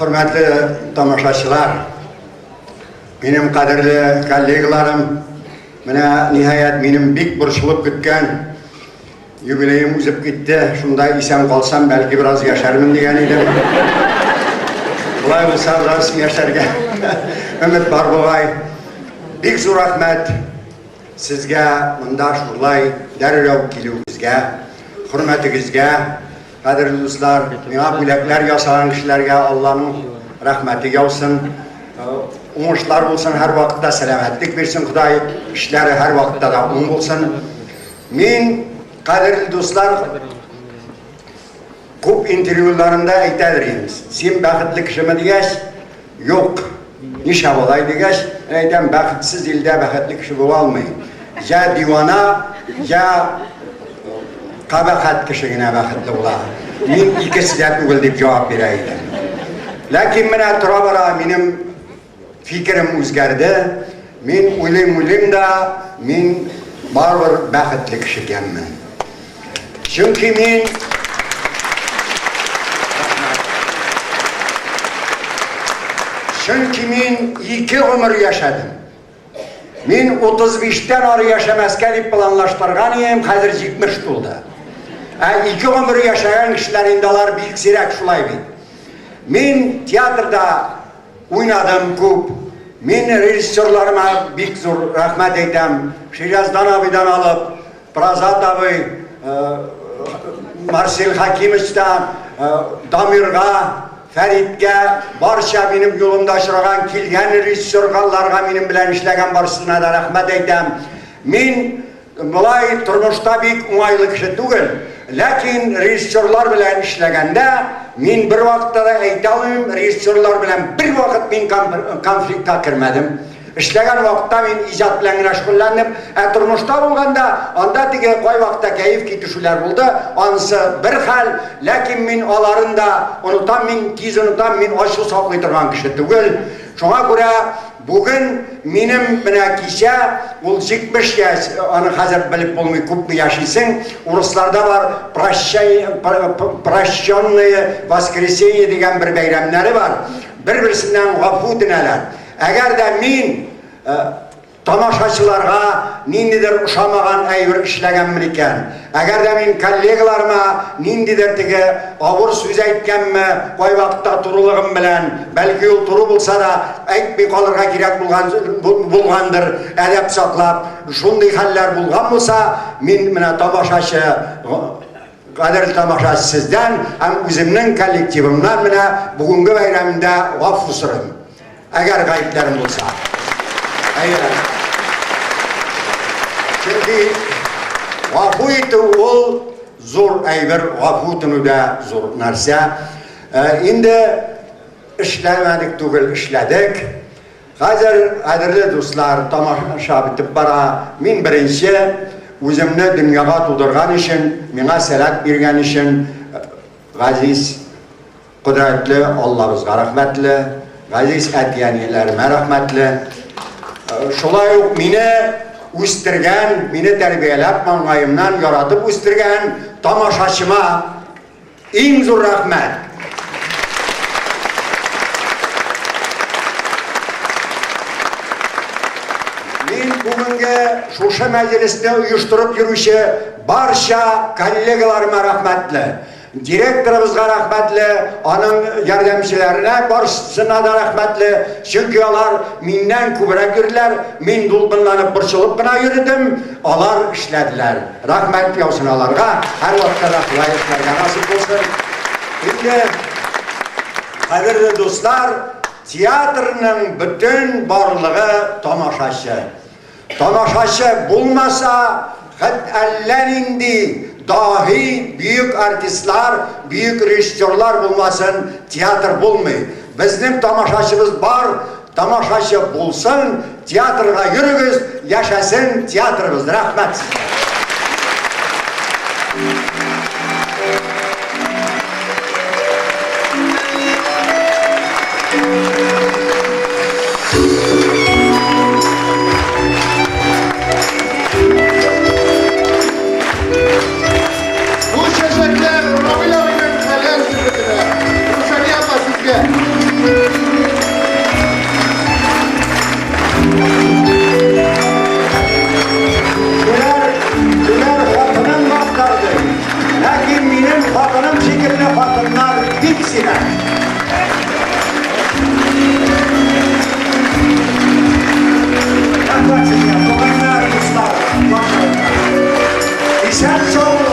Хөрмәтле тамашачылар, минем кадерле коллегаларым, менә ниһаять минем бик борчылып көткән юбилеем узып китте. Шунда исән калсам, бәлки бераз яшәрмен дигән идем. Болай булса, бераз яшәргә өмет бар бугай. Бик зур рәхмәт. Сезгә монда шулай дәррәү килүегезгә, хөрмәтегезгә, кадерле дуслар, миңа бүләкләр ясаган кешеләргә Алланың рәхмәте яусын. Уңышлар булсын һәрвакытта, сәламәтлек бирсен Ходай, эшләре һәрвакытта да уң булсын. Мин, кадерле дуслар, күп интервьюларымда әйтәдер инде, син бәхетле кешеме дигәч, Юк. Нишләп алай дигәч, мин әйтәм, бәхетсез илдә бәхетле кеше була алмый. Я дивана, я кабахәт кеше генә бәхетле була. Мин икесе дә түгел дип җавап бирә идем. Ләкин менә тора-бара минем фикерем үзгәрде. Мин уйлыйм-уйлыйм да, мин барыбер бәхетле кеше икәнмен. Чөнки мин. Чөнки мин ике гомер яшәдем. Мин 35-тән ары яшәмәскә дип планлаштырган идем, хәзер 70 тулды. Ә ике гомер яшәгән кешеләр инде алар бик сирәк шулай бит. Мин театрда уйнадым күп. Мин режиссерларыма бик зур рәхмәт әйтәм. Шираздан абыйдан алып, Празат абый, Марсель Хакимовичтан, Дамирга, Фәриткә, барча минем юлымда очраган, килгән режиссерларга, минем белән эшләгән барысына да рәхмәт әйтәм. Мин болай тормышта бик уңайлы кеше түгел, ләкин режиссерлар белән эшләгәндә мин бер вакытта да әйтә алмыйм, режиссерлар белән бер вакыт мин конфликтка кермәдем. Эшләгән вакытта мин иҗат белән генә шөгыльләндем. Ә тормышта булганда, анда теге кайвакытта кәеф китешүләр булды, анысы бер хәл, ләкин мин аларын да онытам, мин тиз онытам, мин ачу саклый торган кеше түгел. Шуңа күрә бүген минем менә кичә, ул 70 яшь, аны хәзер белеп булмый, күпме яшисең, урысларда бар прощай, прощенное воскресенье дигән бер бәйрәмнәре бар, бер-берсеннән гафу үтенәләр. Әгәр дә мин тамашачыларга ниндидер ошамаган әйбер эшләгәнмен икән, әгәр дә мин коллегаларыма ниндидер теге авыр сүз әйткәнме, кайвакытта турылыгым белән, бәлки ул туры булса да, әйтми калырга кирәк булган булгандыр, әдәп саклап, шундый хәлләр булган булса, мин менә тамашачы Кадерле тамашачы, сездән һәм үземнең коллективымнан менә бүгенге бәйрәмдә гафу сорыйм. Әгәр гаепләрем булса. Әйе. Чөнки гафу итү ул зур әйбер, гафу үтенү дә зур нәрсә. Инде эшләмәдек түгел, эшләдек. Хәзер, кадерле дуслар, тамаша бетеп бара. Мин беренче үземне дөньяга тудырган өчен, миңа сәләт биргән өчен газиз, кодрәтле Аллабызга рәхмәтле, газиз әти-әниләремә рәхмәтле. Шулай ук мине үстергән, мине тәрбияләп, маңгаемнан яратып үстергән тамашачыма Иң зур рәхмәт! Мин бүгенге шушы мәҗлесне оештырып йөрүче барча коллегаларыма рәхмәтле. Директорыбызга рәхмәтле, аның ярдәмчеләренә барысына да рәхмәтле, чөнки алар миннән күбрәк йөрделәр, мин дулкынланып борчылып кына йөрдем, алар эшләделәр. Рәхмәт яусын аларга, һәрвакытта да шулай эшләргә насыйп булсын. Инде, кадерле дуслар, театрның бөтен барлыгы тамашачы. Тамашачы булмаса, хәт әллә нинди даһи бөек артистлар, бөек режиссерлар булмасын, театр булмый. Безнең тамашачыбыз бар, Тамашачы булсын, театрга йөрегез, яшәсен театрыбыз. Рәхмәт сезгә. Бу чәчәкләр Равил абыйның хәләл җефетенә. Рушания апа сезгә. Юләр, юләр хатыным мактарды. Ләкин минем хатыным шикелле хатыннар бик сирәк. Рәхмәт сезгә, туганнар, дуслар. Исән сау.